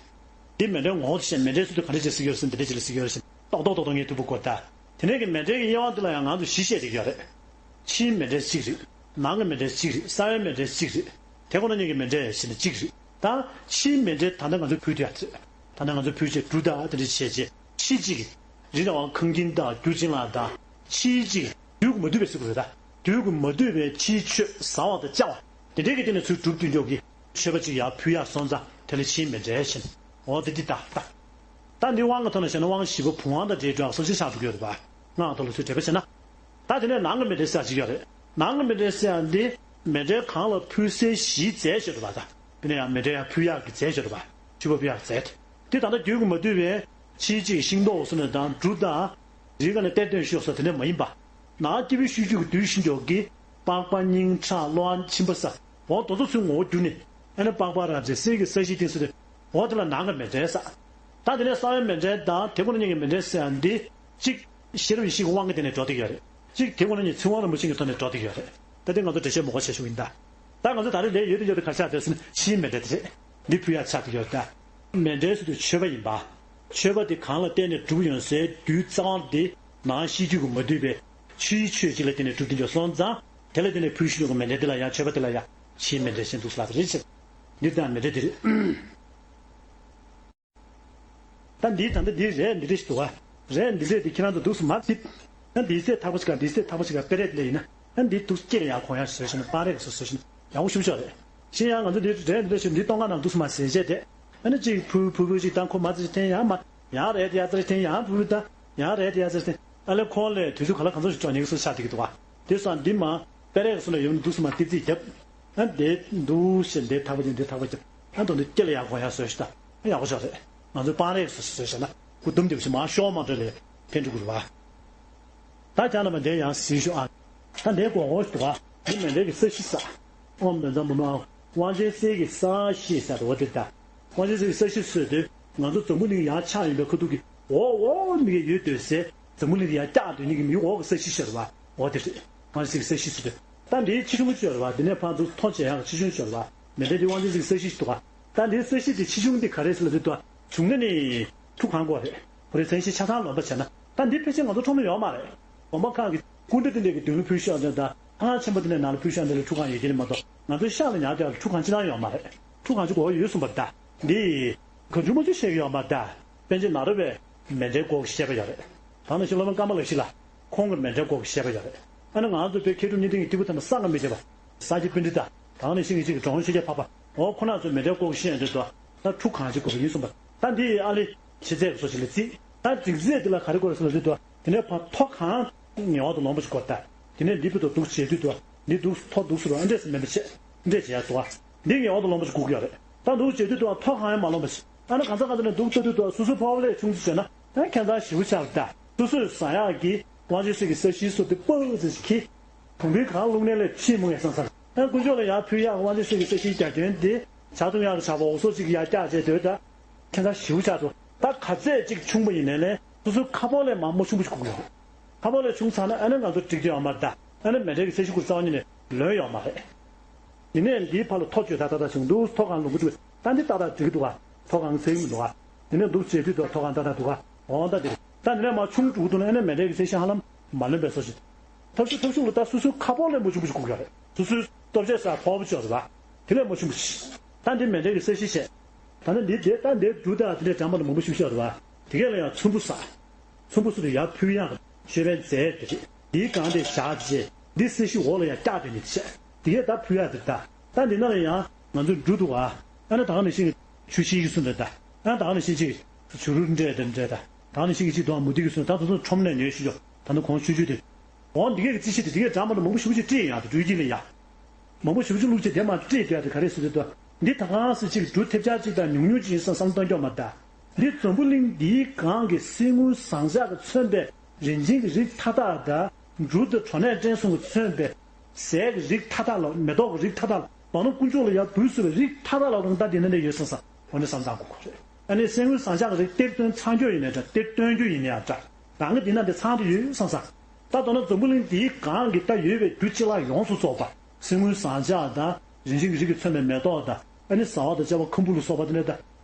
འདི་མཎྜལ་ངོ་བོ་དེ་བཤད། མཎྜལ་ཚུར་དེ་ག་འདྲ་ཅིག་ཟེར་གྱི་ཡོད་རེད་ཟེར་ན་འདི་འདྲ་ཅིག་ལ་ཟེར་གྱི་ཡོད་རེད་ཟེར་ན་ཏོག་ཏོག་ཏོག་ཏོག་ངས་ཐུབ་པ་གོ་ད། དེ་ནས་ཀྱི་མཎྜལ་གྱི་དབྱེ་བ་འདི་ལ་ཡང་ང་ཚོས་བཞི་བཤད་བསྡད་ཀྱི་ཡོད་རེད། ཕྱིའི་མཎྜལ་གཅིག་རེད། ནང་གི་མཎྜལ་གཅིག་རེད། གསང་བའི་མཎྜལ་གཅིག་རེད། དེ་ཁོ་ན་ཉིད་ཀྱི་མཎྜལ་ཞེས་ནས་གཅིག་རེད། ད་ཕྱིའི་མཎྜལ་ད་ལྟ་ང་ཚོས་ཕུལ་དུས་ཡ་ཚེ། ད་ལྟ་ང་ཚོས་ཕུལ་བྱས་འབྲུ་དང་དེ་འདྲ་བྱས་རྗེས་ཕྱི་གཅིག་རི་ར་བ་ཁང་ཁྱིམ་དང་རྒྱུ་ཅན་ལ་དང་། ཕྱིའི་གཅིག་དུས་ཀྱི་མ་བསྡུས་པའི་ཟེར་དགོས་རེད་ད། དུས་ཀྱི་མ་བསྡུས་པའི་ཕྱིའི་ཆོས་བཟའ་བ་དང་བཅའ་བ་དེ་འདྲའི་གི་སྟེང་ནས་ཚུར་སྒྲུབ་སྟེ་འཇོག་གི་མཆོད་པ་ཅིག་ཡར་ཕུལ་ཡག་སོང་ཙང་དེ་ལ་ཕྱིའི་མཎྜལ་ཞེས། འོ་དེ་འདི་ད་ད། ད་འདི་དབང་གི་ཐོག་ནས་བཤད་ན་དབང་བཞི་པོ་བུམ་དབང་དང་འབྲེལ་འགྲོ་ཡག་སོགས་ཅིག་ཆགས་འགྲོ་གི་ཡོད་རེད་པ། སྔགས་ཐོག་ལ་ཚུར་འགྲེལ་པ་བྱས་ན། ད་དེ་ནས་ནང་གི་མཎྜལ་ཟེར་ཡག་ཅིག་ཡོད་རེད། ནང་གི་མཎྜལ་ཟེར་ཡག་འདི་མཎྜལ་གང་ལ་ཕུལ་སའི་གཞིའི་རྫས་ཤིག་རེད་པ། ད་དེ་ནས་ཡང་མཎྜལ་ཡར་ཕུལ་ཡག་གི་རྫས་ཤིག་རེད་པ། མཆོད་པ་ཕུལ་ཡག་རྫས་དེ། དེ་ད་ལྟ་དུས་ཀྱི་མ་བསྡུས་པའི་ཕྱིའི་གཅིག་ཤིང་ཏོག་སོགས་ནས་དང་འབྲུ་དང་། རིའི་ཁ་ནས་གཏེར་སྟོན་ཤོག་ས་དེ་འདྲ་མ་ཡིན་པ། ནང་སྐྱེས་བུའི་ཤུལ་རྒྱུད་ཀྱི་བདུད་བཞི་འཇོག་གི་པགས་པ་སྙིང་ཁྲག་གློ་བ་མཆིན་པ་ཟ། འོ་དེ་ཚོ་ཚུར་ངོ་བོ་བསྒྱུར་ནས་ཨ་ནི་པགས་པ་རབ་རྫས་གསེར་གྱི་ས་གཞིའི་སྟེང་ཟེར་ཏེ། འོ་དེ་ལ་ནང་གི་མཎྜལ་ཟེར། ད་དེ་ནས་གསང་བའི་མཎྜལ་དང་དེ་ཁོ་ན་ཉིད་ཀྱི་མཎྜལ་ཟེར་ཡག་འདི་གཅིག་ཤེས་རབ་ཡེ་ཤེས་ཀྱི་དབང་གིས་དེ་ནས་འགྲོ་བསྡད་ཀྱི་ཡོད་རེད། གཅིག་དེ་ཁོ་ན་ཉིད་ཚིག་དབང་རིན་པོ་ཆེ་གི་ཐོག་ནས་འགྲོ་བསྡད་ཀྱི་ཡོད་རེད། ད་དེ་ང་ཚོ་འགྲེལ་བཤད་མང་པོ་བྱེད་ཤུགས་ཡིན་ད། ད་ང་ཚོ་ད་རེས་ལས་ཡོད་དེ་ཡོད་དེ་ག་ཆགས་བསྡད་ཟེར་ན་ཕྱིའི་མཎྜལ་དེ་རེད། འདི་ཕུལ་ཡག་ཆགས་བསྡད་ཡོད་ད། མཎྜལ་ཟེར་དུས་མཆོད་པ་ཡིན་པ། མཆོད་པ་དེ་གང་ལ་བརྟེན་ནས་གྲུབ་ཡོང་སའི་རྡུལ་རྩ་བ་དེ་ནང་གཤིས་རྒྱུད་ཀྱིས་མ་བསྡུས་པའི་ཆུའི་ཆོས་གཅིག་ལ་བརྟེན་ནས་གྲུབ་བསྡད་ཡོད་སོང་ཙང་། དེ་ལ་བརྟེན་ནས་ཕུལ་བཞིན་ཡོད་པའི་མཎྜལ་དེ་ལ་ཡང་མཆོད་པ་དེ་ལ་ཡང་ཕྱིའི་མཎྜལ་ཟེར་འདུག་ཟེར་ལབ་པ་རེད་ཟེར། འདི་ལྟར་མཎྜལ་དེ་རེད། ད་འདིའི་ད་ལྟ་འདི་རས་འདི་འདྲ་ཞིག་འདུག་ག་རས་འདི་འདྲ་དེ་ཁྱེད་རང་ཚོ་འདུག་སེ་མར་ཅིག་ད་འདི་ཚད་ཐག་པ་ཞིག་ག་འདི་ཚད་ཐག་པ་ཞིག་ག་དཔེ་རས་དེ་ལ་ཡིན་ན། ད་འདི་འདུག་སེ་སྐེ་ལ་ཡར་གོན་ཡག་བཟོས་ཤིང་པང་རས་ཀྱི་བཟོ་བཟོས་ཤིང་ཡག་པོ་ཞེ་པོ་ཅིག་རེད། གཞན་ཡང་ང་ཚོ་འདི་རས་འདི་འདྲ་ཞིག་འདི་སྟོང་ཁ་ནང་འདུག་སེ་མར་བཟས་བྱས་ཏེ། ཨ་ནི་ཅིག་ཕུལ་ཕུལ་ཕུལ་ཅིག་ད་ཁོ་མར་ཙི་འཐེན་ཡང་མར་ཡང་རས་དེ་ཡར་ཙི་འཐེན་ཡང་ཕུལ་ཕུལ་ད་ཡང་རས་དེ་ཡར་ཙི་འཐེན། ཨ་ལས་ཁོང་ལས་དུས་ཚོད་ག་ལ་གང་འཚམ་ཞིག་འགྲོ་ཉེ་གི་བཟོ་ཆགས་བསྡད་ཀྱི་འདུག་ག་དེ་སོང་འདི་མར་དཔེ་རས་ཀྱི་བཟོ་ལ་ཡོང་འདུག་སེ་མར་ཏིག་ཙིག་རྒྱབ། ཨ་འདི་འདུག་སེ་འདི་ཐག་པ་ཅིག་འདི་ཐག་པ་ཅིག་ཨ་མདོ་འདི་སྐེ་ལ་ཡར་གོན་ཡག་བཟོས་ཤིག་ད། ཨ་ཡག་པོ་ཞིག་རེད། ང་ཚོའི་པང་རས་བཟོས་བཟོས་བྱས་ན་སྐུ་དུམ་དེ་བཞིན་མར་ཤོག་མ་འདྲ་ལས་འཐེན་འགྲོ་གི་རེད་བ། ད་ཁྱེད་རྣམ་པ་འདི་ཡང་གཟིགས་ཤོག་ཨ། ད་འདི་གོང་འོག་ཞིག་འདུག་ག་འདི་མཎྜལ་གྱི་ས་གཞི་ས། ཨོཾ་བཛྲ་བྷཱུ་མ་དབང་ཆེན་གསེར་གྱི་ས་གཞི་ཟེར་བ་འདི་ད། དབང་ཆེན་གསེར་གྱི་ས་གཞི་ཟེར་དུས་ང་ཚོ་འཛམ་བུ་གླིང་ཡར་ཆགས་ཡིན་པའི་ཁ་ཐུག་གི་འོག་འོག་མི་གི་ཡོད་སྡོད་སའི་འཛམ་བུ་གླིང་འདི་ཡར་བཀྱག་སྡོད་མཁན་གྱི་མི་འོག་གི་ས་གཞི་ཤར་བ་འོག་དེ་རེད། དབང་ཆེན་གསེར་གྱི་ས་གཞི་ཟེར་དུས། ད་འདིའི་ཆེ་ཆུང་ཤར་བ་འདི་ནས་ཕར་ཚུར་མཐོ་ཆེ་ཡང་ཆེ་ཆུང་ཤར་བ་མཎྜལ་འདི་དབང་ཆེན་གསེར་གྱི་ས་གཞི་ཞིག་འདུག་ག་ད་འདིའི་ས་གཞི་དེ་ཆེ་ཆུང་དེ་ག་རེ་ཟེར་ལབ་དུས་ད་བྱུང་ན་ནི་ཁྲུ་གང་དགོས་རེད། ཁོ་རེ་མཚན་གཞི་ཆ་ཚང་ལོན་པ་བྱས་ན་ད་འདི་ཕལ་ཆེར་ང་ཚོ་ཁྲོམ་ན་ཡོད་མ་རེད། དགོན་པ་ཁག་གི་སྐུ་འདྲ་དེ་འདྲས་ཀྱི་མདུན་ལ་ཕུལ་ཤོག་ཟེར་ད་ལྷ་ཁང་ཆེན་པོ་དེ་འདྲས་ནང་ལ་ཕུལ་ཤོག་འདི་ལ་ཁྲུ་གང་ཡོད་ཀྱི་རེད་མ་གཏོགས་ང་ཚོའི་ཤག་ལ་ཉར་དེ་ལ་ཁྲུ་གང་ཅི་ལང་ཡོད་མ་རེད། ཁྲུ་གང་ཅི་དགོས་ཡོད་གསུངས་པ་ད། འདི་གང་བྱུང་མ་བྱུང་བཤད་ཀྱི་ཡོད་མ་ད། པཎ་ཆེན་ནཱ་རོ་པས་མཎྜལ་བསྐོར་བཤད་པ་ཡོད་རེད། ད་ནང་བཞིན་སློབ་དཔོན་ཀ་མ་ལ་ཤཱི་ལ། ཁོང་གི་མཎྜལ་བསྐོར་བཤད་པ་ཡོད་རེད། ཨ་ནི་ང་ཚོ་བོད་མཁས་གྲུབ་གཉིས་ལྡན་གྱི་ཏི་ཕུ་ཐ་ན་ས་ང་མི་བྱེད་པ། ས་སྐྱ་པཎྜི་ཏ། ད་ནང་བཞིན་གྱི་ཅིག་གྲོང་ཤཱཀྱ་འཕགས་པ། འོ་ཁོ་ན་ཚོས་མཎྜལ་བསྐོར་བཤད་ཡོད་འདུག་ད་ཁྲུ་གང་ཅི་དགོས་པ་ཡིན་གསུངས་པ། ད་འདི་ཨ་ལེ། ཕྱི་རྫས་ཀྱི་བཟོ་ཞིག་ལ་བརྩིས། ད་སྒྲིག་རྫས་འདི་ལ་ག་རེ་དགོས་རེད་ཟེར་ལབ་དུས་དེ་ནས་ཕར་ཐོག་ཁང་ངེས་པར་དུ་ལོངས་པ་ཞིག་དགོས་ད། དེ་ནས་འདི་བུ་དང་འདུག་བྱེད་དུས་དུ་འདི་འདུག་ཐོག་འདུག་ཟེར་བ་ཨ་འདྲས་སུ་མེད་པ་བྱས། འདྲས་བྱེད་ཡ་འདུག་ཨ། འདི་ངེས་པར་དུ་ལོངས་པ་ཞིག་དགོས་ཀྱི་ཡོད་རེད། ད་འདུག་བྱེད་དུས་དུ་ཐོག་ཁང་ཡང་མ་ལོངས་པ་ཞིག་ཨ་ནི་གང་ས་གང་ས་ནས་འདུག་ལྟ་དུས་དུ་སོ་སོའི་ཕོ་བ་ལས་ཆུང་ཙམ་བྱས་ན་ཡང་ཁྱད་མཚར་ཞེ་པོ་ཆགས་ད། སོ་སོས་ཟ་ཡག་གི་དབང་ཆེན་གསེར་གྱི་ས་གཞི་སོགས་དེ་སྤུ་ཙམ་ཞིག་གིས། བོང་བུའི་གང་བླུགས་ནས་ལས་ཕྱིན་མོ་ངས་བསམ་བསམ། ཨ་དཀོན་མཆོག་ལ་ཡར་ཕུལ་ཡག་དབང་ཆེན་གསེར་གྱི་ས་གཞིའི་རྒྱ་ཁྱོན་དེ་ཇ་འཐུང་ཡག་གི་ཇ་འོག་སོགས་ཅིག་ཡར་བཀྱག་བྱས་སྡོད་ད། ཁྱད་མཚར་ཞེ་པོ་ཆགས་འདུག་ད་ག་ཚད་ཅིག་ཆུང་པ་ཡིན་ནའི་ལས་སོ་སོའི་ཁ་ཕོར་ལས་མར་མ་ཆུང་པོ་ཞིག་དགོས་ཀྱི་ཡོད་རེད། ཁ་ཕོར་ལས་ཆུང་ཚར་ན་ཨ་ནི་ང་ཚོ་འགྲིག་རྒྱུ་ཡོད་མ་རེད་ད། ཨ་ནི་མཎྜལ་གྱི་ས་གཞི་ཁུར་རྩ་བ་ཉིད་ནས་ལོན་ཡོད་མ་རེད། དེ་ནས་འདིའི་ཕར་ལ་ཐོ་བཅོས་ད་ད་ད་བྱུང་འདུག་ཐོ་གང་ལུང་པ་བཅུག་ད་འདི་ཏག་ཏག་འགྲིག་གི་འདུག་ག་ཐོ་གང་ཚད་ཡིན་མི་འདུག་ག་དེ་ནས་འདུག་བྱེད་དུས་ཐོ་གང་ཏག་ཏག་འདུག་ག་འོང་ད་འདིར་ད་འདི་ནས་མར་ཆུང་འགྲོ་གི་འདུག་ན་ཨ་ནི་མཎྜལ་གྱི་ས་གཞི་ཧ་ལམ་མ་ལོན་པའི་བཟོ་ཞིག་ཐབས་ཤུགས་ཐབས་ཤུགས་ལ་ད་སོ་སོའི་ཁ་ཕོར་ལས་མ་ཆུང་པོ་ཞིག་དགོས་ཀྱི་རེད། སོ་སོའི་ལྟོ་ཆས་ཟ་ཕོར་པ་ཅོག་རེད་པ། དེ་ལས་མ་ཆུང་པོ་ཞིག་ད་འདི་མཎྜལ་གྱི་ས་གཞི་བྱས། ད་ནི་འདི་དེ་ད་འདིར་འབྲུ་དང་དེ་འདྲའི་འགྲམ་པ་ལ་མང་པོ་ཞིག་ཤོར་བ། དེ་གས་ལ་ཡང་ཚོམ་བུ་ཟ། ཚོམ་བུ་སུ་དུ་ཡར་ཕུལ་ཡང་ཤོད་པའི་རྫས་དེ་རེད། འདིའི་སྒང་དེ་བཞག་རྗེས་འདི་ས་གཞི་འོག་ལ་ཡང་བཀྱག་དེ་ནི་བྱས། དེ་གས་ད་ཕུལ་ཡག་དེ་ད། ད་འདི་ན་ལ་ཡང་ང་ཚོའི་འབྲུ་འདུག་ཨ། ཨ་ནི་ད་ག་ནང་བཞིན་གྱི་ཆུ་ཤེལ་གྱི་སུ་འདྲ་ད། ཨ་ནི་ད་ག་ནང་བཞིན་གྱི་བྱུ་རུ་འདྲ་དེ་འདྲ་ད། ད་ག་ནང་བཞིན་གྱི་ཅིག་དུ་མུ་ཏིག་གི་སུ་ད་དུང་ཁྲོམ་ནས་ཉོས་ཤིག་ཡོད་ད་ནི་གོང་ཆུང་ཆུང་དེ། འོ་འདི་གས་ཀྱི་རྩི་ཤིང་དེ་འདི་གས་འགྲམ་པ་ལ་མང་པོ་ཞེ་པོ་ཅིག་སྤྲད་ཡང་དུ་འབྲུ་དཀྱིལ་ལ་ཡ། མང་པོ་ཞེ་པོ་ཅིག་བླུགས་བྱས་དེ་མར་སྤྲད་བསྡད་དེ་ག་རེ་ཟེར་དུས་དུ། འདི་ད་གང་སེ་ཅིག་འབྲུ་ཐེབས་ཆག་ཅིག་དང་ཉུང་ཉུང་ཅིག་ཡིན་བསམ་བསམ་བཏང་སྐྱོ་མ་ད། འདི་འཛམ་བུ་གླིང་འདིའི་སྒང་གི་གསེར་དངུལ་ཟངས་ལྕགས་ཀྱིས་མཚོན་པའི་རིན་ཆེན་གྱི་རིགས་མཐའ་དག་དང་འབྲུ་དང་གྲོ་ནས་སྤྲིན་གསུམ་གྱིས་མཚོན་པའི་ཟས་ཀྱི་རིགས་མཐའ་དག་ལ་མེ་ཏོག་གི་རིགས་མཐའ་དག་ལ་མ་ནུ་དཀོན་མཆོག་ལ་ཡར་འབུལ་ཚུལ་བའི་རིགས་མཐའ་དག་ལ་རང་ད་འདི་ནས་ནས་ཡོད་བསམ་བསམ་འོ་ནས་བསམ་བཏང་དགོས་ཀྱི་རེད། ཨ་ནི་གསེར་དངུལ་ཟངས་ལྕགས་ཀྱི་རིགས་གཏེར་སྟོན་ཚང་སྐྱོ་ཡིན་ནའི་འདྲ་གཏེར་སྟོན་རྒྱུ་ཡིན་ནའི་འདྲ། རང་གི་འདི་ན་འདི་ཚང་དུ་ཡོད་བསམ་བསམ། ད་མདོར་ན་འཛམ་བུ་གླིང་འདིའི་སྒང་གི་ད་ཡོད་པའི་རྒྱུ་ཅི་ལ་ཡོངས་སུ་རྫོགས་པ། གསེར་དངུལ་ཟངས་ལྕགས་དང་རིན་ཆེན་གྱི་རིགས་ཀྱིས་མཚོན་པའི་མེ་ཏོག་དང་ཨ་ནི་བཟའ་བ་དང་བཅའ་བ་ཁམ་བུ་ལ་སོགས་པ་དེ་འདྲ་དང་།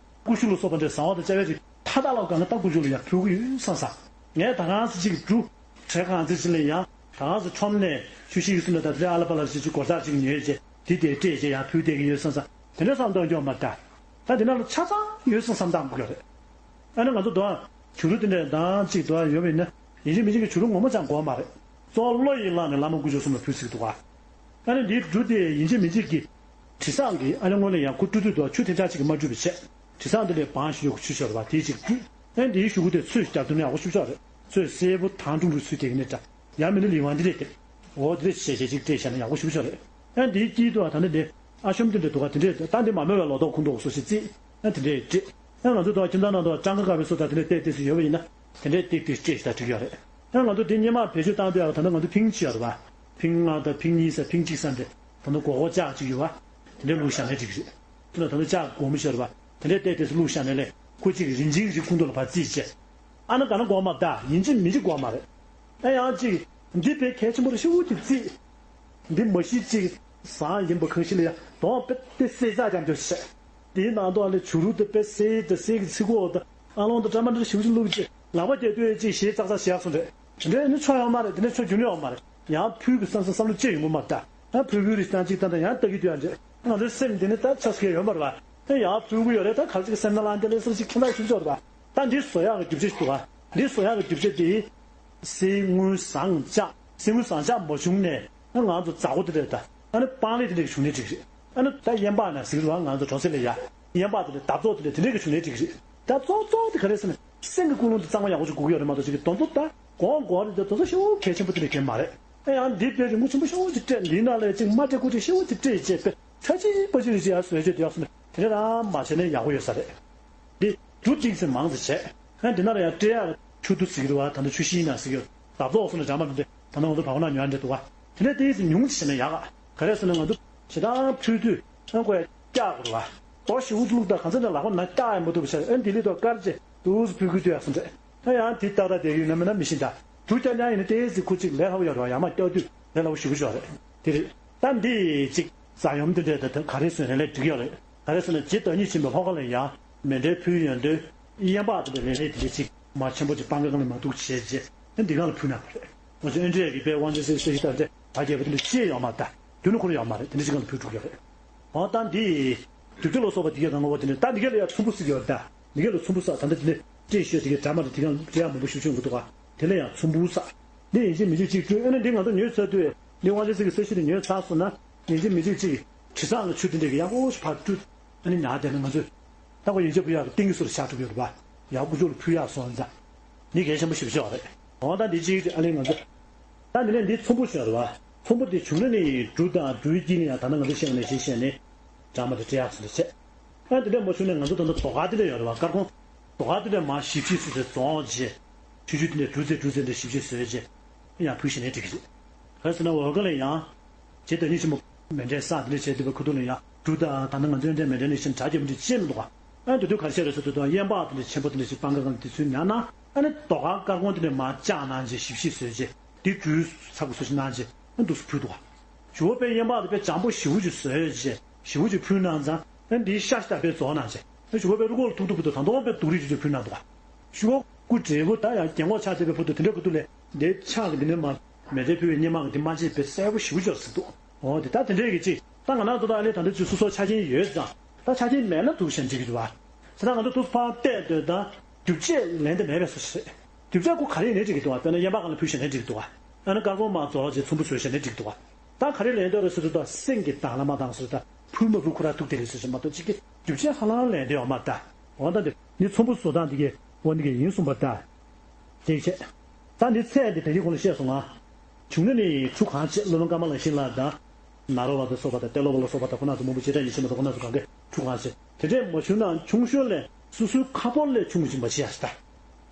ཀུ་ཤུ་ལ་སོགས་པ་འདྲའི་བཟའ་བ་དང་བཅའ་བའི་རིགས་མཐའ་དག་ལ་གང་ག་ད་ཀུ་ཤུ་ལ་ཡང་ཕུལ་གྱི་ཡོད་བསམ་བསམ། ངས་ད་གང་ཟེ་གཅིག་འབྲུ་བྲེ་གང་ཟེ་ཅི་ལ་ཡང་ད་གང་ཟེ་ཁྲོམ་ནས་ཆུ་ཤིང་གི་སུ་ནས་ད་དེ་ཨ་ལ་པ་ལ་ཞིག་གཅིག་སྒོར་རྩ་གཅིག་ཉོས་རྗེས་དེ་དེ་སྤྲད་རྗེས་ཡང་ཕུལ་བསྡད་ཀྱི་ཡོད་བསམ་བསམ་དེ་འདྲ་བསམ་གཏོང་སྐྱོ་མ་ད། ད་དེ་ན་ལ་ཆ་ཚང་ཡོད་བསམ་བསམ་བཏང་དགོས་ཀྱི་རེད། ཨ་ནི་ང་ཚོ་དོ་བྱུ་རུ་དེ་འདྲས་དང་གཅིག་དོ་ཡོད་པ་ཡིན་ན་ཡིན་གཅིག་མིན་གཅིག་གི་བྱུ་རུ་ངོ་མ་ཅང་དགོས་མ་རེད། གཙོ་བོ་བློ་ཡིས་བླངས་ནས་བླ་མ་དཀོན་མཆོག་གསུམ་ལ་ཕུལ་ཟེར་གྱི་འདུག་ག་ཨ་ནི་འདིའི་འབྲུ་དེ་ཡིན་གཅིག་མིན་གཅིག་གི་དྲི་བཟང་གི་ཨ་ནི་སྔོན་ལ་ཡང་ཁུ་ཀྲུ་ཏུ་དོ་ཆུ་ཐེབས་ཆག་ཅིག་གིས་མ་བཀྲུས་པ་བྱས། དྲི་བཟང་དེ་ལས་བང་ཞིག་ཡོད་ཁུ་ཆུ་ཤོར་བ་དེའི་ཅིག་བཀྲུས། ཨ་ནི་འདིའི་ཤུ་གུ་དེ་ཚོས་རྒྱག་ཐུབ་ན་ཡག་པོ་ཤུགས་ཆག་རེད། ཚོས་སེར་པོ་དང་ཀྲུང་ཀྲུང་ཚུལ་དེ་གི་ནས་འདྲ། ཡང་མིན་ན་ལི་ཝང་འདི་རེད་དེ། འོ་འདི་རེད་ཞེས་ཞེས་ཅིག་སྤྲད་བཞག་ན་ཡག་པོ་ཞེ་པོ་ཅིག་རེད། ཨ་འདིའི་དཀྱིལ་དུ་ད་ནི་འདི་ཨ་ཤོམ་དེ་འདྲ་འདུག་ག་དེ་འདྲས་ད་འདི་མ་རྨོས་པའི་ལོ་ཏོག་ཁུང་འདུག་སོ་ཞིག་རྩིས་ཨ་དེ་འདྲས་སྤྲད། ཨ་ང་ཚོ་ད་ཁྱིམ་ཚང་ནང་དུ་སྤྲང་ཀ་དཀར་པོའི་སོ་ད་དེ་འདྲས་བལྟས་བལྟས་སུ་ཡོད་པ་ཡིན་ན་དེ་འདྲས་ཏིག་ཏིག་སྤྲད་ཞིག་ད་འགྲིག་ཡོད་རེད། ཨ་ང་ཚོ་དེ་སྔོན་མ་བེད་སྤྱོད་བཏང་དུས་ཨ་ད་ནི་ང་ཚོ་ཕིང་ཅི་ཡོད་རེད་པ། ཕིང་ལྔ་དང་ཕིང་གཉིས་ཟེར་ཕིང་གཅིག་ཟེར་འདྲས་ད་ནི་སྒོར་སྒོར་ལྕགས་གཅིག་ཡོད་པ། དེ་འདྲས་བླུགས་བཞག་ན་འགྲིག་གི་རེད། དེ་ལ་ད་ནི་ལྕགས་སྒོར་མོ་ཤོར་བ་དེ་འདྲས་བལྟས་བལྟས་སུ་བླུགས་བཞག་ན་ལས་ཁོ་གཅིག་རིན་ཆེན་གྱི་ཁུང་དུ་ལ་ཕར་རྩིས་བྱས། ཨ་ན་ག་ན་སྒོར་མ་ད་ཡིན་གཅིག་མིན་གཅིག་སྒོར་མ་རེད། ཨ་ཡང་གཅིག་འདི་དཔེ་གལ་ཆེན་པོ་རེད་ཤུགས་ཀྱིས་རྩིས། འདི་མ་གཞི་གཅིག་ཟངས་ཡིན་པ་གང་ཞིག་ལ་ཡ་དོང་དཔེ་དེ་སེ་ཙག་ཀྱང་འདོད་ཤེས། དེའི་ནང་དུ་ཨ་ལས་བྱུ་རུ་དེ་དཔེ་སེ་དེ་སེ་གི་ཚི་གོ་དང་ཨ་ལོང་དང་ཀྲ་མ་འདྲ་ཞིབ་ཞིབ་བླུགས་ཅིག་ལག་པ་རྒྱག་དུས་ཅིག་ཞེ་ཙག་ཙག་བཞག་སོང་རེད། དེ་འདྲ་ནི་ཆོ་ཡོང་མ་རེད། དེ་འདྲ་ཆོ་རྒྱུ་ནི་ཡོང་མ་རེད། ཡང་ཕུལ་གི་བསམ་བསམ་བསམ་བློ་ཅི་ཡོང་གི་མ་རེད། ད་ཡང་ཕུལ་གི་རེད་ཙང་ཅིག་ད་ད་ཡང་ལྟ་གི་འདུག་ཨ་འདྲ་ང་ཚོའི་སེམས་འདི་ནི་ད་ཆགས་སྐལ་ཡོད་མ་རེད་བ། ད་ཡང་ཕུལ་གི་ཡོད་རེད། ད་ག་ཅིག་སེམས་ནང་ལ་འདི་ལས་སུ་ཅིག་ཁྱེད་ལ་ཞུ་ཆོག་རེད་བ། ད་འདི་བཟོ་ཡག་གི་རྒྱུ་ཆ་ཞིག་འདུག་བ། འདི་བཟོ་ཡག་གི་རྒྱུ་ཆ་འདི། གསེར་དངུལ་ཟངས་ལྕགས། གསེར་དངུལ་ཟངས་ལྕགས་མ་བྱུང་ནས་ང་ཚོ་མཛའ་བོ་དེ་འདྲ་ད་ཨ་ནི་སྤང་ལེབ་དེ་འདྲ་གི་བྱུང་ནས་འགྲིག་རེད། ཨ་ནི་ད་གཡན་པ་ན་ཟིག་རུ་ང་ཚོ་གྲོང་གསེབ་ལ་ཡ་གཡན་པ་དེ་འདྲ་འདབ་ཚོགས་དེ་འདྲ་དེ་འདྲ་གི་བྱུང་ནས་འགྲིག་རེད། ད་གཙོ་གཙོ་དེ་ག་རེ་ཟེར་ན་སེམས་ཀྱི་ཀུན་སློང་དེ་གཙང་མ་ཡག་པོ་ཅིག་དགོས་ཀྱི་ཡོད་རེད་མ་གཏོགས་ཅིག་གི་དོན་དུ་ད་གོང་གོང་རེད། ད་དོན་དུ་ཤེས་བོ་གལ་ཆེན་པོ་དེ་འདྲ་གལ་མ་རེད། ཨ་ཡང་འདི་དཔེ་རི་མོ་ཆེན་པོ་ཤེས་བོ་ཅིག་སྤྲད་འདིའི་ནང་ལ་ཅིག་མ་སྤྲད་ཁུ་ཅིག་ཤེས་བོ་ཅིག་སྤྲད་བྱས་པས་ཁ་ཅིག་པ་ཅིག་རེ་ཅིག་ཡར་བཟོས་བྱས་དེ་ཡག་སོང་ན་དེ་འདྲ་རང་མ་བྱས་ན་ཡག་པོ་ཡོད་ས་རེད། འདི་འབྲུ་ཏིག་ཙམ་མང་ཙམ་བྱས། ཨ་འདི་ནང་ལ་ཡང་སྤྲད་ཡག་ཆུ་དུ་ཟིག་རུ་བ་ད་ལྟ་ཆུ་ཤིང་ན་ཟིག་ཡོད། ད་རྫོགས་སོང་ན་འཇམ་པ་འདི་ད་ལྟ་ང་ཚོ་བ་གོ་ན་ཉོ་འདྲ་འདུག་བ། དེ་ནས་ཏིག་ཙམ་ཉུང་ཙམ་བྱས་ན་ཡག་ག་ག་རེ་ཟེར་ན་ང་ཚོ་ཞེ་སྡང་ཕུལ་དུས་ཨ་ཁོས་སྐྱག་རུ་བ། དོ་ཞིག་འུ་ལུག་ད་གང་ཚ་ན་ལག་པ་ན་སྐྱག་ཡང་མ་ཐུབ་བྱས། ཨ་འདི་ལི་དོ་དཀར་ཅེ་དུ་ཕུལ་གི་དུས་ཡག་སོང་འདྲ། ཨ་ཡང་དེ་ཏག་ཏག་དེ་ཡུལ་ན་མིན་ན་མི་ཤེས་ད། དུ་ཀྱང་ཀྱང་ཡིན་ན་ཏིག་ཙམ་ཁུ་ཅིག་ལས་སླ་བོ་ཡོད་རུ་བ། ཡང་མ་སྐྱག་དུས་ལས་སླ་བོ་ཞིག་གི་ཞོག་རེད། དེ་རེད། ད་འདི་ཅིག་ཟ་ཡོམ་དེ་འདྲས་ད་ག་རེ་ཟོས་ནས་ལས་འགྲིག་ཡོད་རེད། ག་རེ་ཟེར་ན་ཇི་ལྟ་ཉིད་ཕྱིན་པའི་ལྷོ་ཁ་ལ་ཡང་མེ་འདྲའི་ཕུལ་ཡོང་དུས་གཡན་པ་དེ་འདྲ་ལས་ལས་དེ་འདྲ་ཅིག་མ་ཆེན་པོ་ཅིག་སྤང་ཁ་སྒང་ལ་མ་འདུག་བྱས་རྗེས་ཨ་འདི་སྒང་ལ་ཕུལ་ན་པ་རེད། ང་ཚོ་ཨེ་འདྲས་ཀྱི་དཔེ་དབང་ཆེན་སྲིད་སྲིད་ཞི་དང་འདྲ་ད་རྒྱལ་པོ་དེ་འདྲ་ཅི་ཡོད་མ་ད་རྒྱུ་ནི་ཁོ་ར་ཡོད་མ་རེད། དེ་འདྲ་ཅིག་སྒང་ལ་ཕུལ་འགྲོ་གི་ཡོད་རེད། འོ་ད་འདི་དུག་སྦྲུལ་ལ་སོགས་པ་དེ་གའི་གང་བ་དེ་འདྲ་ད་འདི་ག་ལ་ཡང་ཚོམ་བུ་ཟེར་གྱི་ཡོད་རེད་ད། འདི་ག་ལ་ཚོམ་བུ་ཟེར་ད་ལྟ་འདི་ནི་སྤྲད་ཤོད་དེ་གའི་འདྲ་མ་རེད། དེ་གང་འདྲ་ཡང་མང་པོ་ཞིག་བྱུང་གི་འདུག་ག་དེ་ལ་ཡང་ཚོམ་བུ་ཟེར། འདི་ཡིན་གཅིག་མིན་གཅིག་གཅིག་སྤྲུལ་ཨ་ནི་འདི་ང་ཚོ་ཉོས་ཚར་དུས་འདི་དབང་ཆེན་སྲིད་ཀྱི་ས་གཞི་དེ་ཉོས་ཚར་སོང་ན་ཡིན་གཅིག་མིན་གཅིག་གཅིག་དྲི་བཟང་ལ་ཆུ་དེ་འདྲ་གི་ཡག་པོ་ཞིག་ཕར་བཀྲུས་ཨ་ནི་ཉར་བསྡད་ན་ང་ཚོས་ད་ཁོ་ཡིན་གཅིག་ཕུལ་ཡག་གི་ཏིང་ངེ་ཟུར་བཞག་ཐུབ་ཡོད་རེད་པ། ཡག་ཀུ་ཅོ་ལ་ཕུལ་ཡག་སོང་ཙང་འདི་གལ་ཆེན་པོ་ཞེ་པོ་ཅིག་རེད། འོ་ད་འདི་གཅིག་ཨ་ནི་ང་ཚོ་ད་འདི་ནས་འདི་ཚོམ་བུ་ཞིག་རེད་པ། ཚོམ་བུ་དེ་བྱུང་ན་ནི་འབྲུ་དང་འབྲུའི་དཀྱིལ་ནས་ཡང་ད་ནང་ང་ཚོ་བཤད་ནས་ཞེས་བཤད་ནས་འདྲ་མ་དེ་སྤྲད་ཡག་སོང་ཟེར་བྱས། ཨ་དེ་འདྲ་མ་བྱུང་ན་ང་ཚོ་ད་ལྟ་རྡོ་དཀར་དེ་འདྲ་ཡོད་རེད་པ། དཀར་གོང་། རྡོ་དཀར་དེ་འདྲ་མར་ཞིབ་ཞིབ་སུ་དེ་རྫོང་རྗེས་ཆུ་ཆུ་དེ་འདྲ་གྲུ་རྩེ་གྲུ་རྩེ་འདྲ་ཞིབ་ཞིབ་བཟོས་རྗེས་ཡང་ཕུལ་ཞིག་ནས་འགྲིག་གི་རེད། ག་རེ་ཟེར་ན་འོལ་ཁ་ལ་ཡང་རྗེ་བདག་ཉིད་ཆེན་པོ་མཎྜལ་བསགས་དེ་འདྲ་བྱས་དུས་པ་ཁུ་ཐུག་ལ་ཡང་འབྲུ་དང་ད་ནང་ང་ཚོའི་འདྲ་མཎྜལ་ནས་བཞིན་གྲ་རྒྱས་པོ་འདྲ་ཅི་མི་འདུག་ག་ཨ་དེ་དུས་ག་རེ་བྱས་རེད་ཟེར་དུས་དང་གཡན་པ་དེ་འདྲ་ཆེན་པོ་དེ་འདྲ་ཞིག་སྤང་ཁ་སྒང་དེ་ཚུར་ཉར་ན་ཨ་ནི་རྡོ་དཀར་དཀར་གོང་དེ་འདྲ་མར་བཅག་གནང་རྗེས་ཞིབ་ཞིབ་བཟོས་རྗེས་དེ་གྲུ་ཚ་གུ་ཚོ་ཞིག་གནང་རྗེས་ཨ་འདུག་སེ་ཕུལ་འདུག་ག་ཞུ་བ་པའི་གཡན་པ་དེ་དཔེ་འཇམ་པོ་ཞེ་པོ་ཅིག་བཟོས་རྗེས། ཞེ་པོ་ཅིག་ཕུལ་གནང་ཙང་། ཨ་འདིའི་ཤ་ཤ་དཔེ་རྫོགས་གནང་ཅེས། ཨ་ཞུ་བ་པའི་རུ་ཁོག་ལ་ཐུག་ཐུག་ཕུ་ཐུག་ད་དུང་དཔེ་སྡུག་རིགས་ཅིག་ཅིག་ཕུལ་གནང་འདུག་ག་ཞུ་བ་སྐུ་བགྲེས་པོ་ད་ཡང་རྒན་གོག་ཆགས་བསྡད་པའི་བུ་དུ་དེ་འདྲ་བུ་དུ་ལས་འདིའི་ཕྱག་གི་འདི་ནས་མར་མེ་འདྲའི་ཕུལ་བའི་སྙེ་མ་གི་འདི་མ་བརྗེད་པའི་གསལ་པོ་ཞེ་པོ་ཅིག་ཟེར་འདུག་འོ་དེ་ད་དེ་འདྲའི་གི་ཅིག་ད་ང་རང་ཚོ་ད་ཨ་ནི་ད་འདི་ཅིག་སོ་སོ་ཆ་རྐྱེན་ཡོད་ཙང་། ད་ཆ་རྐྱེན་མེད་ན་འདུག་བྱས་འགྲིག་གི་འདུག་བ། ད་ང་ཚོ་དུས་ཕར་བལྟས་སྡོད་ད། རྒྱུ་ཆས་ལེན་དེ་མེད་པའི་སོ་ཞིག་རེད། རྒྱུ་ཆས་ཁོ་ག་རེ་ཡིན་ནའི་འགྲིག་གི་འདུག་བ། དཔེར་ན་གཡན་པ་སྒང་ལ་ཕུལ་ཤེས་ནའི་འགྲིག་གི་འདུག་བ། ཨ་ནི་དཀར་གོང་མར་རྫོགས་རྗེས་ཚོམ་བུ་བཟོས་ཤེས་ནའི་འགྲིག་གི་འདུག་བ། ད་ག་རེ་ལེན་འདོད་རེད་ཟེར་དུས་ད་སེང་གེ་དང་ལ་མ་དང་ཟེར་ད་ཕུལ་མ་ཕུལ་ཁོ་ར་ཐུག་དེ་རེད་ཟེར་ཞིག་མ་གཏོགས་གཅིག་གི་རྒྱུ་ཆས་ཧ་ལམ་ལེན་འདོད་ཡོད་མ་རེད་ད། འོ་ད་འདི་ནི་ཚོམ་བུ་བཟོ་སྟངས་འདི་གའི་འོ་འདི་གའི་ཡིན་གསུངས་པ་རེད་ད། དེ་བྱས། ད་འདི་ཚད་འདི་ད་གིན་གོང་ལ་བཤད་སོང་ང་། བྱུང་ན་ནི་ཁྲུ་གང་ཆེ་སློབ་དཔོན་ཀརྨ་ལགས་ཤིང་ལགས་དང་། ནཱ་རོ་པ་དང་སོགས་པ་དང་ཏེ་ལོ་པ་ལ་སོགས་པ་དང་ཁོ་ན་ཚོ་མང་པོ་རྗེས་དྲན་ཡིད་ཆེས་མ་དང་ཁོ་ན་ཚོ་གང་གའི་ཁྲུ་གང་ཆེ་དེ་འདྲས་མ་བྱུང་ན་ཆུང་ཤོས་ལས་སོ་སོའི་ཁ་ཕོར་ལས་ཆུང་ཞིག་མ་བྱེད་ཡ་ཞིག་ད།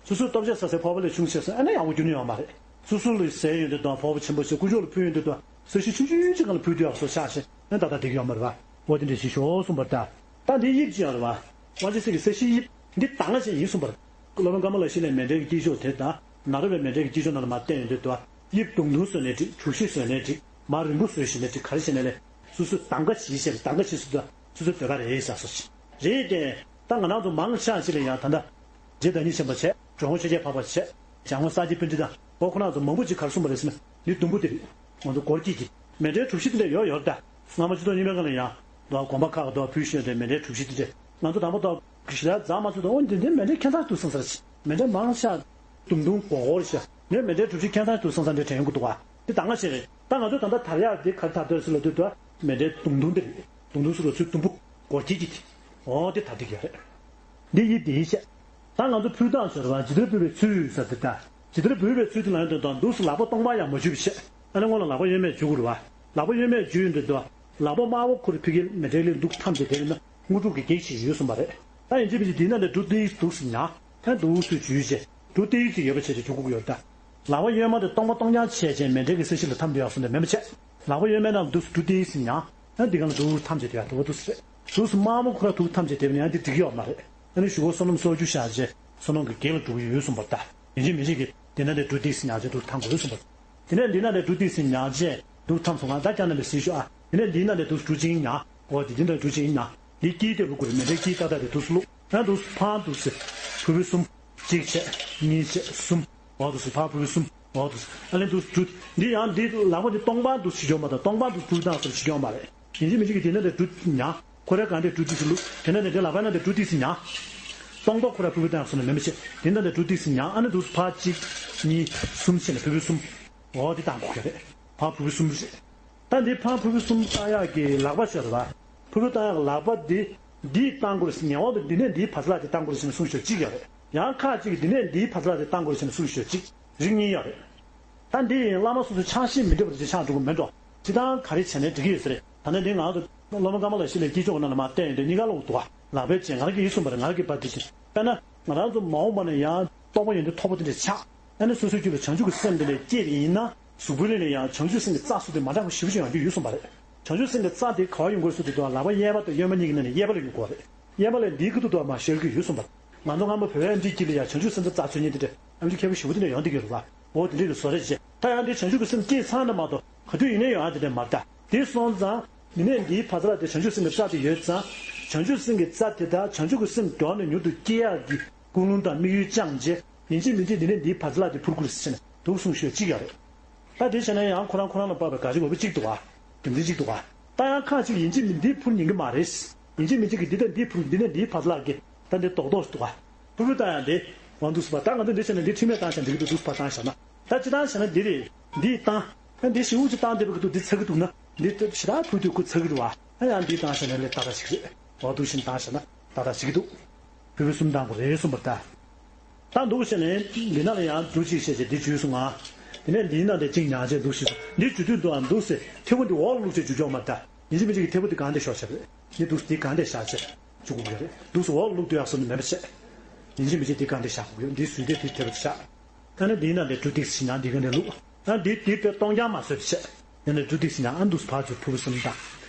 སོ་སོའི་ལྟོ་ཆས་ཟ་སའི་ཕོར་པ་ལས་ཆུང་ཆེ་ས་ཨ་ནི་ཡག་པོ་རྒྱུ་ནི་ཡོད་མ་རེད། སོ་སོ་ལ་ཟས་ཡོང་དུས་དང་ཕོར་པ་ཆེན་པོ་ཞིག་ཀུ་ཅོ་ལ་ཕུལ་ཡོང་དུས་དང་ས་གཞི་ཆུང་ཆུང་ཅིག་སྒང་ལ་ཕུལ་དུས་ཡག་སོ་ཆགས་ཤིང་ཨ་ནི་ད་ལྟ་བསྡད་ཀྱི་ཡོད་མ་རེད་བ། འོ་དེ་འདྲས་ཞིག་ཤོག་གསུངས་པ་རེད་ད། ད་འདི་དབྱིབས་ཅི་ཡང་རེད་བ། དབང་ཆེན་སྲིད་ཀྱི་ས་གཞིའི་དབྱིབས་འདི་དང་ལ་ཞིག་ཡིན་གསུངས་པ་རེད། སློབ་དཔོན་ཀརྨ་ལགས་ཤིང་ལས་མཎྜལ་གྱི་དཀྱིལ་ཆོག་དེ་དང་ནཱ་རོ་པའི་མཎྜལ་གྱི་དཀྱིལ་ཆོག་ནང་ལ་མར་བསྟན་ཡོང་དུས་དུ་དབྱིབས་དུང་དུང་བཟོས་ནའི་འགྲིག་གྲུ་བཞི་བཟོས་ནའི་འགྲིག་མར་རིང་པོ་བཟོས་ཤིང་ནའི་འགྲིག་ག་རེ་བྱས་ནའི་ལས་སོ་སོའི་ལྟོ་ག་རེ་ཡིན་ཟེར་སོ་སོའི་ལྟོ་ག་རེ་ཡིན་ཟེར་སོ་ཅིག་རེད་དེ། ད་ང་རང་ཚོ་མང་ཆེ་ཅིག་ལ་ཡང་ད་ལྟ་རྗེ་བདག་ཉིད་ཆེན་པོ་བྱས་འགྲོ་མགོན་ཆོས་རྒྱལ་འཕགས་པ་བྱས་འཇམ་མགོན་ས་སྐྱ་པཎྜི་ཏ་འོ་ཁོ་རང་ཚོ་མང་པོ་ཅིག་ག་རེ་གསུངས་པ་རེད་ཟེར་ན་འདི་དུམ་བུ་དེ་རེད། ང་ཚོ་སྒོར་དཀྱིལ་གྱི་མཎྜལ་གྲུ་བཞི་དེ་འདྲ་ཡོད་ཡོད་རེད་ད། སྔ་མ་ཆུ་ཚོད་གཉིས་པའི་སྒང་ལ་ཡང་དུ་དགོན་པ་ཁག་གི་དུ་ཕུལ་ཤོད་དེ་མཎྜལ་གྲུ་བཞི་དེ་འདྲ་ང་ཚོ་དང་པོ་དུ་ཞི་ལ་རྫ་མ་ཚོད་དུ་འོ་འདི་འདི་མཎྜལ་ཁྱད་མཚར་འདུག་བསམ་ས་རེད། མཎྜལ་མང་ཤ་དུང་དུང་སྒོར་སྒོར་ཤ་ངས་མཎྜལ་གྲུ་བཞི་ཁྱད་མཚར་འདུག་བསམ་ས་འདྲ་དྲན་གི་འདུག་བ། འདི་ད་སྔ་ཞིག་རེད། ད་ང་ཚོ་ད་ལྟ་དར་ཡག་འདི་ག་རེ་དར་འདོད་ཟེར་ལབ་དུས་དུ་མཎྜལ་དུང་དུང་འདི་རེད། དུང་དུང་ཟེར་རོ་ཚུལ་དུམ་བུ་སྒོར་དཀྱིལ་གྱི་དེ་འོ་འདི་དར་འདི་ག་རེད། འདི་ཡི་འདིའི་བཤད། ད་ང་ཚོ་ཕུལ་སྟངས་ཟེར་བ་ཇི་ལྟར་འབུལ་བའི་ཚུལ་ཟེར་ཏེ་ད། ཇི་ལྟར་འབུལ་བའི་ཚུལ་དེ་ལ་ཡོན་ཏན་དང་འདུག་སེ་ལག་པ་སྟོང་པ་ཡང་མ་འཇུ་བའི་ཆེད། ཨ་ནི་སྔོན་ལ་ལག་པ་གཡོན་མས་འཇུ་དགོས་རེད་བ། ལག་པ་གཡོན་མས་འཇུ་ཡོང་དུས་དུ། ལག་པ་དམར་པོ་ཁུར་ཕི་གིལ་མེ་ཏྲེ་ལི་འདུག་ཐམས་ཅད་དེ་ན་དངོས་གྲུབ་ཀྱི་གེགས་ཤིག་ཡོད་གསུངས་པ་རེད། ད་ཡིན་གཅིག་མིན་གཅིག་འདི་ན་འདི་འབྲུ་ཏིག་འདུག་སེ་ཉག་ཐན་འདུག་སེ་འཇུ་བྱས། འབྲུ་ཏིག་ཅིག་ཡོད་པ་བྱས་ཏེ་འཇུ་དགོས་ཀྱི་ཡོད་ད། ལག་པ་གཡོན་མ་དེ་སྟོང་པ་སྟོང་རྐྱང་བྱས་བྱས་མེ་ཏྲེ་གི་ས་གཞི་ལ་ཐམས་ཏེ་ཡག་སོང་དེ་མེད་མ་བྱས། ལག་པ་གཡོན་མའི་ནང་འདུག་སེ་འབྲུ་ཏིག་སེ་ཉག་ཐན་འདི་གང་ལ་འདུག་ཐམས་ཅད་དེ་ཡག་འདུག་བ་འདུག་སེ་རེད། དུས་སུ་དམར་མོ་ཁོ་ར་དུག་ཐམས་ཅད་དེ་ཡང་འདི་འགྲིག་ཡོད་མ་རེད། ཨ་ནི་གཞུག་གུ་བསོད་ནམས་གསོག་རྒྱུ་བཞག་རྗེས་བསོད་ནམས་ཀྱི་གེགས་ལ་འགྲོ་གི་ཡོད་གསུངས་པ་ལྟ། ཡིན་གཅིག་མིན་གཅིག་གིས་འདི་ན་དེ་འབྲུ་ཏིག་སེ་ཉག་རྗེས་དུག་ཐང་དགོས་གསུངས་པ། དེ་ནས་འདི་ན་དེ་འབྲུ་ཏིག་སེ་ཉག་རྗེས་ འདུག་ཐམ་སོང་ང་ད་ཀྱང་ན་ལས་སྲིད་ཤོག་ཨ། དེ་ནས་འདིའི་ནང་ནས་འདུག་འབྲུ་གཅིག་ཉར། འོ་དེ་འདི་འདྲ་འབྲུ་གཅིག་ཉར། འདི་དཀྱིལ་དེ་བླུག་དགོས་རེད། མེ་འདྲའི་དཀྱིལ་ཏག་ཏག་དེ་འདུག་བླུག་ཨ། འདུག་ཕང་འདུག་སེ་ཕུར་བུ་གསུམ། གཅིག་བྱས། གཉིས་བྱས། གསུམ། འོ་འདུག་སེ་ཕང་ཕུར་བུ་གསུམ། འོ་འདུག་སེ་ཨ་ལས་འདུག་འབྲུ། འདི་ཡང་འདི་ལག་པ་འདི་སྟོང་པ་འདུག་ཞིག་འཇོག་མ་ད་སྟོང་པ་འདུག་ཕུར་བུ་བཏང་སོར་ཞིག་འཇོག་མ་རེད། ཡིན་གཅིག་མིན་གཅིག་གི་དེ་ནས་དེ་འབྲུ་ཉར། ཁོ་རའི་གང་དེ་འབྲུ་ཏིག་སེ་བླུག་དེ་ནས་དེ་ལག་པའི་ནང་དེ་འབྲུ་ཏིག་སེ་ཉར། སྟོང་ཐོག་ཁོ་ར་ཕུར་བུ་བཏང་སོང་ནས་མེད་མི་བྱེད། དེ་འདྲ་དེ་འབྲུ་ཏིག་སེ་ཉར་ཨ་ནི་འདུག་ཕར་གཅིག་གཉིས་གསུམ་བྱས་ནས་ཕུར་བུ་གསུམ། འོ་དེ་བཏང་དགོས་ཀྱི་རེད། ཕར་ཕུར་བུ་གསུམ་རེད། ད་འདི་ཕར་ཕུར་བུ་གསུམ་བཏང་ཡག་གི་ལག་པ་ཤོར་བ། ཕུར་བུ་བཏང་ཡག་ལག་པ་འདི། འདིས་བཏང་དགོས་རེད་ཟེར་ཉེ་འོག་ཏུ་འདི་ནས་འདིའི་བར་ཚ་ལ་དེ་བཏང་དགོས་རེད་ཟེར་ནས་གསུངས་ཤོག་གཅིག་ཡོད་རེད། ཡང་ཁག་ཅིག་འདི་ནས་འདིའི་བར་ཚ་ལ་དེ་བཏང་དགོས་རེད་ཟེར་ནས་གསུངས་ཤོག་གཅིག་རིགས་གཉིས་ཡོད་རེད། ད་འདི་ཡིན་བླ་མ་སོ་སོའི་ཆགས་ཞེན་མི་འདྲ་བ་དེ་ཆགས་འགྲོ་གི་མེད་འགྲོ། སྤྱི་བཏང་ག་རེ་བྱས་ནས་འགྲིག་གི་ཡོད་ས་རེད། ད་ནི་འདི་ང་ཚོ་སློབ་མ་ཀརྨ་ལགས་ཤི་ལས་དཀྱིལ་ཆོག་ནང་ལ་མར་བསྟན་ཡོད་དེ་གཉིས་ཀ་ལོག་འདུག་བ། ལག་པས་བྱས་ང་རང་གིས་ཡིད་གསུངས་པ་རེད། ང་རང་གིས་པར་དེ་བྱས་དཔེར་ན་ང་རང་ཚོ་མ་འོངས་པ་ནས་ཡང་རྟོགས་པ་ཡོན་ཏན་མཐོ་པོ་དེ་འདྲ་ཆགས། ཨ་ནི་སོ་སོའི་རྒྱུད་ལ་བྱང་ཆུབ་ཀྱི་སེམས་དེ་འདྲ་སྐྱེས་པ་ཡིན་ན་གཟུགས་པོའི་གླིང་ནས་ཡང་བྱང་ཆུབ་སེམས་ཀྱི་རྩ་སུ་དེ་མ་འདྲ་བ་ཞེ་པོ་ཅིག་ཡོང་རྒྱུ་ཡོད་གསུངས་པ་རེད། བྱང་ཆུབ་སེམས་ཀྱི་རྩ་དེ་ག་བ་ཡོང་དགོས་སུ་དེ་དུ་ལག་པ་གཡས་པ་དང་གཡོན་མ་གཉིས་ཀྱི་ནང་ནས་གཡས་པ་ལ་ཡོང་དགོས་རེད། གཡས་པ་ལས་འདིའི་ཁ་ཐུག་ཏུ་མར་ཤར་གྱི་ཡོད་གསུངས་པ། ང་ཚོ་སྔ་མོ་བོད་པའི་འབྲི་དཀྱིལ་ལ་ཡང་བྱང་ཆུབ་སེམས་ཙམ་རྩ་འཚོལ་མཁན་དེ་འདྲ་ཨ་མཆོག་མཁས་པོ་ཞེ་པོ་དེ་འདྲ་ཡོང་བསྡད་ཀྱི་རེད་བ། འོ་དེ་འདྲ་གི་བཟོ་རེད་བྱས། ད་ཡང་དེ་བྱང་ཆུབ་ཀྱི་སེམས་སྐྱེས་ཚར་ན་མ་གཏོགས་ག་དུས་ཡིན་ནའི་ཡོང་ཡ་དེ་འདྲ་མ་རེད་ད། དེ་སོང་ཙང་མི་ནས་འདིའི་བར་ཚ་ལ་དེ་བྱང་ཆུབ་སེམས་ཀྱི་རྩ་དེ་ཡོད་ཙང་། བྱང་ཆུབ་སེམས་ཀྱི་རྩ་དེ་དག་བྱང་ཆུབ་ཀྱི་སེམས་མགྱོགས་ནས་མྱུར་དུ་སྐྱེ་ཡག་གི་ཀུན་སློང་དང་དམིགས་ཡུལ་བཅངས་རྗེས་ཡིན་གཅིག་མིན་གཅིག་འདི་ནས་འདིའི་བར་ཚ་ལ་དེ་འཕུར་དགོས་རེད་ཟེར་ནས་འདུག་གསུངས་ཤོད་ཅིག་ཡོད་རེད། ད་དེ་བྱས་ན་ཡང་ཁོ་རང་ཁོ་རང་ལ་དཔག་པའི་དགའ་ཞིག་འོས་པ་གཅིག་འདུག་བ། རྒྱུ་མཚན་གཅིག་འདུག་བ། ད་ཡང་ཁག་ཅིག་ཡིན་གཅིག་མིན་འདི་འཕུར་ཉན་གི་མ་རེད། ཡིན་གཅིག་མིན་གཅིག་གི་འདི་དང་འདི་འཕུར་འདི་ནས་འདིའི་བར་ལག་གི་ད་འདི་རྡོག་རྡོག་ཞིག་འདུག་བ། འཕུར་འཕུར་བཏང་ཡང་འདི་ཝང་འདུག་སུ་བ་ད་ང་ཚོ་འདི་བྱས་ན་འདི་ཁྲིམས་ལས་བཏང་བྱས་འདི་གི་འདུག་འདུག་སུ་བ་བཏང་བཞག་ན། ད་ཅི་བཏང་བྱས་ན་འདི་རེད། འདི་བཏང་། ད་འདི་ཞིག་འུ་ཅི་བཏང་འདི་བ་གི་འདུག་འདི་ཚ་གི་འདུག་ན་འདི་ཞེ་དྲག་འཕུར་དུས་ཁོ་ཚ་གི་འདུག་བ། ད་ཡང་འདི་བཏང་བྱས་ན་ལས་ཏག་ཏག་ཞིག་རེད། ཝང་འདུག་བཞིན་བཏང་བྱས་ན་ཏག་ཏག་ཞིག་གི་འདུག་ཕུར་བུ་གསུམ་བཏང་དགོས་རེད་གསུངས་པ་ལྟར། ད་འདུག་བྱས་ནས་འདི་ནང་ལ་ཡང་འབྲུ་གཅིག་བྱས་རྗེས་འདི་འཇུས་སོང་ང་། དེ་ནས་འདིའི་ནང་དེ་གཅིག་ཉར་རྗེས་འདུག་ཞུས་སོང་། འདི་འཇུ་དུས་འདུག་ཨ་འདུག་སེ་ཐེ་བོ་འདི་འོག་ལ་བླུགས་བྱས་འཇུ་ཀྱོག་མ་ལྟ། ཡིན་གཅིག་མིན་གཅིག་གི་ཐེ་བོ་འདི་གང་དེ་ཤོར་བྱས་པ་རེད། འདི་འདུག་སེ་འདི་གང་དེ་བཞག་བྱས་འཇུ་དགོས་ཀྱི་རེད། འདུག་སེ་འོག་ལ་བླུགས་དུས་ཡག་སོ་ནི་མེད་པ་བྱས། ཡིན་གཅིག་མིན་གཅིག་འདི་གང་དེ་བཞག་དགོས་ཀྱི་ཡོད། འདི་བཟོས་དེ་དེ་ཐེ་བོ་དེ་བཞག་ད་ནི་འདིའི་ནང་དེ་འབྲུ་ཏིག་སི་ཉར་འདི་གང་དེ་བླུགས། ད་འདི་འདི་དཔེ་སྟོང་རྐྱང་མ་བཟོས་པ་བྱས། ཡང་ན་འབྲུ་ཏིག་སི་ཉར་ཨ་འདུག་སེ་ཕར་ཚུར་ཕུར་བུ་གསུམ་བཏང་།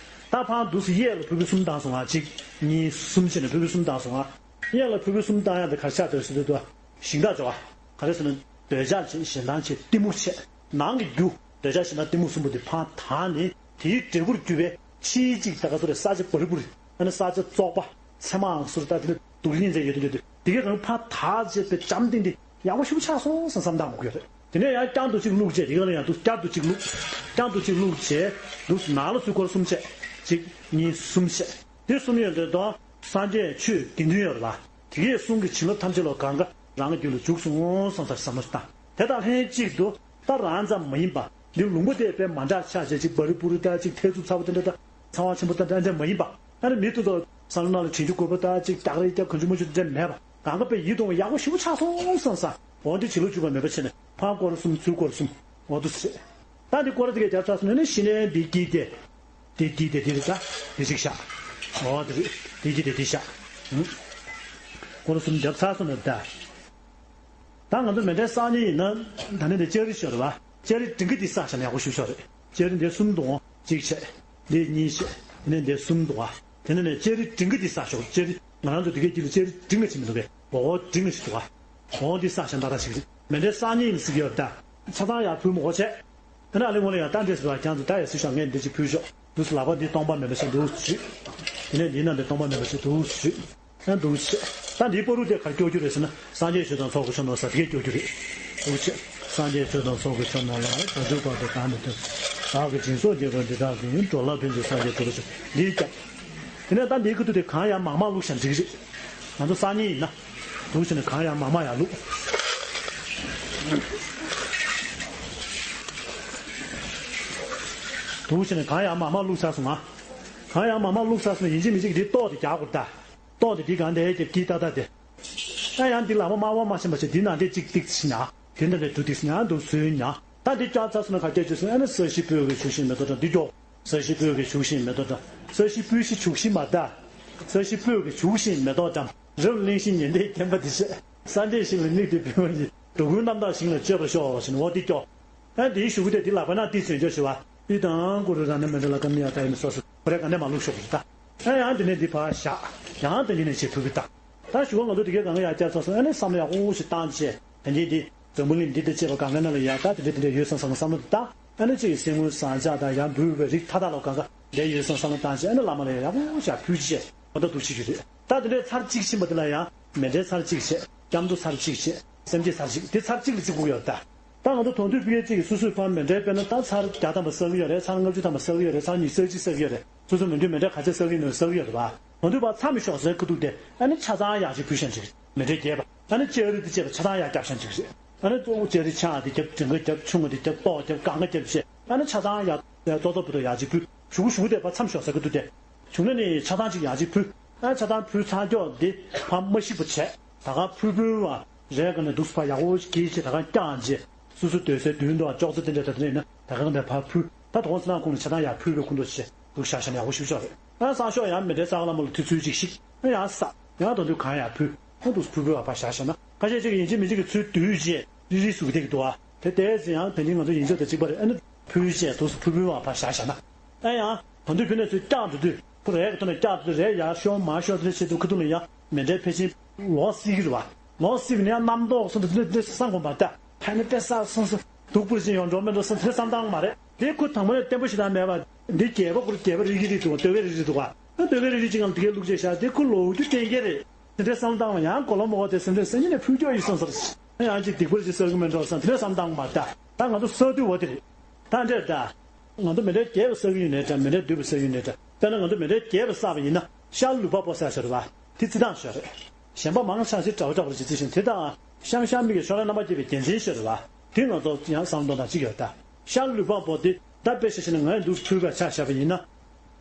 ད་ཕར་འདུག་སེ་གཡས་ལ་ཕུར་བུ་གསུམ་བཏང་སོང་ང་། གཅིག་གཉིས་གསུམ་བྱས་ནས་ཕུར་བུ་གསུམ་བཏང་སོང་ང་། གཡས་ལ་ཕུར་བུ་གསུམ་བཏང་ཡག་དེ་ག་རེ་ཆགས་འདུག་ཟེར་དུས་ཞིང་བདག་འབྱོར་བ། ག་རེ་ཟེར་ན། འདོད་ཆགས་བྱེད། ཞེ་སྡང་བྱེད། གཏི་མུག་བྱེད། ནང་གི་རྒྱུ། འདོད་ཆགས་ཞེ་སྡང་གཏི་མུག་གསུམ་པོ་དེ་ཕར་དག་ནས་དེའི་འབྲས་བུར་གྱུར་པའི་ཕྱིའི་གཅིག་ད་ག་ཚོད་རེད། ས་ཆ་བ་རི་བུ་རི། ཨ་ནི་ས་ཆ་བཙོག་པ། ཚེར་མ་ཨང་སུར་ད་དེ་ནི་སྡུག་བསྔལ་ཟེར་ཡོད་དེ་ཡོད་དེ་དེ་གའི་གང་ཕར་དག་བྱས་པའི་བྱམས་ལྡན་དེ་ཡག་པོ་ཞེ་པོ་ཆགས་སོང་ཟེར་བསམ་བཏང་དགོས་ཀྱི་ཡོད་རེད། དེ་ནས་ཡང་བསྐྱར་དུ་གཅིག་བླུགས་བྱས་དེ་ག་ལ་ཡང་དུ་བསྐྱར་དུ་གཅིག་བླུགས། བསྐྱར་དུ་གཅིག་བླུགས་བྱས་འདུག་ནང་ལ་ཚུར་སྐོར་གསུམ་བྱས། གཅིག་གཉིས་གསུམ་བྱས། དེ་གསུམ་ཡོད་དེ་དོ། སངས་རྒྱས་ཆོས་དགེ་འདུན་ཡོད་རེད་བ། དེ་གས་གསུང་གི་བྱིན་རླབས་ཐམས་ཅད་ལོ་གང་ག་རང་གི་རྒྱུད་ལ་འཇུག་སོང་བསམ་ས་བསམ་བློ་བཏང་། དེ་དང་ལྷན་ཅིག་ཏུ་ད་རང་ཙམ་མ་ཡིན་པ་འདི་ལུང་པ་དེ་དཔེ་མ་འདྲ་ཆགས་བྱས་ཅིག་བ་རི་བུ་རི་ད་ཅིག་ཐལ་རྩུབ་ཚ་བོ་དེ་འདྲ་ད་ཚ་བ་ཆེན་པོ་ད་འདྲ་འདྲ་མ་ཡིན་པ། ཨ་ནི་མི་ཏོག་ཏོག་བསམ་བློ་ནང་ལ་དྲན་རྒྱུ་དགོས་པ་ད་ཅིག་སྐྱག་རེ་སྐྱག་གོན་རྒྱུ་མ་རྒྱུ་དེ་འདྲ་མེད་པ་གང་ག་དཔེ་ཡིད་དུ་འོང་བ་ཡག་པོ་ཞེ་པོ་ཆགས་སོང་བསམ་ས། འོ་འདི་བྱིན་རླབས་འཇུག་པ་མེད་པ་བྱས་ནས་ཕར་སྐོར་གསུམ་ཚུར་སྐོར་གསུམ། འོ་འདུག་སེ། ད་འདི་སྐོར་དེ་གས་རྒྱབ་ཚར་སོང་ནས་ནི་ཕྱི་ནས་འདི་དཀྱིལ་དེ། དེ་དཀྱིལ་དེ་དེ་རེད་ད། དེ་ཅིག་བཞག་འོ་དེ་རེད། དེ་དཀྱིལ་དེ་དེ་བཞག་ཨང་། སྐོར་གསུམ་རྒྱབ་ཚར་སོང་ནས་ད། ད་ང་ཚོ་མེ་འདྲའི་སང་ཉིན་ཡིན་ན་ད་ནི་འདི་ལྕགས་རི་ཤོར་བ། ལྕགས་རི་འབྲིང་གི་འདི་བསགས་བཞག་ན་ཡག་པོ་ཞེ་པོ་ཅིག་རེད། ལྕགས་རི་འདི་གསུམ་འདུག་གཅིག་བྱས། འདི་གཉིས་བྱས། དེ་ནས་འདི་གསུམ་འདུག་བ། དེ་ནས་ནས་ལྕགས་རི་འབྲིང་གི་འདི་བསགས་ཤོག་ལྕགས་རི་ང་རང་ཚོ་འདི་གའི་དཀྱིལ་ལ་ལྕགས་རི་འབྲིང་ག་ཅིག་མི་འདུག་གས། འོ་འབྲིང་ག་ཞིག་འདུག་བ། འོ་འདི་བསགས་བཞག་ན་ཏག་ཏག་ཞིག་རེད། མེ་འདྲའི་སང་ཉིན་ཡིན་ཟེར་གྱི་ཡོད་ད། ཆ་ཚང་ཡར་ཕུལ་མི་དགོས་བྱས། དེ་ནས་ཨ་ལེ་ངོ་ལེ་ཡང་ད་འདྲས་ཟེར་བ་ཁྱང་ཚོ་ད་ཡར་སུ་ཤོག་ངས་འདི་ཅིག་ཕུལ་ཤོག་འདུག་སེ་ལག་པ་འདི་སྟོང་པ་མེད་པ་ཞིག་འདུག་སེ་བྱུས། དེ་ནས་འདིའི་ནང་འདི་སྟོང་པ་མེད་པ་ཞིག་འདུག་སེ་བྱུས། ཨ་འདུག་སེ། ད་འདིའི་བར་དུ་དེ་གར་སྐྱོར་རྒྱུ་རེད་ཟེར་ན་སངས་རྒྱས་ཆོས་དང་ཚོགས་ཀྱི་མཆོག་རྣམས་ཟེར་དེ་གས་སྐྱོར་རྒྱུ་རེད། འདུག་སེ། སངས་རྒྱས་ཆོས་དང་ཚོགས་ཀྱི་མཆོག་རྣམས་ལ། བྱང་ཆུབ་བར་དུ་གང་ནས་ཐོབ། བདག་གིས་སྦྱིན་སོགས་བགྱིས་པ་འདི་དག་གིས། འགྲོ་ལ་ཕན་ཕྱིར་སངས་རྒྱས་འགྲུབ་པར་ཤོག་འདིའི་རྒྱབ། དེ་ནས་ད་འདིའི་ཁ་ཐུག་དེ་གང་ཡང་མང་མང་བླུགས་བཞག་འགྲིག་རེད། ང་ཚོ་སང་ཉིན་ཡིན་ན། འདུག་བྱས་ནས་གང་ཡང་མང་མང་ཡང་བླུགས། འདུག་བྱས་ནས་གང་ཡང་མང་མང་བླུགས་ཚར་སོང་ང་། གང་ཡང་མང་མང་བླུགས་ཚར་སོང་ན་ཡིན་གཅིག་མིན་གཅིག་འདི་ལྟོ་དེ་རྒྱག་དགོས་ད། ལྟོ་དེ་འདི་གང་དེ་རྒྱབ་ཀྱི་ཏག་ཏག་དེ། ཨ་ཡང་འདི་ལ་མ་དམར་བ་མ་ཤེས་པ་ཞིག་འདི་ནང་དེ་གཅིག་ཏིག་ཞིག་ཉར། དེ་འདྲ་འདྲ་འབྲུ་ཏིག་ཞིག་ཉར་འདུག་བཟོས་ཉར། ད་འདི་བསྐྱར་ཚར་སོང་ན་ག་སྐྱེ་བཅུ་སོང་ཨ་ནི་ས་གཞི་སྤོས་ཀྱི་བྱུག་ཤིང་མེ་ཏོག་བཀྲམ་འདི་སྐྱོ། ས་གཞི་སྤོས་ཀྱི་བྱུག་ཤིང་མེ་ཏོག་བཀྲམ། ས་གཞི་སྤོས་ཤིང་བྱུག་ཤིང་མ་ད། ས་གཞི་སྤོས་ཀྱི་བྱུག་ཤིང་མེ་ཏོག་བཀྲམ། རབ་གླེང་ཤིང་ཉི་ཟླས་བརྒྱན་པ་འདི་བྱས། སངས་རྒྱས་ཞིང་ལ་མིག་དེ་བུད་མ་ཡིན། འགྲོ་ཀུན་རྣམ་དག་ཞིང་ལ་སྤྱོད་པར་ཤོག་ཟེར་ནས་འོ་འདི་སྐྱོ། ཨ་འདིའི་གཞུག་གུ་དེ་འདི་ལག་པ་ན་ཏིག་ཙམ་འཇོག་ཞུ་བ། ཨི་དང་གུ་རུ་ར་ཎ་མཎྜ་ལ་ཀ་མནི་ཡ་ད་ཡིན་སོ་སོ་ཁོ་རེ་ག་ནས་མ་བླུགས་ཤོག་གི་ད། ཨ་ཡང་འདི་ནས་འདི་ཕར་བཞག་ཡང་དེ་འདི་ནས་བྱེད་ཐུབ་ཀྱི་ད། ད་ཞུ་བ་ང་ཚོ་དེ་གའི་གང་ག་ཡར་བསྐྱར་ཚོགས་སོང་ཨ་ནི་བསམ་བློ་ཡག་པོ་ཞིག་བཏང་བྱས་དེ་འདི་འདི་འཛམ་བུ་གླིང་འདི་དང་བཅས་པ་གང་ག་ན་ལ་ཡ་ད་དེ་འདྲ་དེ་འདྲ་ཡོད་བསམ་བསམ་བསམ་བློ་དེ་བཏང་། ཨ་ནི་གཅིག་གི་གསེར་དངུལ་ཟངས་ལྕགས་དང་ཡང་འབུལ་བའི་རིགས་མཐའ་དག་ལ་གང་ག་འདྲ་ཡོད་སོང་བསམ་བློ་བཏང་བྱས། ཨ་ནི་བླ་མ་ལ་ཡག་པོ་ཞིག་ཕུལ་བྱས་ཨོ་ད་འདུག་བྱེད་རྒྱུ་རེད། ད་དེ་འདྲའི་ཚར་གཅིག་ཕྱིན་པ་དེ་ལ་ཡང་མཎྜལ་ཚར་གཅིག་བྱས། སྐྱབས་འགྲོ་ཚར་གཅིག་བྱས། སེམས་བསྐྱེད་ཚར་གཅིག་དེ་ཚར་གཅིག་ལ་བརྩི་དགོས་ཀྱི་ཡོད་རེད་ད། ད་ང་ཚོ་དོན་དུ་ཕ་གི་གཅིག་གིས་སོ་སོའི་ཕར་མཎྜལ་དཔེར་ན་ད་ཚར་བརྒྱ་ཐམ་པ་བསགས་ཀྱི་ཡོད་རེད། ཚར་ལྔ་བཅུ་ཐམ་པ་བསགས་ཀྱི་ཡོད་རེད། ཚར་ཉི་ཤུ་རྩ་གཅིག་བསགས་ཀྱི་ཡོད་རེད། སོ་སོ་མི་འདོད་མཎྜལ་ག་ཚད་བསགས་ཀྱི་ཡོད་རེད། བསགས་ཀྱི་ཡོད་རེད་བ། དོན་དུ་ཕར་མཚམས་ཞོག་ཟེར་ཁ་ཐུག་དེ་ཨ་ནི་ཆ་ཚང་ཡག་ཅིག་ཕུལ་ཤེས་ཅིག་མཎྜལ་རྒྱས་པ། ཨ་ནི་ལྕགས་རི་དེ་བཅས་པ་ཆ་ཚང་ཡག་བརྒྱབ་ཤེས་ཅིག་རེད། ཨ་ནི་གཙོ་བོ་ལྕགས་རི་ཆང་དེ་བརྒྱབ། དྲན་ག་བརྒྱབ། ཆུང་ངུ་དེ་བརྒྱབ། ཏོག་བརྒྱབ། གང་ག་བརྒྱབ་བྱས། ཨ་ནི་ཆ་ཚང་ཡག་ཏོག་ཏོག་པོ་དང་ཡག་ཅིག་ཕུལ། གཞུག་གུ་གཞུག་གུ་དེ་ཕར་མཚམས་ཞོག་ཟེར་ཁ་ཐུག་དེ། བྱུང་ན་ནི་ཆ་ཚང་ཅིག་ཡག་ཅིག་ཕུལ། ཨ་ཆ་ཚང་ཕུལ་ཚར་ཀྱོག་འདི་ཕར་མ་ཤི་བ་བྱས། ད་ག་ཕུལ་ཕུལ་བ་རེད། ག་ནས་འདུག་ཕར་ཡག་པོ་གྱིས་བྱས་ད་ག་བརྐྱངས་བྱས། སོ་སོ་སྡོད་སའི་མདུན་དུ་ཅོག་ཙེ་དེ་འདྲ་ད་དེ་ནས་ན་ད་ག་འདྲ་ཕར་ཕུལ། ད་དོ་དགོང་ཚེ་ནང་ཁོང་ནས་ཆ་ཚང་ཡག་ཕུལ་བའི་ཁུངས་འདུག་བྱས་འདུག་བཞག་བཞག་ན་ཡག་པོ་ཞིག་ཆགས་རེད། ཨ་སང་ཞོགས་ཡང་མཎྜལ་བསགས། བླ་མ་ལ་ཐུགས་ཚུལ་ཅིག་ཞིག་ཨ་ཡང་བསགས། ཡང་དོན་དུ་གང་ཡག་ཕུལ། ཨ་འདུག་ཕུལ་ཕུལ་བ་ཕར་བཞག་བཞག་ན། ཁ་ཤས་ཅིག་ཡིན་གཅིག་མིན་གཅིག་གི་ཚུལ་བསྡུས་བྱས་རིལ་རིལ་བཟོ་གི་བསྡད་ཀྱི་འདུག་ཨ། དེ་ལྟས་ཙི་ཡང་དེ་འདྲའི་ང་ཚོ་ཡིན་ཆོག་དང་གཅིག་པ་རེད། ཨ་ནི་ཕུལ་བྱས་འདུག་ཕུལ་ཕུལ་བ་ཕར་བཞག་བཞག་ན། ཨ་ཡང་དོན་དུ་ཕུལ་ནས་ཚུར་བརྐྱངས་འགྲོ་དུས། ཁོ་རའི་གི་ཐོག་ནས་བརྐྱངས་འགྲོ་དུས་རས་ཡར་ཤོར་མར་ཤོར་དེ་འདྲ་བྱེད་དུས་ཁ་ཐུག་ལ་ཡང་མཎྜལ་ཕལ་ཆེར་ལོག་སྲིད་ཀྱི་རེད་བ། ལོག་སྲིད་པ་ཡིན་ན་ཡང་རྣམ་རྟོག་སོགས་དེ་འདྲ་དེ་འདྲ་བསམ་དགོས་པ་ད། ཕ་ནི་དཔེ་བསགས་སོང་ཟེར་སྡུག་པོ་ཞིག་ཡོང་འགྲོ་མེད་འགྲོ་བསམ་དེ་འདྲ་བསམ་བཏང་མ་རེད། དེ་ཁོ་དང་པོ་ནས་བརྟན་པོ་ཞིག་དང་མེད་པ། འདི་རྒྱས་པ་ཁོ་རྒྱས་པ་རིལ་གྱི་རིལ་འདུག་བ། ལྟོ་གོས་རིལ་རིལ་འདུག་བ། ལྟོ་གོས་རིལ་རིལ་ཅིག་ངང་དེ་གའི་བླུགས་བྱས་བཞག་དེ་ཁོ་ལོག་རྒྱུ་གཏན་འཁེལ་རེད། དེ་འདྲའི་བསམ་བཏང་བ་ཡང་གོ་ལ་མོ་བ་དེ་སེམས་ཁྲལ་སེམས་ཉིད་ནས་ཕུལ་སྐྱོ་ཡིན་སོང་ཟེར། ཡང་ཅིག་སྡིག་པ་ཅིག་བསགས་ཀྱི་མེད་འགྲོ་བསམ་དེ་འདྲའི་བསམ་བཏང་མ་ད། ད་ང་ཚོ་བསགས་དུས་བ་དེ་རེད། ད་འདྲས་ད། ང་ཚོ་མཎྜལ་རྒྱས་པ་བསགས་ཀྱི་ཡོད་ནའི་འདྲ། མཎྜལ་བསྡུས་པ་བསགས་ཀྱི་ཡོད་ནའི་འདྲ། དཔེར་ན་ང་ཚོ་མཎྜལ་རྒྱས་པ་བསགས་པ་ཡིན་ན་ཤར་ལུས་འཕགས་པོ་ཟེར་ཡག་ཅིག་ཡོད་རེད་བ། དེ་རྩི་སྟངས་ཤིག་ཡོད་རེད། གཞན་པ་མང་ཆེ་ཞིག་འདྲ་བོ་འདྲ་བོ་རེ་ཅིག་རྩི་བཞིན་དེ་དང་ཤར་ཤར་མིག་གི་ཕྱོགས་རིས་རྣམ་པར་རྒྱས་པའི་རྒྱལ་མཚན་ཤིག་ཡོད་རེད་བ། དེ་ང་ཚོ་ཡང་བསམ་བློ་གཏོང་སྟངས་གཅིག་ཡོད་རེད་ད། ཤར་ལུས་འཕགས་པོ་དེ་ད་དཔེ་བཞག་བྱས་ན་ང་ཡི་འདུག་ཕུལ་བའི་ཆ་བཞག་པ་ཡིན་ན།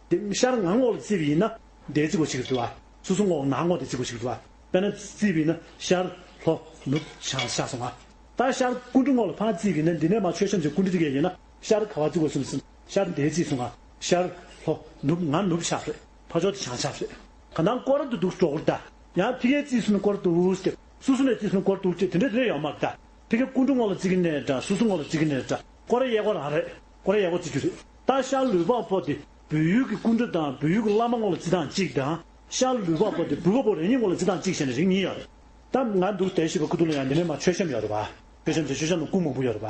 དེ་ཤར་ངང་ངོགས་ལ་བརྩིས་པ་ཡིན་ན། དེ་བརྩི་དགོས་ཅིག་འདུག་བ། སོ་སོ་ངོགས་ནང་ངོགས་དེ་བརྩི་དགོས་ཅིག་འདུག་བ། དཔེར་ན་བརྩིས་པ་ཡིན་ན་ཤར་ལྷོ་ནུབ་བྱང་ཆགས་སོང་ང་། ད་ཤར་སྐུ་འདྲ་ངོགས་ལ་ཕར་བརྩིས་པ་ཡིན་ན། འདི་ནས་མར་མཆོད་བཤམས་ཀྱི་སྐུ་འདྲ་དེ་གས་ཡིན་ན་ཤར་ག་བ་བརྩི་དགོས་སོང་ཟེར་ན། ཤར་འདིར་བརྩིས་སོང་ང་། ཤར་ལྷོ་ནུབ་ང་ནུབ་ཆགས་རེད། ཕར་ཕྱོགས་དེ་བྱང་ཆགས་རེད། གང་ལྟར་སྐོར་ར་དེ་འདུག་འགྲོ་གི་རེད་ད། ཡང་ཕ་གིར་བརྩིས་སོང་ན་སྐོར་ར་འདུག་སྟེ། སོ་སོ་ནས་བརྩིས་སོང་ན་སྐོར་ར་འདུག་སྟེ་དེ་འདྲ་དེ་འདྲ་ཡོད་མ་རེད་ད། ཕ་གིར་སྐུ་འདྲ་ངོགས་ལ་བརྩི་གི་ནའི་འདྲ། སོ་སོ་ངོགས་ལ་བརྩི་གི་ནའི་འདྲ། སྐོར་ར་གཡས་སྐོར་རང་རེད། སྐོར་ར་གཡས་སྐོར་བརྩི་རྒྱུ་རེད། ད་ཤར་ལུས་འཕགས་པོ་དེ་བོད་ཡུལ་གྱི་སྐུ་འདྲ་དང་བོད་ཡུལ་གྱི་བླ་མ་ངོགས་ལ་བརྩི་སྟངས་གཅིག་དང་། ཤར་ལུས་འཕགས་པོ་དེ་བོད་པ་པོ་རང་ཉིད་ངོགས་ལ་བརྩི་སྟངས་གཅིག་བྱས་ནས་རིགས་གཉིས་ཡོད་རེད། ད་ང་འདུག་བསྡད་བཞིན་པའི་ཁུ་ཐུག་ལ་ཡང་འདི་ནས་མར་མཆོད་བཤམས་ཡོད་རེད་བ། མཆོད་བཤམས་དེ་མཆོད་བཤམས་ནང་སྐུ་མང་པོ་ཡོད་རེད་བ།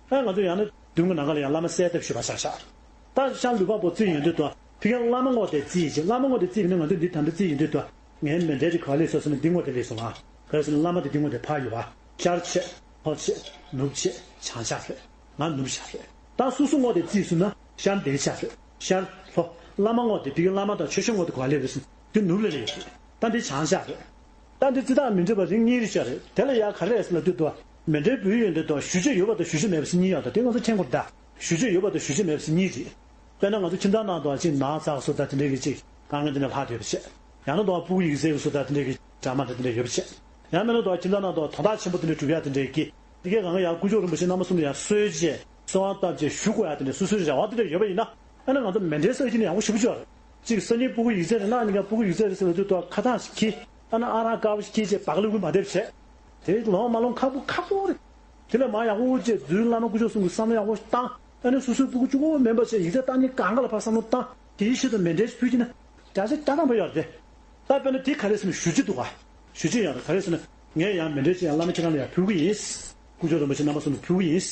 ཨ་ང་ཚོ་ཡང་ན་མདུན་གྱི་ནམ་མཁའ་ལ་ཡང་བླ་མ་གསལ་བཏབ་ཞུས་པ་ཆགས་ཤག་ད་ཤར་ལུས་འཕགས་པོ་བརྩིས་ཡོང་དུས་དུ་ཕ་གིར་བླ་མ་ངོགས་དེ་བརྩིས་ཡིན་ཅིང་། བླ་མ་ངོགས་དེ་བརྩིས་ཡིན་ན་ང་ཚོས་འདི་ད་ལྟ་བརྩིས་ཡོང་དུས་དུ་ངའི་མཎྜལ་དེ་ག་པར་སླེབས་སོང་ཟེར་ན་འདི་ངོགས་དེ་སླེབས་སོང་ང་། ག་རེ་ཟེར་ན་བླ་མ་དེ་འདི་ངོགས་དེ་ཕར་ཡོད་བ། ཤར་ཆད་ལྷོ་ཆད་ནུབ་ཆད་བྱང་ཆགས་རེད། ང་ནུབ་ཆགས་རེད། ད་སོ་སོ་ངོགས་དེ་བརྩིས་སོང་ན་ཤར་འདིར་ཆགས་རེད། ཤར་ལྷོ་བླ་མ་ངོགས་དེ་ཕ་གིར་བླ་མ་དང་མཆོད་བཤམས་ངོགས་དེ་ག་པར་སླེབས་རེད་ཟེར་ན་འདི་ནུབ་ལ་སླེབས་རེད། ད་འདི་བྱང་ཆགས་རེད། ད་འདི་རྩི་སྟངས་མི་འདྲ་བ་རིགས་གཉིས་རེ་ཤོད་རེད། དེ་ལ་ཡང་ག་རེ་རེད་ཟེར་ལབ་དུས་དུ་མཎྜལ་ཕུལ་ཡོང་དུས་དུ་ཞུ་རྒྱུ་ཡོད་པ་དང་ཞུ་རྒྱུ་མེད་པ་ཟེར་གཉིས་ཡོད་རེད། ད་དེ་ང་ཚོ་མཁྱེན་དགོས་རེད་ད། ཞུ་རྒྱུ་ཡོད་པ་དང་ཞུ་རྒྱུ་མེད་པ་ཟེར་གཉིས་རེད། དཔེར་ན་ང་ཚོ་ཁྱིམ་ཚང་ནང་དུ་ཅིག་ན་ཚ་བཟོ་ལྟ་དེ་འདྲའི་གི་ཅིག་དཀའ་ངལ་དེ་འདྲ་ལྷག་ཡོད་པ་བྱས། ཡང་ན་དུ་སྤུ་གུ་ཡིག་ཚད་བཟོ་ལྟ་དེ་འདྲའི་གི་ཌ་ར་མ་དེ་འདྲ་ཡོད་པ་བྱས། ཡང་མིན་ན་དུ་ཁྱིམ་ཚང་ནང་དུ་དོན་དག་ཆེན་པོ་དེ་འདྲ་སྒྲུབ་ཡ་དེ་འདྲའི་གི་དེ་གའི་གང་ག་ཡང་སྐུ་ཞབས་རིན་པོ་ཆེ་རྣམ་པ་གསུམ་ལ་ཡང་གསོལ་བྱས་གསོལ་བ་བཏབ་བྱས་ཞུ་དགོས་ཡ་དེ་འདྲ་སོ་སོའི་རེ་བ་དེ་འདྲ་ཡོད་པ་ཡིན་ན། ཨ་ནི་ང་ཚོ་མཎྜལ་བསགས་ཀྱི་ནི་ཡག་པོ་ཞེ་པོ་ཅིག་ཡོད་རེད། གཅིག་སང་ཉིན་སྤུ་གུ་ཡིག་ཚད་རེད་ན་ཨ་ནི་ཀ་སྤུ་གུ་ཡིག་ཚད་རེད་ཟེར་བ་དུས་དུ་ཁ་གཏམ་ཞིག་གིས་ཨ་ནི་ཨ་རག་དཀར་པོ་ཞིག་གིས་བྱས་བག་ལེབ་ཀུན་མ་འདེབས་བྱས། དེ་ལོང་མ་ལོང་ཁག་པོ་ཁག་པོ་རེད། དེ་ལས་མ་ཡག་པོ་བྱས་རྫུན་བླ་མ་སྐུ་ཞབས་གསུམ་གྱི་བསམ་བློ་ཡག་པོ་བཏང་། ཨ་ནི་སོ་སོའི་སྤུ་གུ་གཅིག་པོ་མིན་པ་བྱས་ཡིག་ཚད་བཏང་ཉིན་གང་ག་ལ་ཕར་བསམ་བློ་བཏང་། དེའི་ཆེད་དུ་མཎྜལ་ཞིག་ཕུལ་གྱི་ན་བརྒྱ་ཆ་བརྒྱ་ཐམ་པ་ཡོད་རེད་དེ། ད་དཔེར་ན་དེ་ག་རེ་ཟེར་ན་ཞུ་རྒྱུ་འདུག་ག་ཞུ་རྒྱུ་ཡོད་རེད། ག་རེ་ཟེར་ན་ངས་ཡང་མཎྜལ་ཅིག་ཡང་བླ་མ་ཁྱེད་རང་ལ་ཡང་ཕུལ་གྱི་ཡིན། སྐུ་ཞབས་རིན་པོ་ཆེ་རྣམ་པ་གསུམ་ལ་ཕུལ་གྱི་ཡིན།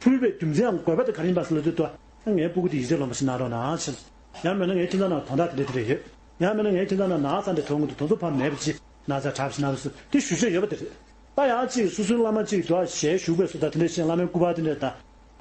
ཕུལ་བའི་རྒྱུ་མཚན་ཡང་དགོས་པ་དེ་ག་རེ་ཡིན་པ་ཟེར་ལབ་དུས་དུ་ངའི་སྤུ་གུ་དེ་ཡིག་ཚད་ལོངས་པ་ཞིག་གནང་རོགས་གནང་ཞེས། ཡང་མིན་ན་ངའི་ཁྱིམ་ཚང་ནང་དོན་དག་དེ་འདྲ་དེ་འདྲ་ཡོད། ཡང་མིན་ན་ངའི་ཁྱིམ་ཚང་ནང་ན་ཚ་འདྲ་ཐོན་གྱི་འདུག་དེ་ཚོ་ཕར་མེད་པ་ཅིག་ན་ཚ་དྲག་ཞིག་ན་རུ་སུ་དེ་ཞུ་ཆོག་ཡོད་པ་དེ་རེད། ད་ཡང་ཅིག་སོ་སོའི་བླ་མ་ཅིག་དུ་ཞལ་བཞུགས་པའི་སུ་དང་དེ་འདྲ་ཞིག་བླ་མའི་སྐུ་པར་དེ་འདྲ་དང་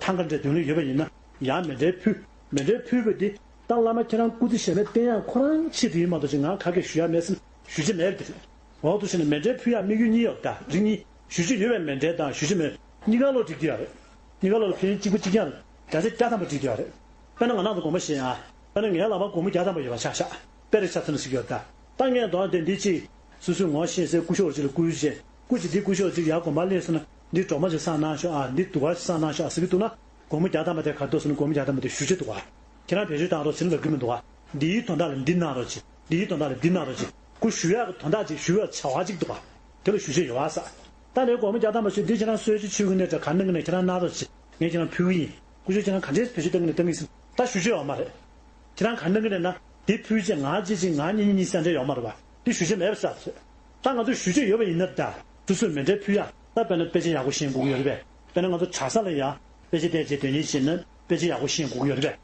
ཐང་ག་འདྲ་དོན་ལུགས་ཡོད་པ་ཡིན་ན་ཡང་མཎྜལ་ཕུལ། མཎྜལ་ཕུལ་བ་དེ་ད་བླ་མ་ཁྱེད་རང་སྐུ་ཚེ་ཞབས་པད་བརྟན་ཡག་ཁོ་རང་ཆེད་དུ་ཡིན་མ་གཏོགས་ཅིག་ང་ག་གེ་ཞུ་ཡག་མེད་ཟེར་ཞུ་ཆོག་མེད་པ་དེ་རེད། འོག་ཏུ་ཕྱིན་ནས་མཎྜལ་ཕུལ་ཡག་དམིགས་ཡུལ་གཉིས་ཡོད་ད། རིགས་གཉིས། ཞུ་རྒྱུ་ཡོད་པའི་མཎྜལ་དང་ཞུ་རྒྱུ་མེད། གཉིས་ཀ་ལོ་འགྲིག་གི་ཡོད་རེད། གཉིས་ཀ་ལོ་ལ་ཕན་ཡོན་གཅིག་པ་གཅིག་རྐྱང་རེད། བརྒྱ་ཆ་བརྒྱ་ཐམ་པ་འགྲིག་གི་ཡོད་རེད། དཔེར་ན་ང་རང་ཚོ་དགོན་པ་བཞེངས་ཨ། དཔེར་ན་ངའི་ལག་པར་སྒོར་མོ་བརྒྱ་ཐམ་པ་ཡོད་པ་ཆ་བཞག་དཔེ་རེ་ཆ་མཚོན་ན་ཞིག་ཡོད་ད། ད་ངས་འདོན་དེ་འདི་ཅིག་སོ་སོའི་ངོ་ཤེས་སའི་སྐུ་ཞབས་ཅིག་ལ་བསྐུར་བྱས། སྐུ་མཁྱེན་འདི་སྐུ་ཞབས་ཅིག་ཡར་དགོན་པར་སླེབས་སོང་ན་འདི་སྒྲོལ་མ་ཅིག་བསགས་གནང་ཤོག་ཨ། འདི་དུ་བ་ཅིག་བསགས་གནང་ཤོག་ཨ་ཟེར་གྱི་འདུག་ན། སྒོར་མོ་བརྒྱ་ཐམ་པ་དེ་ག་རེ་འདུག་ཟེར་ན་སྒོར་མོ་བརྒྱ་ཐམ་པ་དེ་ཞུ་རྒྱུ་འདུག་ག་ཁྱེད་རང་བེད་སྤྱོད་བཏང་རོགས་ཟེར་ན་ལབ་ཀྱི་མི་འདུག་ག་འདིའི་དོན་དག་ལ་འདི་གནང་རོགས་གྱིས། འདིའི་དོན་དག་ལ་འདི་གནང་རོགས་གྱིས། ཁོ་ཞུ་ཡག་གི་དོན་དག་ཅིག་ཞུ་ཡག་བྱ་བ་ཅིག་འདུག་ག་དེ་ལ་ཞུ་ཆོག་ཡོད་པ་ས། ད་ནས་སྒོར་མོ་བརྒྱ་ཐམ་པ་ཞིག་འདི་ཁྱེད་རང་གསོལ་ཇ་མཆོད་ཀྱི་ནས་ད་ག་གནང་གི་ནས་ཁྱེད་རང་གནང་རོགས་གྱིས། ངས་ཁྱེད་རང་ཕུལ་གྱི་ཡིན། སྐུ་ཞབས་ཁྱེད་རང་ག་འདྲས་བེད་སྤྱོད་གཏང་གི་ནས་གཏང་གི་ཡིན་ཟེར་ད་ཞུ་ཆོག་ཡོད་མ་རེད། ཁྱེད་རང་ག་གནང་གི་རེད་ན་དེ་ཕུལ་བྱས་ང་གཅིག་གཅིག་ང་གཉིས་གཉིས་གཉིས་ཟེར་འདྲ་ཡོད་མ་རེད་པ། དེ་ཞུ་ཆོག་མེད་པ་ས་རེད། ད་ང་ཚོ་ཞུ་ཆོག་ཡོད་པ་ཡིན་ན་ད་སོ་སོས་མཎྜལ་ཕུལ་ཡག་ད་དཔེར་ན་དཔེ་ཆ་ཡག་པོ་ཤེས་དགོས་ཀྱི་ཡོད་རེད་པས། དཔེར་ན་ང་ཚོ་གྲྭ་ས་ལ་ཡང་ དཔེ་ཆ་བལྟས་བྱས་དོན་གཉེར་བྱས་ན་དཔེ་ཆ་ཡག་པོ་ཤེས་དགོས་ཀྱི་ཡོད་རེད་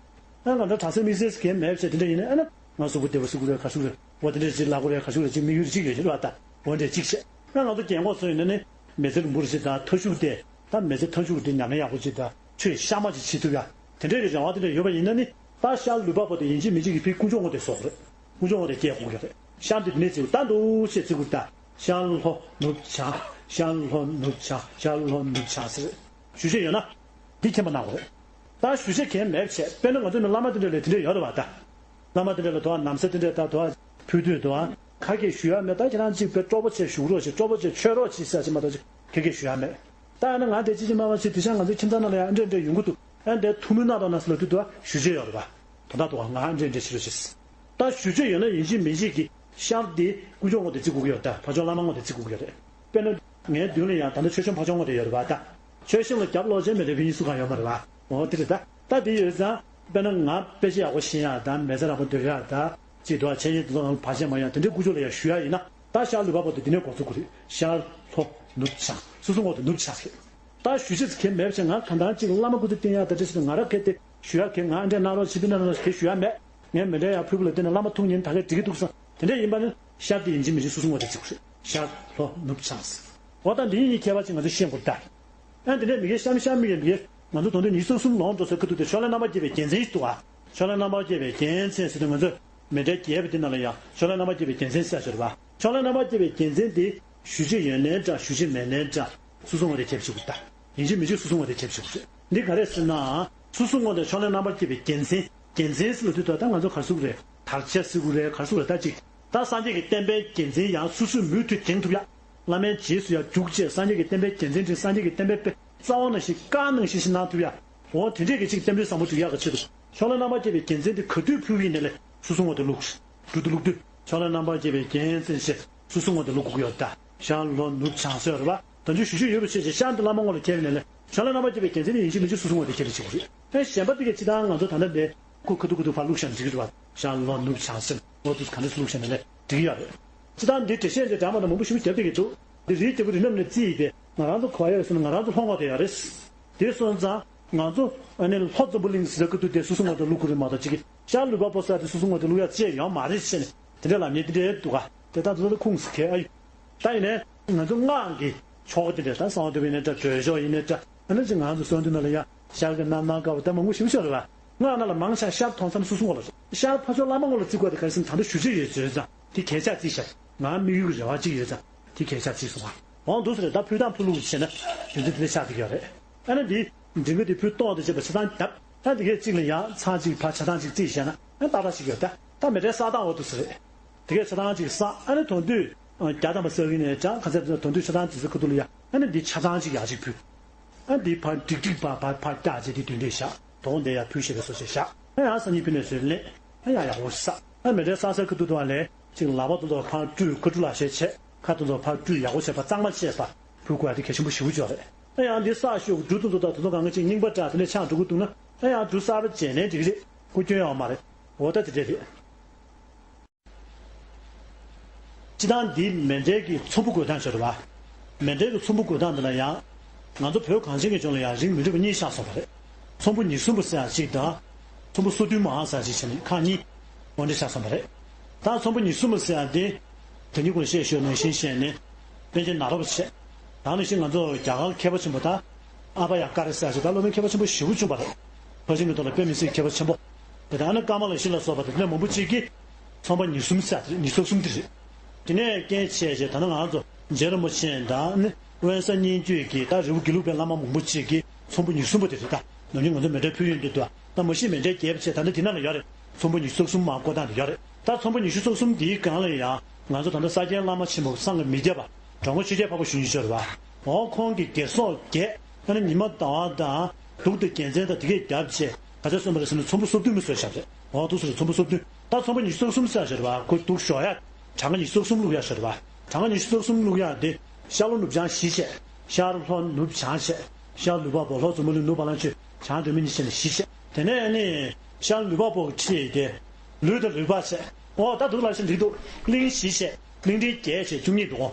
པས། ཨ་ང་འདྲ་གྲྭ་ས་དམིགས་བསལ་གང་མེད་བྱས་དེ་འདྲ་ཡིན་ན་ཨ་ན་ང་གཟུགས་པོ་བདེ་པོ་གཟུགས་པོ་རེད་ག་ཟུག་རེད། འོ་དེ་འདྲ་ཅིག་ལབ་དགོས་རེད་ག་ཟུག་རེད་ཅིག་དམིགས་ཡུལ་ཅིག་ཡོད་ཀྱི་རེད་པ། ད་འོ་འདྲ་ཅིག་བྱས། ཨ་ང་ཚོ་རྒན་གོག་ཚོ་ཡིན་ན་ནི་མི་ཚེ་རིང་པོ་རེད་ཅིག་ད་མཐའ་མཇུག་དེ་ད་མི་ཚེ་མཐའ་མཇུག་དེ་ཉམས་ལེན་ཡག་པོ་ཅིག་ད་ཆོས་གཤའ་མ་ཅིག་བྱེད་ཐུབ་ཡ་དེ་འདྲ་གི་རེ་བ་དེ་འདྲ་ཡོད་པ་ཡིན་ན་ནི་ད་ཤར་ལུས་འཕགས་པོ་དེ་ཡིན་གཅིག་མིན་གཅིག་གི་ཕའི་ཀུན་སྦྱོར་དངོས་དེ་བཟོ་དགོས་རེད། ཀུན་སྦྱོར་དངོས་དེ་སྐྱེ་དགོས་ཀྱི་རེད། ཤར་འདི་འདི་ནས་བརྩི་དགོས་ད་འདུག་ཅེས་བརྩི་དགོས་ད། ཤར་ལྷོ་ནུབ་བྱང་། ཤར་ལྷོ་ནུབ་བྱང་། ཤར་ལྷོ་ནུབ་བྱང་ཟེར། ཞུ་ཆོས་ཡོད་ན། འདི་མཁྱེན་པ་གནང་དགོས་རེད། ད་ཞུ་ཆོས་གང་མེད་བྱས་དཔེར་ན་ང་ཚོ་ནི་བླ་མ་དེ་འདྲ་ལས་དེ་འདྲ་ཡོད་རེད་བ་ད། བླ་མ་དེ་འདྲ་ལ་དོ་བ་ན་བཟའ་དེ་འདྲ་ད་དོ་བ་ཕུལ་དུས་དོ་བ་ཁ་སྐད་ཞུ་ཡ་མེད་ད་ཁྱེད་རང་གཅིག་དཔེ་སྤྲོ་པོ་བྱས་བཞུགས་རོགས་བྱེད་སྤྲོ་པོ་བྱས་མཆོད་རོགས་བྱེད་ཟེར་ཅིག་མ་གཏོགས་ཅིག་ཁ་སྐད་ཞུ་ཡ་མེད། ད་ཡང་ན་ང་དེ་ཅི་ཅི་མ་མ་ཟེར་དེ་ཤ་ང་ཚོའི་ཁྱིམ་ཚང་ནང་ལ་ཡང་འདྲེ་འདྲེ་ཡོང་གི་འདུག་ཨ་འདྲེ་ཐུགས་སྨོན་གནང་རོགས་གནང་ཟེར་ལབ་དུས་དུ་ཞུ་ཆོས་ཡོད་རེད་པ། དོན་དག་ཏུ་ང་འདྲེ་འདྲེ་ཞུ་རོགས་ཞེས། ད་ཞུ་ཆོས་ཡོད་ན་ཡིན་གཅིག་མིན་གཅིག་གི་ཤར་དེ་ཀུན་སྦྱོར་དངོས་དེ་བརྩི་དགོས་ཀྱི་ཡོད་ད་ཕ་ཆོས་བླ་མ་དངོས་དེ་བརྩི་དགོས་ཀྱི་ཡོད་རེད། དཔེར་ན་ངའི་མདུན་ལ་ཡང་ད་ལྟ་ཆོས་སྐྱོང་ཕ་ཆོས་དངོས་དེ་ཡོད་རེད་པ་ད། ཆོས་སྐྱོང་ལ་རྒྱབ་ལོག་ཆེན་མེད་རེད་བི་ཡིན་སུ་གང་ཡོད་མ་རེད་པ། འོ་དེ་རེད་ད། ད་དེ་ཡོད་ཙང་དཔེར་ན་ང་དཔེ་ཆ་ཡག་པོ་ཤེས་ཡ་ད་མི་ཚེ་རིང་པོ་སྡོད་ཡ་ད། ཅིག་དུ་བ་འཆད་ཉན་དེ་ཚོ་ནང་བར་ཆད་མ་ཡོང་དེ་འདྲའི་ཀུ་ཅོ་ལ་ཡང་ཞུ་ཡ་ཡིན་ན་ད་ཤར་ལུས་འཕགས་པོ་དེ་འདི་ནས་འགོ་ཚུགས་དགོས་རེད། ཤར་ལྷོ་ནུབ་བྱང་སོ་སོ་ངོ་དེ་ནུབ་བྱང་ཟེར། ད་ཞུ་ཆེས་གལ་མེད་ཅེས་ང་གང་ལྟར་ཅིག་བླ་མ་སྐུ་ཚེ་བརྟན་ཡ་ད་འདྲ་ཞིག་ང་ར་གལ་ཏེ་ཞུ་ཡ་གལ་ང་འདྲ་གནང་རོགས་ཞེ་པོ་གནང་རོགས་གལ་ཞུ་ཡ་མེད། ངས་མི་འདྲ་ཡ་ཕུལ་བུ་ལ་བརྟེན་ནས་བླ་མ་ཐུགས་ཉན་ད་གས་འགྲིག་གི་འདུག་བསམ་དེ་འདྲ་ཡིན་པ་ནི་ཤར་དེ་ཡིན་གཅིག་མིན་གཅིག་སོ་སོ་ངོ་དེ་བརྩི་དགོས་རེད། ཤར་ལྷོ་ནུབ་བྱང་ཟེར། འོ་ད་འདི་གཉིས་ཁྱད་པར་ཅིག་ང་ཚོ་ཤེས་དགོས་ད། ཨ་འདི་ནས་མི་སྐད་གཤམ་གཤམ་མི་ཡོད་མི་སྐད་ང་ཚོ་དོན་དུ་ཉི་ཤུ་རྩ་གསུམ་ལོངས་འགྲོ་སའི་ཁ་ཐུག་དེ་ཕྱོགས་ལས་རྣམ་པར་རྒྱལ་བའི་རྒྱལ་མཚན་ཞིག་འདུག་ཨ། ཕྱོགས་ལས་རྣམ་པར་རྒྱལ་བའི་རྒྱལ་མཚན་ཟེར་དུས་ང་ཚོས་མི་འདྲའི་རྒྱལ་པོ་དེ་ནང་ལ་ཡང་ཕྱོགས་ལས་རྣམ་པར་རྒྱལ་བའི་རྒྱལ་མཚན་ཟེར་ཞོར་བ། ཕྱོགས་ལས་རྣམ་པར་རྒྱལ་བའི་རྒྱལ་མཚན་དེ་ཞུ་ཆོས་ཡོད་ནའི་འདྲ་ཞུ་ཆོས་མེད་ནའི་འདྲ། སོ་སོ་ངོ་དེ་ཁྱད་པར་ཅིག་ད། ཡིན་གཅིག་མིན་གཅིག་སོ་སོ་ངོ་དེ་ཁྱད་པར་ཅིག་རེད། འདི་ག་རེ་ཟེར་ན། སོ་སོ་ངོ་དེ་ཕྱོགས་ལས་རྣམ་པར་རྒྱལ་བའི་རྒྱལ་མཚན། རྒྱལ་མཚན་ཟེར་ལབ་དུས་ད་ལྟ་ང་ཚོ་ག་རེ་ཟེར་དགོས་རེད། དར་ཆ་ཟེར་དགོས་རེད་ག་རེ་ཟེར་དགོས་རེད་ད་ཅིག་ད་སངས་རྒྱས་ཀྱི་བསྟན་པའི་རྒྱལ་མཚན་ཡང་སོ་སོས་མུ་མཐུད་འགྲེང་ཐུབ་ཡ། བླ་མའི་རྗེས་སུ་ཡང་རྒྱུག་བྱས་སངས་རྒྱས་ཀྱི་བསྟན་པའི་རྒྱལ་མཚན་འགྲེང་སངས་རྒྱས་ཀྱི་བསྟན་པའི་དཔེ་རྩ་བ་ནང་བཞིན་བཀའ་ནང་བཞིན་བཞིན་གནང་ཐུབ་ཡ། འོ་དེ་འདྲས་ཀྱི་ཅིག་བསྟན་པའི་བཟང་པོ་སྒྲུབ་ཡག་གི་ཆེད་དུ་ཕྱོགས་ལས་རྣམ་པར་རྒྱལ་བའི་རྒྱལ་མཚན་དེ་ག་དུས་ཕུལ་བ་ཡིན་ནའི་ལས་སོ་སོ་ངོ་དེ་བླུགས། འབྲུ་དེ་བླུགས་དུས་ཕྱོགས་ལས་རྣམ་པར་རྒྱལ་བའི་རྒྱལ་མཚན་ཞེས་སོ་སོ་ངོ་དེ་བླུགས་དགོས་ཀྱི་ཡོད་ད། ཤར་ལྷོ་ནུབ་བྱང་ཟེར་བ་རེད་པ། དོན་ཆུང་ཞུ་ཆོས་ཡོད་པ་ཆོས་ཅན་ཤར་འདི་བླ་མ་ངོ་ལ་ཁྱེར་ནས་ལས་ཕྱོགས་ལས་རྣམ་པར་རྒྱལ་བའི་རྒྱལ་མཚན་ནི་ཡིན་གཅིག་མིན་གཅིག་སོ་སོ་ངོ་དེ་ཁྱེར་ནས་བྱེད་དགོས་རེད། ཨེ་གཞན་པ་དེ་གས་ཅི་ལྟར་ང་ཚོ་ད་ལྟ་འདི་ཁུ་ཁ་ཐུག་ཁུ་ཐུག་ཕར་བླུགས་བཞག་འགྲིག་གི་རེད་པ། ཤར་ལྷོ་ནུབ་བྱང་ཟེར་ངོ་དེ་ག་འདྲས་བླུགས་བཞག་ནས་ལས་འགྲིག་གི་ཡོད་རེད། ཅི་ལྟར་འདི་འགྲེལ་བཤད་འདི་འདྲ་མ་འདྲ་མང་པོ་ཞིག་རྒྱབ་བསྡད་ཀྱི་འདུག་འདི་རིའི་རྒྱལ་པོ་རི་རྣམས་ནས་བརྩིས་ཡིན་པས་ང་རང་ཚོ་གོ་བ་ཡོད་ཟེར་ན་ང་རང་ཚོ་ལྷོ་ངོ་དེ་ཡོད་རེད། དེ་སོང་ཙང་ང་ཚོ་ཨ་ནི་ལྷོ་འཛམ་བུ་གླིང་ཟེར་གི་འདུག་དེ་སོ་སོ་ངོ་དེ་བླུག་དགོས་རེད་མ་གཏོགས་ཅིག་གི་ཤར་ལུས་འཕགས་པོ་ཟེར་དེ་སོ་སོ་ངོ་དེ་བླུག་ཡ་ཅི་ཡང་ཡོད་མ་རེད་ཟེར་ནས་དེ་འདྲ་ལབ་མཁན་དེ་འདྲ་འདུག་ག་དེ་ད་དུ་ད་ཁུངས་སུ་གས་ཨ་ཡོད། ད་ཡིན་ནའི་ང་ཚོ་སྔགས་ཀྱི་ཆོ་ག་དེ་འདྲ་ད་གསང་བ་འདུས་པ་ཡིན་ནའི་འདྲ་སྒྲོལ་ཆོག་ཡིན་ནའི་འདྲ་ཨ་ནི་ཅིག་ང་ཚོ་གསོལ་འདེབས་ནང་ལ་ཡ་ཤར་གྱི་རྣམ་སྣང་དཀར་པོ་ད་མང་པོ་ཞིག་ཤོར་རེད་པ། སྔགས་ནང་ལ་མང་ཆེ་ཤར་མཐོང་མཚམས་སོ་སོ་ངོ་ལ་ཤར་ཕ་ཕྱོགས་བླ་མ་ངོ་ལ་བརྩི་དགོས་དེ་ག་རེ་ཟེར་ན་ད་ལྟ་ཞུ་ཆོས་ཡོད་ཟེར་ཙང་དེ་གས་ཆག་བརྩིས་ཤག་ང་དམིགས་ཡུལ་གྱི་རེ་བ་གཅིག་ཡོད་ཙང་དེ་གས་ཆག་བརྩིས་སོང་ང་། འོང་འདུག་ཟེར་ད་ཕུལ་སྟངས་ཕུལ་ལུགས་བྱས་ན་རྒྱུ་མཚན་དེ་འདྲ་ཆགས་བསྡད་ཀྱི་ཡོད་རེད། ཨ་ནི་འདི་མགྲིན་པ་དེ་ཕུལ་སྟངས་དང་བཅས་པ་ཆ་ཚང་བརྡབ་ད་དེ་གས་གཅིག་ལ་ཡང་ཚང་གཅིག་ཕར་ཆ་ཚང་གཅིག་བརྩིས་བྱས་ན་ཨ་ཏག་ཏག་ཞིག་ཡོད་ད། ད་མི་འདྲའི་བསགས་སྟངས་འོ་འདུག་ཟེར་རེད། དེ་གས་ཆ་ཚང་གཅིག་བསགས་ཨ་ནི་དོན་དུས་བརྒྱ་ཐམ་པ་བསགས་ཀྱི་ནས་ཀྱང་ག་ཚད་དོན་དུས་ཆ་ཚང་གཅིག་ཟེར་ཁ་ཐུག་ལ་ཡང་ཨ་ནི་འདི་ཆ་ཚང་གཅིག་ཡག་ཅིག་ཕུལ། ཨ་འདི་ཕར་འགྲིག་འགྲིག་ཕར་ཕར་ཕར་བཀྱག་བྱས་དེ་དོན་དུས་བཞག་དོགས་འདི་ཡར་ཕུལ་ཞེས་པའི་བཟོ་བྱས་བཞག་ཨ་ཡང་སང་ཉིན་ཕུལ་ནས་བཟོས་ལེན་ཨ་ཡང་ཡག་པོ་བསགས་ཨ་མི་འདྲའི་བསགས་ས་ཁ་ཐུག་ཏུ་བ་ལས་ཅིག་ལག་པ་དེ་ཚོ་ཕར་བཀྲུས་ཁ་བཀྲུ་ལག་ཤེས་བྱས་ཁ་དེ་ཚོ་ཕར་བཀྲུས་ཡག་པོ་བྱས་པ་གཙང་མ་བྱས་པ་ཕུལ་དགོས་ཡ་དེ་གལ་ཆེན་པོ་ཞེ་པོ་ཅིག་རེད། ཨ་ཡང་འདི་བསགས་ཤོག་འབྲུ་དེ་ཚོ་དང་དེ་ཚོ་གང་ག་ཅིག་རྙིང་པ་འདྲ་དེ་ནས་ཆང་འགྲོ་གི་འདུག་ན་ཨ་ཡང་འབྲུ་གསར་པ་བྱས་ནས་འགྲིག་གི་རེད། ཁུ་སྐྱོན་ཡོད་མ་རེད། འོ་ད་དེ་འདྲས་རེད། སྤྱི་བཏང་འདི་མེ་འདྲེན་གྱི་ཚོམ་བུ་འགོད་སྟངས་ཤོར་བ། མེ་འདྲེན་གྱི་ཚོམ་བུ་འགོད་སྟངས་འདི་ལ་ཡང་། ང་ཚོ་བོད་གངས་ཅན་གྱི་ལྗོངས་ལ་ཡང་རིགས་མི་འདྲ་བ་གཉིས་ཆགས་སོང་བ་རེད། ཚོམ་བུ་ཉི་གསུམ་པ་ཟེར་ཡག་གཅིག་དང་། ཚོམ་བུ་སོ་བདུན་མ་ཟེར་ཡག་གཅིག་བྱས་ནས་ཁག་གཉིས། འོ་འདྲ་ཆགས་སོང་བ་རེད། ད་ཚོམ་བུ་ཉི་གསུམ་པ་ཟེར་ཡག་འདི། དེ་ཉིད་ཀུན་བཤད་ཤོད་ནང་བཞིན་བཤད་ནས། པཎ་ཆེན་ནཱ་རོ་པ་བྱས། ད་ནང་བཞིན་ང་ཚོ་རྒྱ་གར་མཁས་པ་ཆེན་པོ་དང་། ཨ་བྷ་ཡ་ཀ་ར་ཟེར་ཡག་ཅིག་ད་སློབ་དཔོན་མཁས་པ་ཆེན་པོ་ཞེ་པོ་བྱུང་བ་རེད། ཕར་ཕྱིན་གྱི་ཐོག་ལ་དཔེ་མི་སྲིད་མཁས་པ་ཆེན་པོ། དེ་ལྟར་ན་ཀ་མ་ལ་ཤཱི་ལ་སོགས་པ་དེ་འདྲ་མང་པོ་གཅིག་གིས་ཚོམ་བུ་ཉི་གསུམ་ཟེར་ཉི་ཤུ་རྩ་གསུམ་དེ་རེད། དེ་ནས་རྐྱེན་བྱས་རྗེས་ད་ནི་ང་ཚོ་རྗེ་རིན་པོ་ཆེ་དང་ནི་དབེན་ས་སྙན་བརྒྱུད་ཀྱི་ད་རི་བོ་དགེ་ལུགས་པའི་བླ་མ་མང་པོ་གཅིག་གིས་ཚོམ་བུ་ཉི་གསུམ་པ་དེ་རེད་ད། ནམ་རྒྱུན་ང་ཚོ་མེ་འདྲའི་ཕུལ་ཡོང་དུས་དུ་ད་མ་གཞི་མེ་འདྲའི་རྒྱས་པ་བྱས་ད་ནི་དེ་ན་ལ་ཡོད་རེད། ཚོམ་བུ་ཉི་ཤུ་རྩ་གསུམ་མ་བཀོད་སྟངས་དེ་ཡོད་རེད། ད་ཚོམ་བུ་ཉི་ཤུ་རྩ་གསུམ་དེའི་སྒང་ལ་ཡང་ང་ཚོ་ད་ལྟ་ས་སྐྱའི་བླ་མ་ཆེན་པོ་སངས་རྒྱས་མི་བརྒྱ་པ་འགྲོ་མགོན་ཆོས་རྒྱལ་འཕགས་པ་ཞུ་ཉིད་ཤོར་བ། འོ་ཁོང་གི་སྒེར་སོགས་བརྒྱད། ཨ་ནི་ཉི་མ་ཟླ་བ་དང་གདུགས་དང་རྒྱལ་མཚན་དང་དེ་གས་བརྒྱབ་བྱས་ག་ཚོད་སོང་བ་རེད་ཟེར་ན་ཚོམ་བུ་སོ་བདུན་མ་བཟོས་བཞག་རེད། འོ་འདུག་སེ་རེད་ཚོམ་བུ་སོ་བདུན། ད་ཚོམ་བུ་ཉི་ཤུ་རྩ་གསུམ་ཟེར་བཞག་རེད་བ་ཁོ་འདུག་ཞོག་ཡ། གྲངས་ཀ་ཉི་ཤུ་རྩ་གསུམ་བླུག་ཡ་ཞོར་བ། གྲངས་ཀ་ཉི་ཤུ་རྩ་གསུམ་བླུག་ཡ་དེ་ཤར་ལྷོ་ནུབ་བྱང་བཞི་བྱས། ཤར་ལྷོ་ནུབ་བྱང་བྱས། ཤར་ལུས་འཕགས་པོ་ལྷོ་འཛམ་བུ་གླིང་ནུབ་བ་ལང་སྤྱོད་བྱང་སྒྲོལ་མ་གཉིས་བྱས་ནས་བཞི་བྱས། དེ་ནས་ནི་ཤར་ལུས་འཕགས་པོ་ཁྲིད་དེ། ལུས་དང་ལུས་འཕགས་བྱས། འོ་ད་འདུག་ལ་ཞིག་འགྲིག་འདུག་གླིང་བཞི་བྱས། གླིང་ཕྲན་བརྒྱད་བྱས་བཅུ་གཉིས་འདུག་གོ།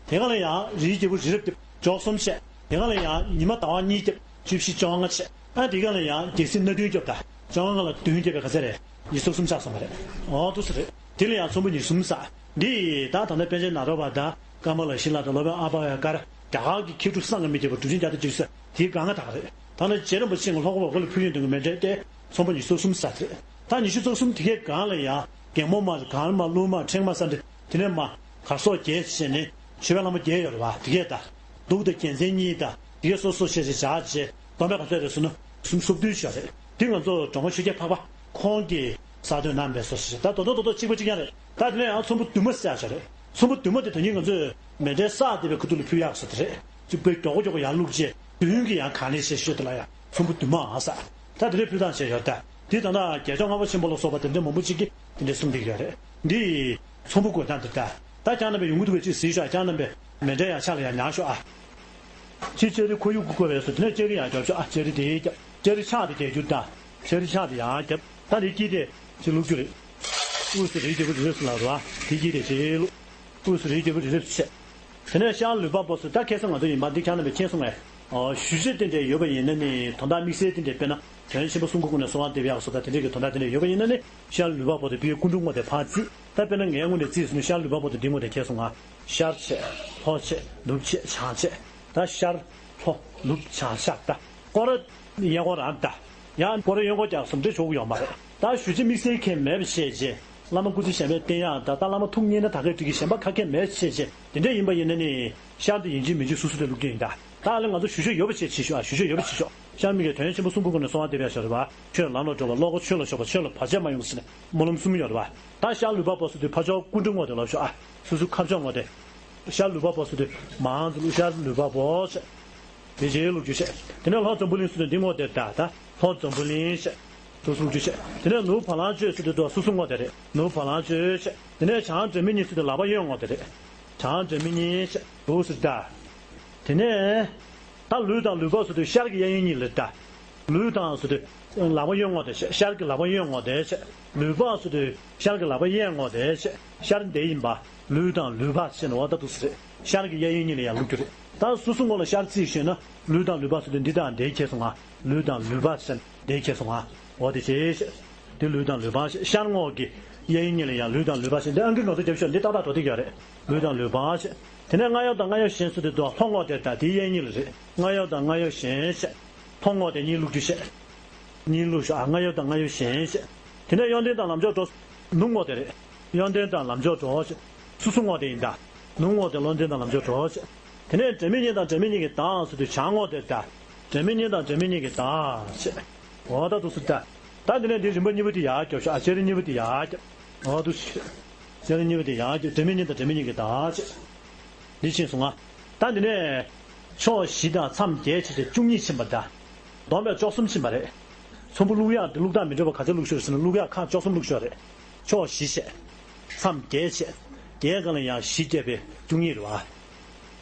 དེ་ག་ལ་ཡང་རིའི་རྒྱལ་པོ་རི་རབ་རྒྱབ་བཅུ་གསུམ་བྱས། དེ་ག་ལ་ཡང་ཉི་མ་ཟླ་བ་གཉིས་རྒྱབ་བཅུ་བཞི་བཅོ་ལྔ་བྱས། ཨ་དེ་ག་ལ་ཡང་རྒྱལ་སྲིད་སྣ་བདུན་སྐྱོབ་ད། བཅོ་ལྔ་ལ་བདུན་སྐྱོབ་པའི་ག་ཚད་རེད། ཉི་ཤུ་རྩ་གསུམ་ཆགས་སོང་བ་རེད། འོ་འདུག་སེ་རེད། དེ་ལ་ཡང་ཚོམ་བུ་ཉེར་གསུམ་བསགས། འདི་ད་ད་ལྟ་པཎ་ཆེན་ནཱ་རོ་པ་དང་ཀ་མ་ལ་ཤཱི་ལ་དང་སློབ་དཔོན་ཨ་པ་ཝེ་ཀར་རྒྱ་གར་གྱི་མཁས་གྲུབ་སངས་རྒྱས་མི་བརྒྱད་པ་གྲུབ་ཆེན་བརྒྱ་དང་བརྒྱད་ཅུ་ཟེར་དེའི་སྒང་ག་ད་ག་རེད། ད་ནི་རྗེ་རིན་པོ་ཆེ་གི་ལྷོ་ཁ་བ་ག་ལ་ཕུལ་ཡོང་དོན་གྱི་མཎྜལ་དེ་ཚོམ་བུ་ཉི་ཤུ་རྩ་གསུམ་བསགས་རེད། ད་ཉི་ཤུ་རྩ་གསུམ་དེ་གའི་སྒང་ལ་ཡང་རྒན་མོ་མ་གར་མ་ཀླུ་མ་ཕྲེང་མ་ས་འདྲ་དེ་ནས་མ་གར་སོགས་བརྒྱད་བྱས་ནས་མཆོད་པའི་ལྷ་མོ་བརྒྱད་ཡོད་རེད་བ། དེ་གས་ད་གདུགས་དང་རྒྱལ་མཚན་གཉིས་དང་དེ་གས་སོ་སོ་ཞེས་བྱ་བྱས་སྡོམ་པའི་ག་ཚོད་རེད་ཟེར་ན་སུམ་སོ་བདུན་ཞིག་རེད། དེ་ང་ཚོ་འབྲོག་མོ་ཆོས་རྒྱལ་འཕགས་པ་ཁོང་གིས་གསར་གཏོད་གནང་བའི་སོ་སོ་ཞིག་ད་དོ་དོ་དོ་དོ་གཅིག་པ་གཅིག་རྐྱང་རེད། ད་དེ་ནས་ཡང་ཚོམ་བུ་བདུན་མ་བསགས་ཞིག་རེད། ཚོམ་བུ་བདུན་མ་དེ་ད་ནི་ང་ཚོས་མཎྜལ་བསགས་བསྡད་པའི་ཁ་ཐུག་ལ་ཕུལ་ཡག་སོ་དེ་རེད། གཅིག་པའི་མགྱོགས་པོ་མགྱོགས་པོ་ཡར་བླུགས་རྗེས་བདུན་གྱི་ཡང་གང་ལེགས་ཞེས་ཤོད་དེ་ལ་ཡང་ཚོམ་བུ་བདུན་མ་ཨ་ས། ད་དེ་འདྲའི་ཕུལ་སྟངས་བྱས་ཡོད་ད། དེ་ད་ལྟ་རྒྱལ་མཆོག་ལྔ་པ་ཆེན་པོ་ལ་སོགས་པ་དེ་འདྲའི་མང་པོ་ཅིག་གིས་དེ་འདྲའི་གསུང་གི་ཡོད་རེད། འདི་ཚོམ་བུ་བགོ་སྟངས་དེ་ད། ད་ཁྱེད་རྣམ་པས་ཡོང་གི་འདུག་པས་ཅིག་གཟིགས་ཤོག་ཨ། ཁྱེད་རྣམ་པས་མཎྜལ་ཡང་ཕྱག་ལ་ཡང་ཉར་ཤོག་ཨ། ཅིག་ལྕགས་རི་ཁོར་ཡུག་བགོ་བས་སོ་དེ་ནས་ལྕགས་རི་ཡང་རྒྱོབ་ཤོག་ཨ། ལྕགས་རི་དེ་རྒྱབ། ལྕགས་རི་ཕྱག་དེ་རྒྱག་རྒྱུ་ད། ལྕགས་རི་ཕྱག་དེ་ཡང་རྒྱབ། ད་དེ་དཀྱིལ་དེ་ཅིག་བླུག་རྒྱུ་རེད། དབུས་སུ་རིལ་བཞི་པོ་རི་རབ་སུ་ལ་རོ་ཨ། དེ་དཀྱིལ་དེ་ཅིག་བླུག་དབུས་སུ་རིལ་བཞི་པོ་རི་རབ་སུ་བྱས། དེ་ནས་ཤར་ལུས་འཕགས་པོ་སུ་ད་ཁ་སང་ང་ཚོ་ཡིན་པ་འདི་ཁྱེད་རྣམ་པས་མཁྱེན་སོང་ངས། ཨོ་ཞུ་ཆོས་དེ་འདྲ་ཡོད་པ་ཡིན་ན་ནི་དོན་དག་དམིགས་བསལ་དེ་འདྲ་དཔེར་ན་དོན་ཆེན་པོ་གསུང་གི་ཀུན་ནས་གསོལ་བ་འདེབས་ཡག་སོགས་ད་དེ་འདྲ་གི་དོན་དག་དེ་འདྲ་ཡོད་པ་ཡིན་ན་ནི་ཤར་ལུས་འཕགས་པོ་དེ་བུའི་སྐུ་འབྲུ་དངོས་དེ་ཕར་བརྩིས། ད་དཔེར་ན་ངའི་ངོས་ནས་བརྩིས་སོང་ན་ཤར་ལུས་འཕགས་པོ་དེ་འདི་ངོས་དེ་ཁྱེར་སོང་ང་། ཤར་བྱས། ལྷོ་བྱས། ནུབ་བྱས། བྱང་བྱས། ད་ཤར། ལྷོ། ནུབ། བྱང་། ཤར། ད་སྐོར་ར་གཡས་སྐོར་རང་ད། ཡང་སྐོར་ར་གཡོན་སྐོར་རྒྱག་གསུམ་འདྲ་ཆོག་གི་ཡོད་མ་རེད། ད་ཞུ་ཆོས་དམིགས་བསལ་གང་ཡང་མེད་པ་བྱས་རྗེས། བླ་མ་སྐུ་ཚེ་ཞབས་པད་བརྟན་ཡག་ད་ད་བླ་མ་ཐུགས་མཉེས་ན་ད་གའི་འགྲིག་གི་གཞན་པ་ག་གེ་མེད་བྱས་རྗེས་དེ་འདྲ་ཡིན་པ་ཡིན་ན་ནི། ཤར་དེ་ཡིན་གཅིག་མིན་གཅིག་སོ་སོ་དེ་བླུག་རྒྱུ་ཡིན་ད། ད་ཨ་ལས་ང་ཚོ་ཞུ་ཆོས་ཡོད་པ་བྱས་བྱེད་ཤོག་ཨ། ཞུ་ཆོས་ཡོད་པ་བྱེད་ཤོག་ཤར་མི་གི་དོན་ཆེན་པོ་གསུང་གི་ཀུན་ནས་གསོལ་བ་འདེབས་ཡག་ཤོག་རེད་བ། ཆོས་ལམ་ལ་འགྲོ་བ་བློ་ཁོག་ཆོས་ལ་ཞོག་པ་ཆོས་ལ་བར་ཆད་མ་ཡོང་ཟེར་ནས་སྨོན་ལམ་གསུམ་ཡོད་རེད་བ། ད་ཤར་ལུས་འཕགས་པོ་སུ་དེ་ཕར་ཕྱོགས་སྐུ་འབྲུ་དངོས་དེ་ལབ་ཤོག་ཨ། སོ་སོ་ཁ་ཕྱོགས་དངོས་དེ། ཤར་ལུས་འཕགས་པོ་སུ་དེ་མང་ཙམ་བླུག་ཤར་ལུས་འཕགས་པོ་ཟེར། དེ་རྗེས་བླུག་རྒྱུ་བྱས། དེ་ནས་ལྷོ་འཛམ་བུ་གླིང་སུ་དེ་འདི་དངོས་དེ་ད་ད། ལྷོ་འཛམ་བུ་གླིང་བྱས། སོ་སོ་བླུག་རྒྱུ་བྱས། དེ་ནས་ནུབ་བ་ལང་སྤྱོད་སུ་དེ་དུ་སོ་སོ་དངོས་དེ་རེད། ནུབ་བ་ལང་སྤྱོད་བྱས། དེ་ནས་བྱང་སྒྲོལ་མའི་གཉེན་སུ་དེ་ལག་པ་གཡོན་དངོས་དེ་རེད། བྱང་སྒྲོལ་མའི་གཉེན་བྱས། འདུག་སེ་ད། དེ་ནས། ད་ལུས་དང་ལུས་འཕགས་སུ་དེ་ཤར་གྱི་གཡས་གཡོན་གཉིས་ལ་ད། ལུས་དང་སུ་དེ། ལག་པ་གཡོན་དངོས་དེ་བྱས། ཤར་གྱི་ལག་པ་གཡོན་དངོས་དེ་བྱས། ལུས་འཕགས་སུ་དེ། ཤར་གྱི་ལག་པ་གཡས་དངོས་དེ་བྱས། ཤར་འདི་ཡིན་པ། ལུས་དང་ལུས་འཕགས་བྱས་ནས་འོ་ད་འདུག་སེ་རེད། ཤར་གྱི་གཡས་གཡོན་གཉིས་ལ་ཡང་བླུག་རྒྱུ་རེད། ད་སོ་སོ་དངོས་ལ་ཤར་བརྩིས་ཞེ་ན། ལུས་དང་ལུས་འཕགས་སུ་དེ་འདི་དང་འདི་ཁྱེར་སོང་ང་། ལུས་དང་ལུས་འཕགས་བྱས་ནས་འདི་ཁྱེར་སོང་ང་། འོ་དེ་བྱས། དེ་ལུས་དང་ལུས་འཕགས་བྱས། ཤར་དངོས་ཀྱི་གཡས་གཡོན་གཉིས་ལ་ཡང་ལུས་དང་ལུས་འཕགས་བྱས། འདི་ཨང་ཀི་ང་ཚོ་རྒྱབ་ཤོག་འདི་ཏག་ཏག་འགྲོ་བསྡད་ཀྱི་ཡོད་རེད། ལུས་དང་ལུས་འཕགས་བྱས། དེ་ནས་རྔ་གཡབ་དང་རྔ་གཡབ་གཞན་སུ་དེ་དུ་ལྷོ་དངོས་དེ་ད་དེའི་གཡས་གཉིས་ལ་རེད། རྔ་གཡབ་དང་རྔ་གཡབ་གཞན་བྱས། ལྷོ་དངོས་དེ་གཉིས་བླུག་རྒྱུ་བྱས། གཉིས་བླུག་ཤོག་ཨ། རྔ་གཡབ་དང་རྔ་གཡབ་གཞན་བྱས། དེ་ནས་གཡོན་སྟོན་དང་ལམ་མཆོག་གྲོགས། ནུབ་དངོས་དེ་རེད། གཡོན་སྟོན་དང་ལམ་མཆོག་གྲོགས་བྱས། སོ་སོ་དངོས་དེ་ཡིན་ད། ནུབ་དངོས་དེ་ལྷོ་སྟོན་དང་ལམ་མཆོག་གྲོགས་བྱས། དེ་ནས་སྒྲོལ་མའི་གཉེན་དང་སྒྲོལ་མའི་གཉེན་གྱི་བདག་སུ་དེ་བྱང་དངོས་དེ་ད། སྒྲོལ་མའི་གཉེན་དང་སྒྲོལ་མའི་གཉེན་གྱི་བདག་བྱས། འོ་ད་འདུག་སེ་ད། ད་འདི་ནས་འདི་རིམ་པ་གཉིས་པོ་དེ་ཡར་རྒྱོབ་ཤོག་ཨ། ལྕགས་རི་གཉིས་པོ་དེ་ཡར་རྒྱོབ། འོ་འདུག་སེ། ལྕགས་རི་གཉིས་པོ་དེ་ཡར་རྒྱོབ། སྒྲོལ་མའི་གཉེན་དང་སྒྲོལ་མའི་གཉེན་གྱི་བདག་བྱས། འདི་ཕྱིན་སོང་ང་། ད་འདི་ནས། ཕྱོགས་བཞི་དང་མཚམས་བརྒྱད་བྱས་ཏེ་བཅུ་གཉིས་ཕྱིན་པ་ད། བསྡོམས་པས་བཅུ་གསུམ་ཕྱིན་པ་རེད། ཚོམ་བུ་བླུག་ཡག་འདི་བླུག་སྟངས་མི་འདྲ་བ་ག་ཚད་བླུག་ཤོག་ཟེར་ན་བླུག་ཡག་ཁག་བཅུ་གསུམ་བླུག་ཤོག་རེད། ཕྱོགས་བཞི་བྱས། མཚམས་བརྒྱད་བྱས། བརྒྱད་སྒང་ལ་ཡང་བཞི་བརྒྱབ་པས་བཅུ་གཉིས་རེད་བ།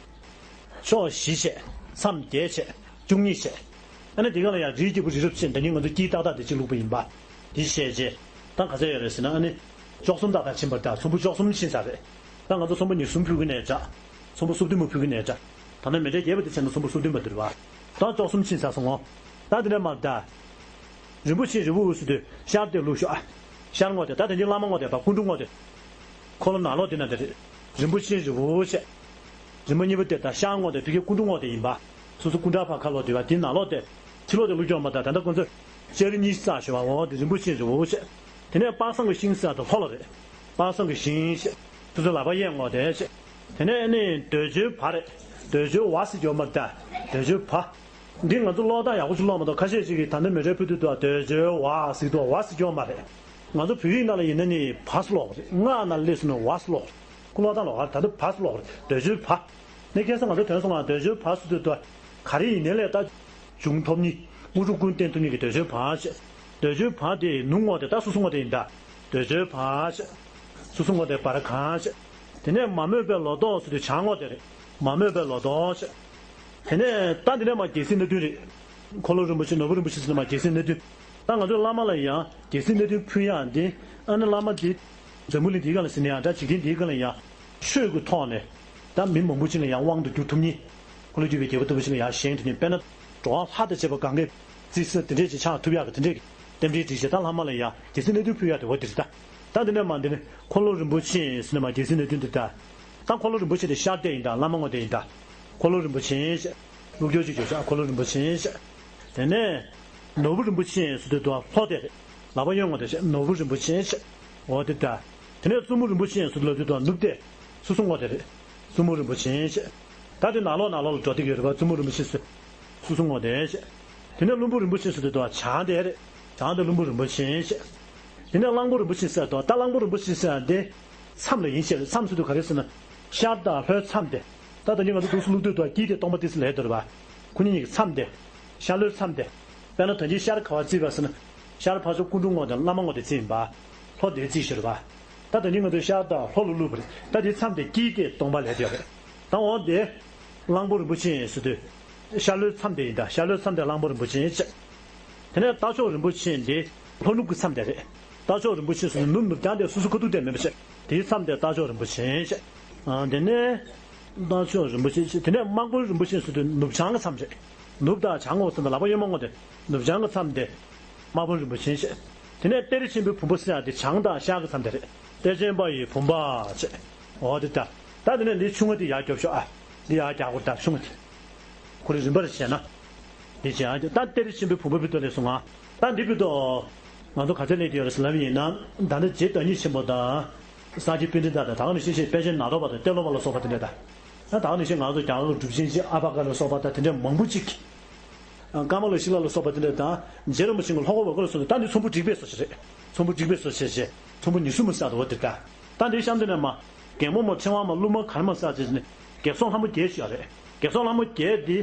ཕྱོགས་བཞི་བྱས། མཚམས་བརྒྱད་བྱས། བཅུ་གཉིས་བྱས། ཨ་ནི་དེ་ག་ལ་ཡང་རིལ་བཞི་པོ་རི་རབ་བྱས། ད་ནི་ང་ཚོ་དཀྱིལ་ཏག་ཏག་དེ་གཅིག་བླུགས་པ་ཡིན་པ། དེ་བྱས་རྗེས། ད་ག་ཚད་ཡོད་རེད་ཟེར་ན་ཨ་ནི། བཅུ་གསུམ་ཏག་ཏག་ཕྱིན་པ་རེད་ད། ཚོམ་བུ་བཅུ་གསུམ་ཕྱིན་ཚར་རེད། ད་ང་ཚོ་ཚོམ་བུ་ཉེར་གསུམ་ཕུལ་གི་ནས་འདྲ། ཚོམ་བུ་སོ་བདུན་པ་ཕུལ་གི་ནས་འདྲ། ད་ནི་མཎྜལ་རྒྱས་པ་དེ་བྱས་ན་ཚོམ་བུ་སོ་བདུན་པ་དེ་རེད་བ། ད་བཅུ་གསུམ་ཕྱིན་ཚར་སོང་ངོ་། ད་དེ་ནས་མར་ད། རིན་པོ་ཆེ་རི་བོ་དབུས་སུ་དེ་ཤར་དེ་བླུགས་ཤོག་ཨ། ཤར་དངོས་དེ་ད་དེ་ནི་བླ་མ་དངོས་དེ་བ། སྐུ་འབྲུ་དངོས་དེ། འཁོར་ལོ་ནང་ལོགས་དེ་ན་དེ་རེད། རིན་པོ་ཆེ་རི་བོ་བྱས། རིམ་པ་གཉིས་པ་དེ་ད་ཤར་དངོས་དེ་ཕ་གིའི་སྐུ་འབྲུ་དངོས་དེ་ཡིན་པ། སོ་སོ་སྐུ་འདྲ་ཕར་ཁ་ལོགས་དེ་བ་དེའི་ནང་ལོགས་དེ། ཕྱི་ལོགས་དེ་བླུགས་ཀྱི་ཡོད་མ་ད། ད་ལྟ་ཁོ་ཚོས་ལྕགས་རི་གཉིས་བསགས་ཞོར་བ་འོ་དེ་རིན་པོ་ཆེ་རི་བོ་བྱས། དེ་ནས་དཔག་བསམ་གྱི་ཤིང་ཟེར་དེ་ལྷོ་ལ་རེད། དཔག་བསམ་གྱི་ཤིང་བྱས། སོ་སོའི་ལག་པ་གཡས་དངོས་དེ་བྱས། དེ་ནས་ཨ་ནི་འདོད་འཇོའི་བ་རེད། འདོད་འཇོའི་བ་ཟེར་གྱི་ཡོད་མ་རེད་ད། འདོད་འཇོའི་བ། འདི་ང་ཚོ་ཀློག་སྟངས་ཡག་པོ་ཅིག་ཀློག་མ་གཏོགས་ཁ་ཤས་ཅིག་གིས་ད་ལྟ་མཎྜལ་ཕུལ་དུས་དུ་འདོད་འཇོའི་བ་ཟེར་དུས་བ་ཟེར་གྱི་ཡོད་མ་རེད། ང་ཚོ་བོད་ཡིག་ནང་ལ་ཡིན་ན་ནི་བ་ཟེར་ཀློག་པ་རེད། སྔགས་ནང་སླེབས་སོང་ན་བ་ཟེར་ཀློག་པ་རེད། ཀུན་སློང་སྟངས་ལོགས་ཀ་རེད། ད་ལྟ་བ་ཟེར་ཀློག་པ་རེད། འདོད་འཇོའི་བ། ནས་ཁ་སང་ང་ཚོ་དོན་སོང་ལ་འདོད་འཇོའི་བ་ཟེར་དུས་དུ་ག་རེ་ཡིན་ནའི་ལས་ད་འབྱུང་ཐོབ་ནི་དངོས་གྲུབ་ཀུན་བསྟན་ཐོབ་ནི་གི་འདོད་འཇོའི་བ་བྱས། འདོད་འཇོའི་བ་དེ་ནུབ་དངོས་དེ་ད་སོ་སོ་དངོས་དེ་ཡིན་ད། འདོད་འཇོའི་བ་བྱས། སོ་སོ་དངོས་དེ་བར་གང་བྱས། དེ་ནས་མ་རྨོས་པའི་ལོ་ཏོག་ཟེར་དུས་བྱང་དངོས་དེ་རེད། མ་རྨོས་པའི་ལོ་ཏོག་བྱས། དེ་ནས་ད་འདི་ནས་མར་རྒྱལ་སྲིད་སྣ་བདུན་རེད། འཁོར་ལོ་རིན་པོ་ཆེ་ནོར་བུ་རིན་པོ་ཆེ་ཟེར་ནས་མར་རྒྱལ་སྲིད་སྣ་བདུན། ད་ང་ཚོའི་བླ་མ་ལ་ཡང་རྒྱལ་སྲིད་སྣ་བདུན་ཕུལ་ཡག་འདི་ཨ་ནི་བླ་མ་འདི་འཛམ་བུ་གླིང་འདིའི་སྒང་ལ་ཟེར་ན་ཡང་འདྲ། འཇིག་རྟེན་འདིའི་སྒང་ལ་ཡང་ཆོས་ཀྱི་ཐོག་ནས་ད་མི་མང་པོ་ཅིག་ལ་ཡང་དབང་དུ་བསྒྱུར་ཐུབ་མཁན། འཁོར་ལོས་སྒྱུར་བའི་རྒྱལ་པོ་ལྟ་བུ་ཅིག་ལ་ཡང་བཞེངས་ཐུབ་མཁན། དཔེར་ན་འགྲོ་བ་ལྷ་དང་བཅས་པ་གང་གའི་ རྩིས་ས་དེ་འདྲས་ཅིག་ཆགས་ཐུབ་ཡག་གི་དེ་འདྲས་ཀྱི་རྟེན་འབྲེལ་སྒྲིག་བྱས། ད་ལྷ་མོ་ལ་ཡ་རྒྱལ་སྲིད་གནས་བརྟན་ཕུལ་ཡག་དེ་འོ་དེ་རེད་ད། ད་དེ་ནས་མ་འདི་ནི་འཁོར་ལོ་རིན་པོ་ཆེ་ཟེར་ནས་མ་རྒྱལ་སྲིད་གནས་བརྟན་དེ་ད། ད་འཁོར་ལོ་རིན་པོ་ཆེ་དེ་ཤར་ལྟེ་ཡིན་ད། ལྷ་མོ་ངོ་དེ་ཡིན་ད། འཁོར་ལོ་རིན་པོ་ཆེ་ཞེས། ལུགས་སྦྱོར་གཅིག་བརྗོད་བྱ། འཁོར་ལོ་རིན་པོ་ཆེ་ཞེས། དེ་ནས་ནོར་བུ་རིན་པོ་ཆེ་ཟེར་དུས་དུ་ལྷོ་དེ་རེད། ལག་པ་གཡོན་ངོ་དེ་ཞེས། ནོར་བུ་རིན་པོ་ཆེ་ཞེས། འོ་དེ་ད། དེ་ནས་བཙུན་མོ་རིན་པོ་ཆེ་ཟེར་དུས་ལ་དུས་དུ་ནུབ་དེ་སོ་སོ་ངོ་དེ་རེད། བཙུན་མོ་རིན་པོ་ཆེ་ཞེས། ད་དེ་ནང་ལོགས་ནང་ལོགས་ལ་འགྲོ་བསྡད་ཀྱི་ཡོད་རེད་པ། བཙུན་མོ་རིན་པོ་ཆེ་ཟེར། སོ་སོ་ངོ་དེ་ཞེས། དེ་ནས་ལྷུན་པོ་རིན་པོ་ཆེ་ཟེར་དུས་དུ་བྱང་དེ་རེད། བྱང་དེ་ལྷུན་པོ་རིན་པོ་ཆེ་ཞེས། དེ་ནས་གླང་པོ་རིན་པོ་ཆེ་ཟེར་དུ། ད་གླང་པོ་རིན་པོ་ཆེ་ཟེར་དེ་མཚམས་ལ་ཡིན་ཞེས་རེད། མཚམས་ཟེར་དུས་ག་རེ་ཟེར་ན། ཤར་དང་ལྷོའི་མཚམས་དེ། ད་ད་གིན་ང་ཚོ་འདུག་སེ་བླུགས་དུས་དུ་དཀྱིལ་དེ་སྟོང་པ་ཏོག་ཙམ་ལས་དོར་བ། ཁོ་གཉིས་གཉིས་ཀྱི་མཚམས་དེ། ཤར་ལྷོའི་མཚམས་དེ། དཔེར་ན་ད་གིན་ཤར་ག་པར་བརྩིས་པ་ཟེར་ན། ཤར་ཕར་ཕྱོགས་སྐུ་འཁྲུངས་ངོ་དེ་བླ་མ་ངོ་དེ་བརྩིས་ཡིན་པ། ལྷོ་དེ་བརྩིས་ཤོར་བ། ད་ད་གིན་ང་ཚོ་ཤར་དང་ལྷོ་ལ་བླུགས་པ་རེད། ད་དེའི་མཚམས་དེ་དཀྱིལ་དེ་སྟོང་པ་ལས་དོར་རེད། ད་འོ་དེ། གླང་པོ་རིན་པོ་ཆེ་ཟེར་དུས། ཤར་ལྷོའི་མཚམས་དེ་ཡིན་ད། ཤར་ལྷོའི་མཚམས་དེ་གླང་པོ་རིན་པོ་ཆེ་ཞེས། དེ་ནས་རྟ་མཆོག་རིན་པོ་ཆེ་འདི་ལྷོ་ནུབ་ཀྱི་མཚམས་དེ་རེད། རྟ་མཆོག་རིན་པོ་ཆེ་ཟེར་ནི་ནུབ་ནུབ་བྱང་དེ་སོ་སོ་ཁ་ཐུག་དེ་མིན་པ་ཞིག་དེའི་མཚམས་དེ་རྟ་མཆོག་རིན་པོ་ཆེ་ཞེས། ཨ། དེ་ནས་རྟ་མཆོག་རིན་པོ་ཆེ་ཞེས། དེ་ནས་དམག་དཔོན་རིན་པོ་ཆེ་ཟེར་དུས་ནུབ་བྱང་གི་མཚམས་རེད། ནུབ་དང་བྱང་ངོ་ཟེར་ན་ལག་པ་གཡོན་མ་ངོ་དེ་ནུབ་བྱང་གི་མཚམས་དེ་དམག་དཔོན་རིན་པོ་ཆེ་ཞེས། དེ་ནས་གཏེར་ཆེན་པོའི་བུམ་པ་ཟེར་ཡག་དེ་བྱང་དང་ཤར་གྱི་མཚམས་དེ་རེད། གཏེར་ཆེན་པ་ཡི་བུམ་པ་ཞེས། འོ་དེ་ལྟ། ད་དེ་ནས་འདི་ཆུང་ངུ་དེ་ཡར་རྒྱོབ་ཤོག་ཨ། འདི་ཡར་རྒྱག་དགོས། ད་ཆུང་ངུ་དེ། ཁོ་རའི་རིམ་པར་བྱས་ན། འདི་བྱས་ཨ། ད་གཏེར་ཆེན་པོའི་བུམ་པ་ཕུལ་དུ་ལེགས་སོང་ང་། ད་འདི་ཕུལ་དུ། ང་ཚོ་ག་ཚོད་ལེན་གྱི་ཡོད་རེད་ཟེར་ལབ་ཡིན་ན། ད་ནི་རྗེ་བདག་ཉིད་ཆེན་པོ་དང་། ས་སྐྱ་པཎྜི་ཏ་དང་། ད་ག་ནང་བཞིན་ཞེས་པཎ་ཆེན་ནཱ་རོ་པ་དང་། ཏེ་ལོ་པ་ལ་སོགས་པ་དེ་འདྲ་དང་། ད་ག་ནང་བཞིན་ང་ཚོ་རྒྱ་གར་གྲུབ་ཆེན་ཆེན་ཨ་པ་ཀ་ལ་སོགས་པ་དང་དེ་འདྲ་མང་པོ་ཅིག་ཀརྨ་ལ་ཤཱི་ལ་ལ་སོགས་པ་དེ་འདྲ་དང་། རྗེ་རིན་པོ་ཆེ་གི་ལྷོ་སྒོ་འོག་སྒོ་ལ་སོགས་ཏེ། ད་འདི་ཚོམ་བུ་བསྒྲིགས་པའི་སོ་ཞིག་རེད། ཚོམ་བུ་བསྒྲིགས་པའི་སོ་ཞེས་བྱས། ཚོམ་བུ་ཉི་ཤུ་མ་ཟེར་དོ་དེ་ལྟ། ད་འདི་གཤམ་དེ་ནས་མ། རྒན་མོ་མ། ཕྲེང་བ་མ། ཀླུ་མ། གར་མ་ཟེར་བྱས་ནས་བགེགས་སོགས་ལྷ་མོ་བརྒྱད་ཞུ་ཡ་རེད། བགེགས་སོགས་ལྷ་མོ་བརྒྱད་འདི་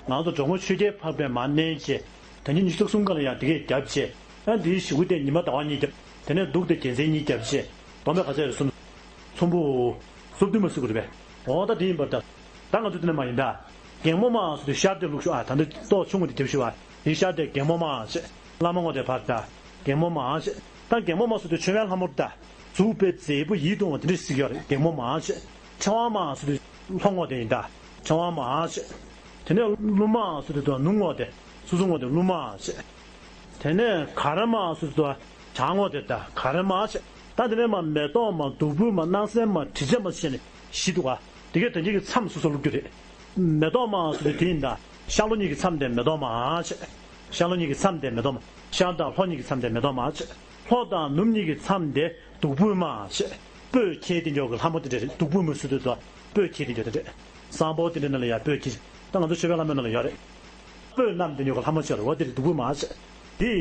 ང་ཚོ་འགྲོ་མགོན་ཆོས་རྒྱལ་འཕགས་པས་མར་མནན་བྱས། ད་ནི་ཉི་ཤུ་རྩ་གསུམ་ཀ་ལ་ཡང་དེ་གས་བརྒྱབ་བྱས། ཨ། འདིའི་ཞུ་སྐུལ་དེ་ཉི་མ་ཟླ་བ་གཉིས་བརྒྱབ། དེ་ནས་གདུགས་དེ་རྒྱལ་མཚན་གཉིས་བརྒྱབ་བྱས། སྡོམ་པས་ག་ཚད་རེད་ཟེར་ན། ཚོམ་བུ་སོ་བདུན་མ་ཟེར་དགོས་རེད་པས། འོ་ད་དེ་ཡིན་པར་ད། ད་ང་ཚོ་དེ་ནས་མ་ཡིན་ད། རྒན་མོ་མ་ཟེར་དུས་ཤར་དེ་བླུགས་ཤོག་ཨ། ད་འདི་ཏོག་ཆུང་ངུ་དེ་རྒྱབ་ཤོག་ཨ། དེའི་ཤར་དེ་རྒན་མོ་མ་ཞེས། བླ་མ་ངོ་དེ་ཕར་ད། རྒན་མོ་མ་ཞེས། ད་རྒན་མོ་མ་ཟེར་དུས་མཆོད་པའི་ལྷ་མོ་ད། གཟུགས་དཔེ་མཛེས་པོ་ཡིད་དུ་འོང་བ་དེ་འདྲ་ཞིག་ཡོད་རེད། རྒན་མོ་མ་ཞེས། ཕྲེང་བ་མ་ཟེར་དུས་ལྷོ་ངོ་དེ་ཡིན་ད། ཕྲེང་བ་མ་ཞེས། དེ་ནས་ཀླུ་མ་ཟེར་དུས་ད་ནུབ་ངོ་དེ། སོ་སོ་ངོ་དེ་ཀླུ་མ་ཞེས། དེ་ནས་གར་མ་ཟེར་དུས་ད་བྱང་ངོ་དེ་ད་གར་མ་ཞེས། ད་དེ་ནས་མ་མེ་ཏོག་མ། བདུག་སྤོས་མ། སྣང་གསལ་མ། དྲི་ཆབ་མ་ཞེས་ནས་བཞི་འདུག་ག་དེ་གས་དོན་གཅིག་གི་མཚམས་སོ་སོ་བླུག་རྒྱུ་རེད། མེ་ཏོག་མ་ཟེར་དུས་དེ་ཡིན་ད། ཤར་ལྷོ་གཉིས་ཀྱི་མཚམས་དེ་མེ་ཏོག་མ་ཞེས། ཤར་ལྷོ་གཉིས་ཀྱི་མཚམས་དེ་མེ་ཏོག་མ། ཤར་དང་ལྷོ་གཉིས་ཀྱི་མཚམས་དེ་མེ་ཏོག་མ་ཞེས། ལྷོ་དང་ནུབ་གཉིས་ཀྱི་མཚམས་དེ་བདུག་སྤོས་མ་ཞེས། སྤོས་འཁྱེར་དེ་འཇོག་གི་ལྷ་མོ་དེ་འདྲ་རེད། བདུག་སྤོས་མ་ཟེར་དུས་ད་སྤོས་འཁྱེར་དེ་འཇོག་དེ་འདྲ། བསང་ཕོར་དེ་འདྲ་ནང་ལ་ཡ་སྤོས་འཁྱེར། ད་ང་ཚོ་མཆོད་པའི་ལྷ་མོའི་ནང་ལ་ཡོད་རེད། སྤོས་བསྣམས་དེ་འཇོག་གི་ལྷ་མོ་ཅིག་ཡོད་རེད། འོ་དེ་རེད། བདུག་སྤོས་མ་ཞེས། དེ་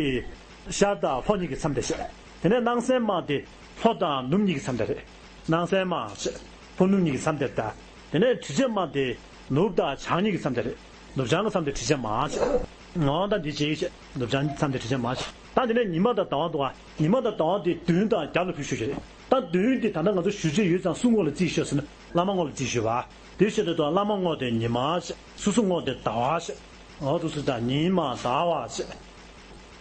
ཤར་དང་ལྷོ་གཉིས་ཀྱི་མཚམས་དེ་བཤད། དེ་ནས་སྣང་གསལ་མ་དེ་ལྷོ་དང་ནུབ་གཉིས་ཀྱི་མཚམས་དེ་རེད། སྣང་གསལ་མ་ཞེས། ལྷོ་ནུབ་གཉིས་ཀྱི་མཚམས་དེར་ལྟ། དེ་ནས་དྲི་ཆབ་མ་དེ་ནུབ་དང་བྱང་གཉིས་ཀྱི་མཚམས་དེ་རེད། ནུབ་བྱང་གི་མཚམས་དེ་དྲི་ཆབ་མ་ཞེས། འོ་ད་འདི་བྱས་ཞེས། ནུབ་བྱང་མཚམས་དེ་དྲི་ཆབ་མ་ཞེས། ད་དེ་ནས་ཉི་མ་དང་ཟླ་བ་འདུག་ག་ཉི་མ་དང་ཟླ་བ་དེ་མདུན་དང་རྒྱབ་ལ་ཕུལ་ཤོག་ཞེས་རེད། ད་མདུན་དེ་ད་ལྟ་ང་ཚོ་ཞུ་རྒྱུ་ཡོད་ཙང་སུ་ངོ་ལ་བརྩིས་ཤོག་ཟེར་ན། བླ་མ་ངོ་ལ་བརྩིས་ཤོག་པ། དེ་བྱས་དུས་ད་བླ་མ་ངོ་དེ་ཉི་མ་ཞེས། སོ་སོ་ངོ་དེ་ཟླ་བ་ཞེས། འོ་འདུག་སེ་ད་ཉི་མ་ཟླ་བ་ཞེས།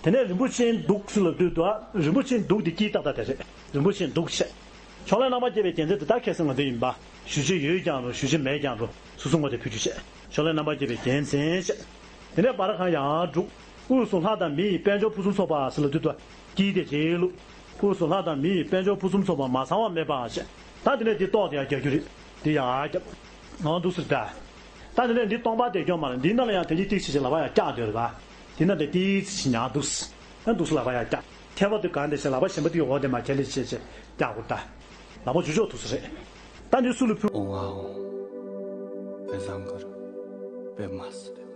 དེ་ནས་རིན་པོ་ཆེའི་གདུགས་ཟེར་ལབ་དུས་ད་རིན་པོ་ཆེའི་གདུགས་དེ་དཀྱིལ་ཏག་ཏག་དེ་རེད། རིན་པོ་ཆེའི་གདུགས་ཞེས། ཕྱོགས་ལས་རྣམ་པར་རྒྱལ་བའི་རྒྱལ་མཚན་དེ་ད་ཁ་སང་ང་ཚོ་ཡིན་པ། ཞུ་རྒྱུ་ཡོད་ཀྱང་རུང་། ཞུ་རྒྱུ་མེད་ཀྱང་རུང་། སོ་སོ་ངོ་དེ་ཕུལ་རྒྱུ་བྱས། ཕྱོགས་ལས་རྣམ་པར་རྒྱལ་བའི་རྒྱལ་མཚན་བྱས། དེ་ནས་སྦར་ཁང་ཡར་དྲུག་དབུས་སུ་ལྷ་དང་མི་ཡི་དཔལ་འབྱོར་ཕུན་སུམ་ཚོགས་པ་ཟེར་ལབ་དུས་ད་དཀྱིལ་དེ་རྗེས་ལུགས། དབུས་སུ་ལྷ་དང་མི་ཡི་དཔལ་འབྱོར་ཕུན་སུམ་ཚོགས་པ་མ་ཚང་བ་མེད་པ་ཞེས། ད་དེ་ནས་འདི་ཏོག་དེ་ཡར་རྒྱག་རྒྱུ་རེད། འདི་ཡར་རྒྱབ། ང་འདུག་ཟེར་ད། ད་དེ་ནས་འདི་སྟོང་པ་དེ་སྐྱོན་མ་རེད། འདི་ནང་ལ་ཡང་དེ་གྱིས་ཏིག་ཞིག་ཞིག་ལག་པ་ཡར་བཀྱག་སྡོད་རེད་པ། འདི་ནང་དེ་ཏིག་ཞིག་ཉར་འདུག་ཟེར། ཡང་འདུག་སེ་ལག་པ་ཡར་བཀྱག་མཁས་པ་དེ་གང་དེ་ཞིག་ལག་པ་གཞན་པ་དེ་གི་འོག་དེ་མར་ཁྱེར་ལེ་བྱས་བྱས་བཀྱག་དགོས་ད། ལག་པ་འཇུ་ཆོག་ཐུག་ས་རེད། ད་འདི་སུ་ལ་ཕུལ། ཨོང་ཨ་ཨོང་། པད་བཟང་གར། པད་མ་སི་ཏེ།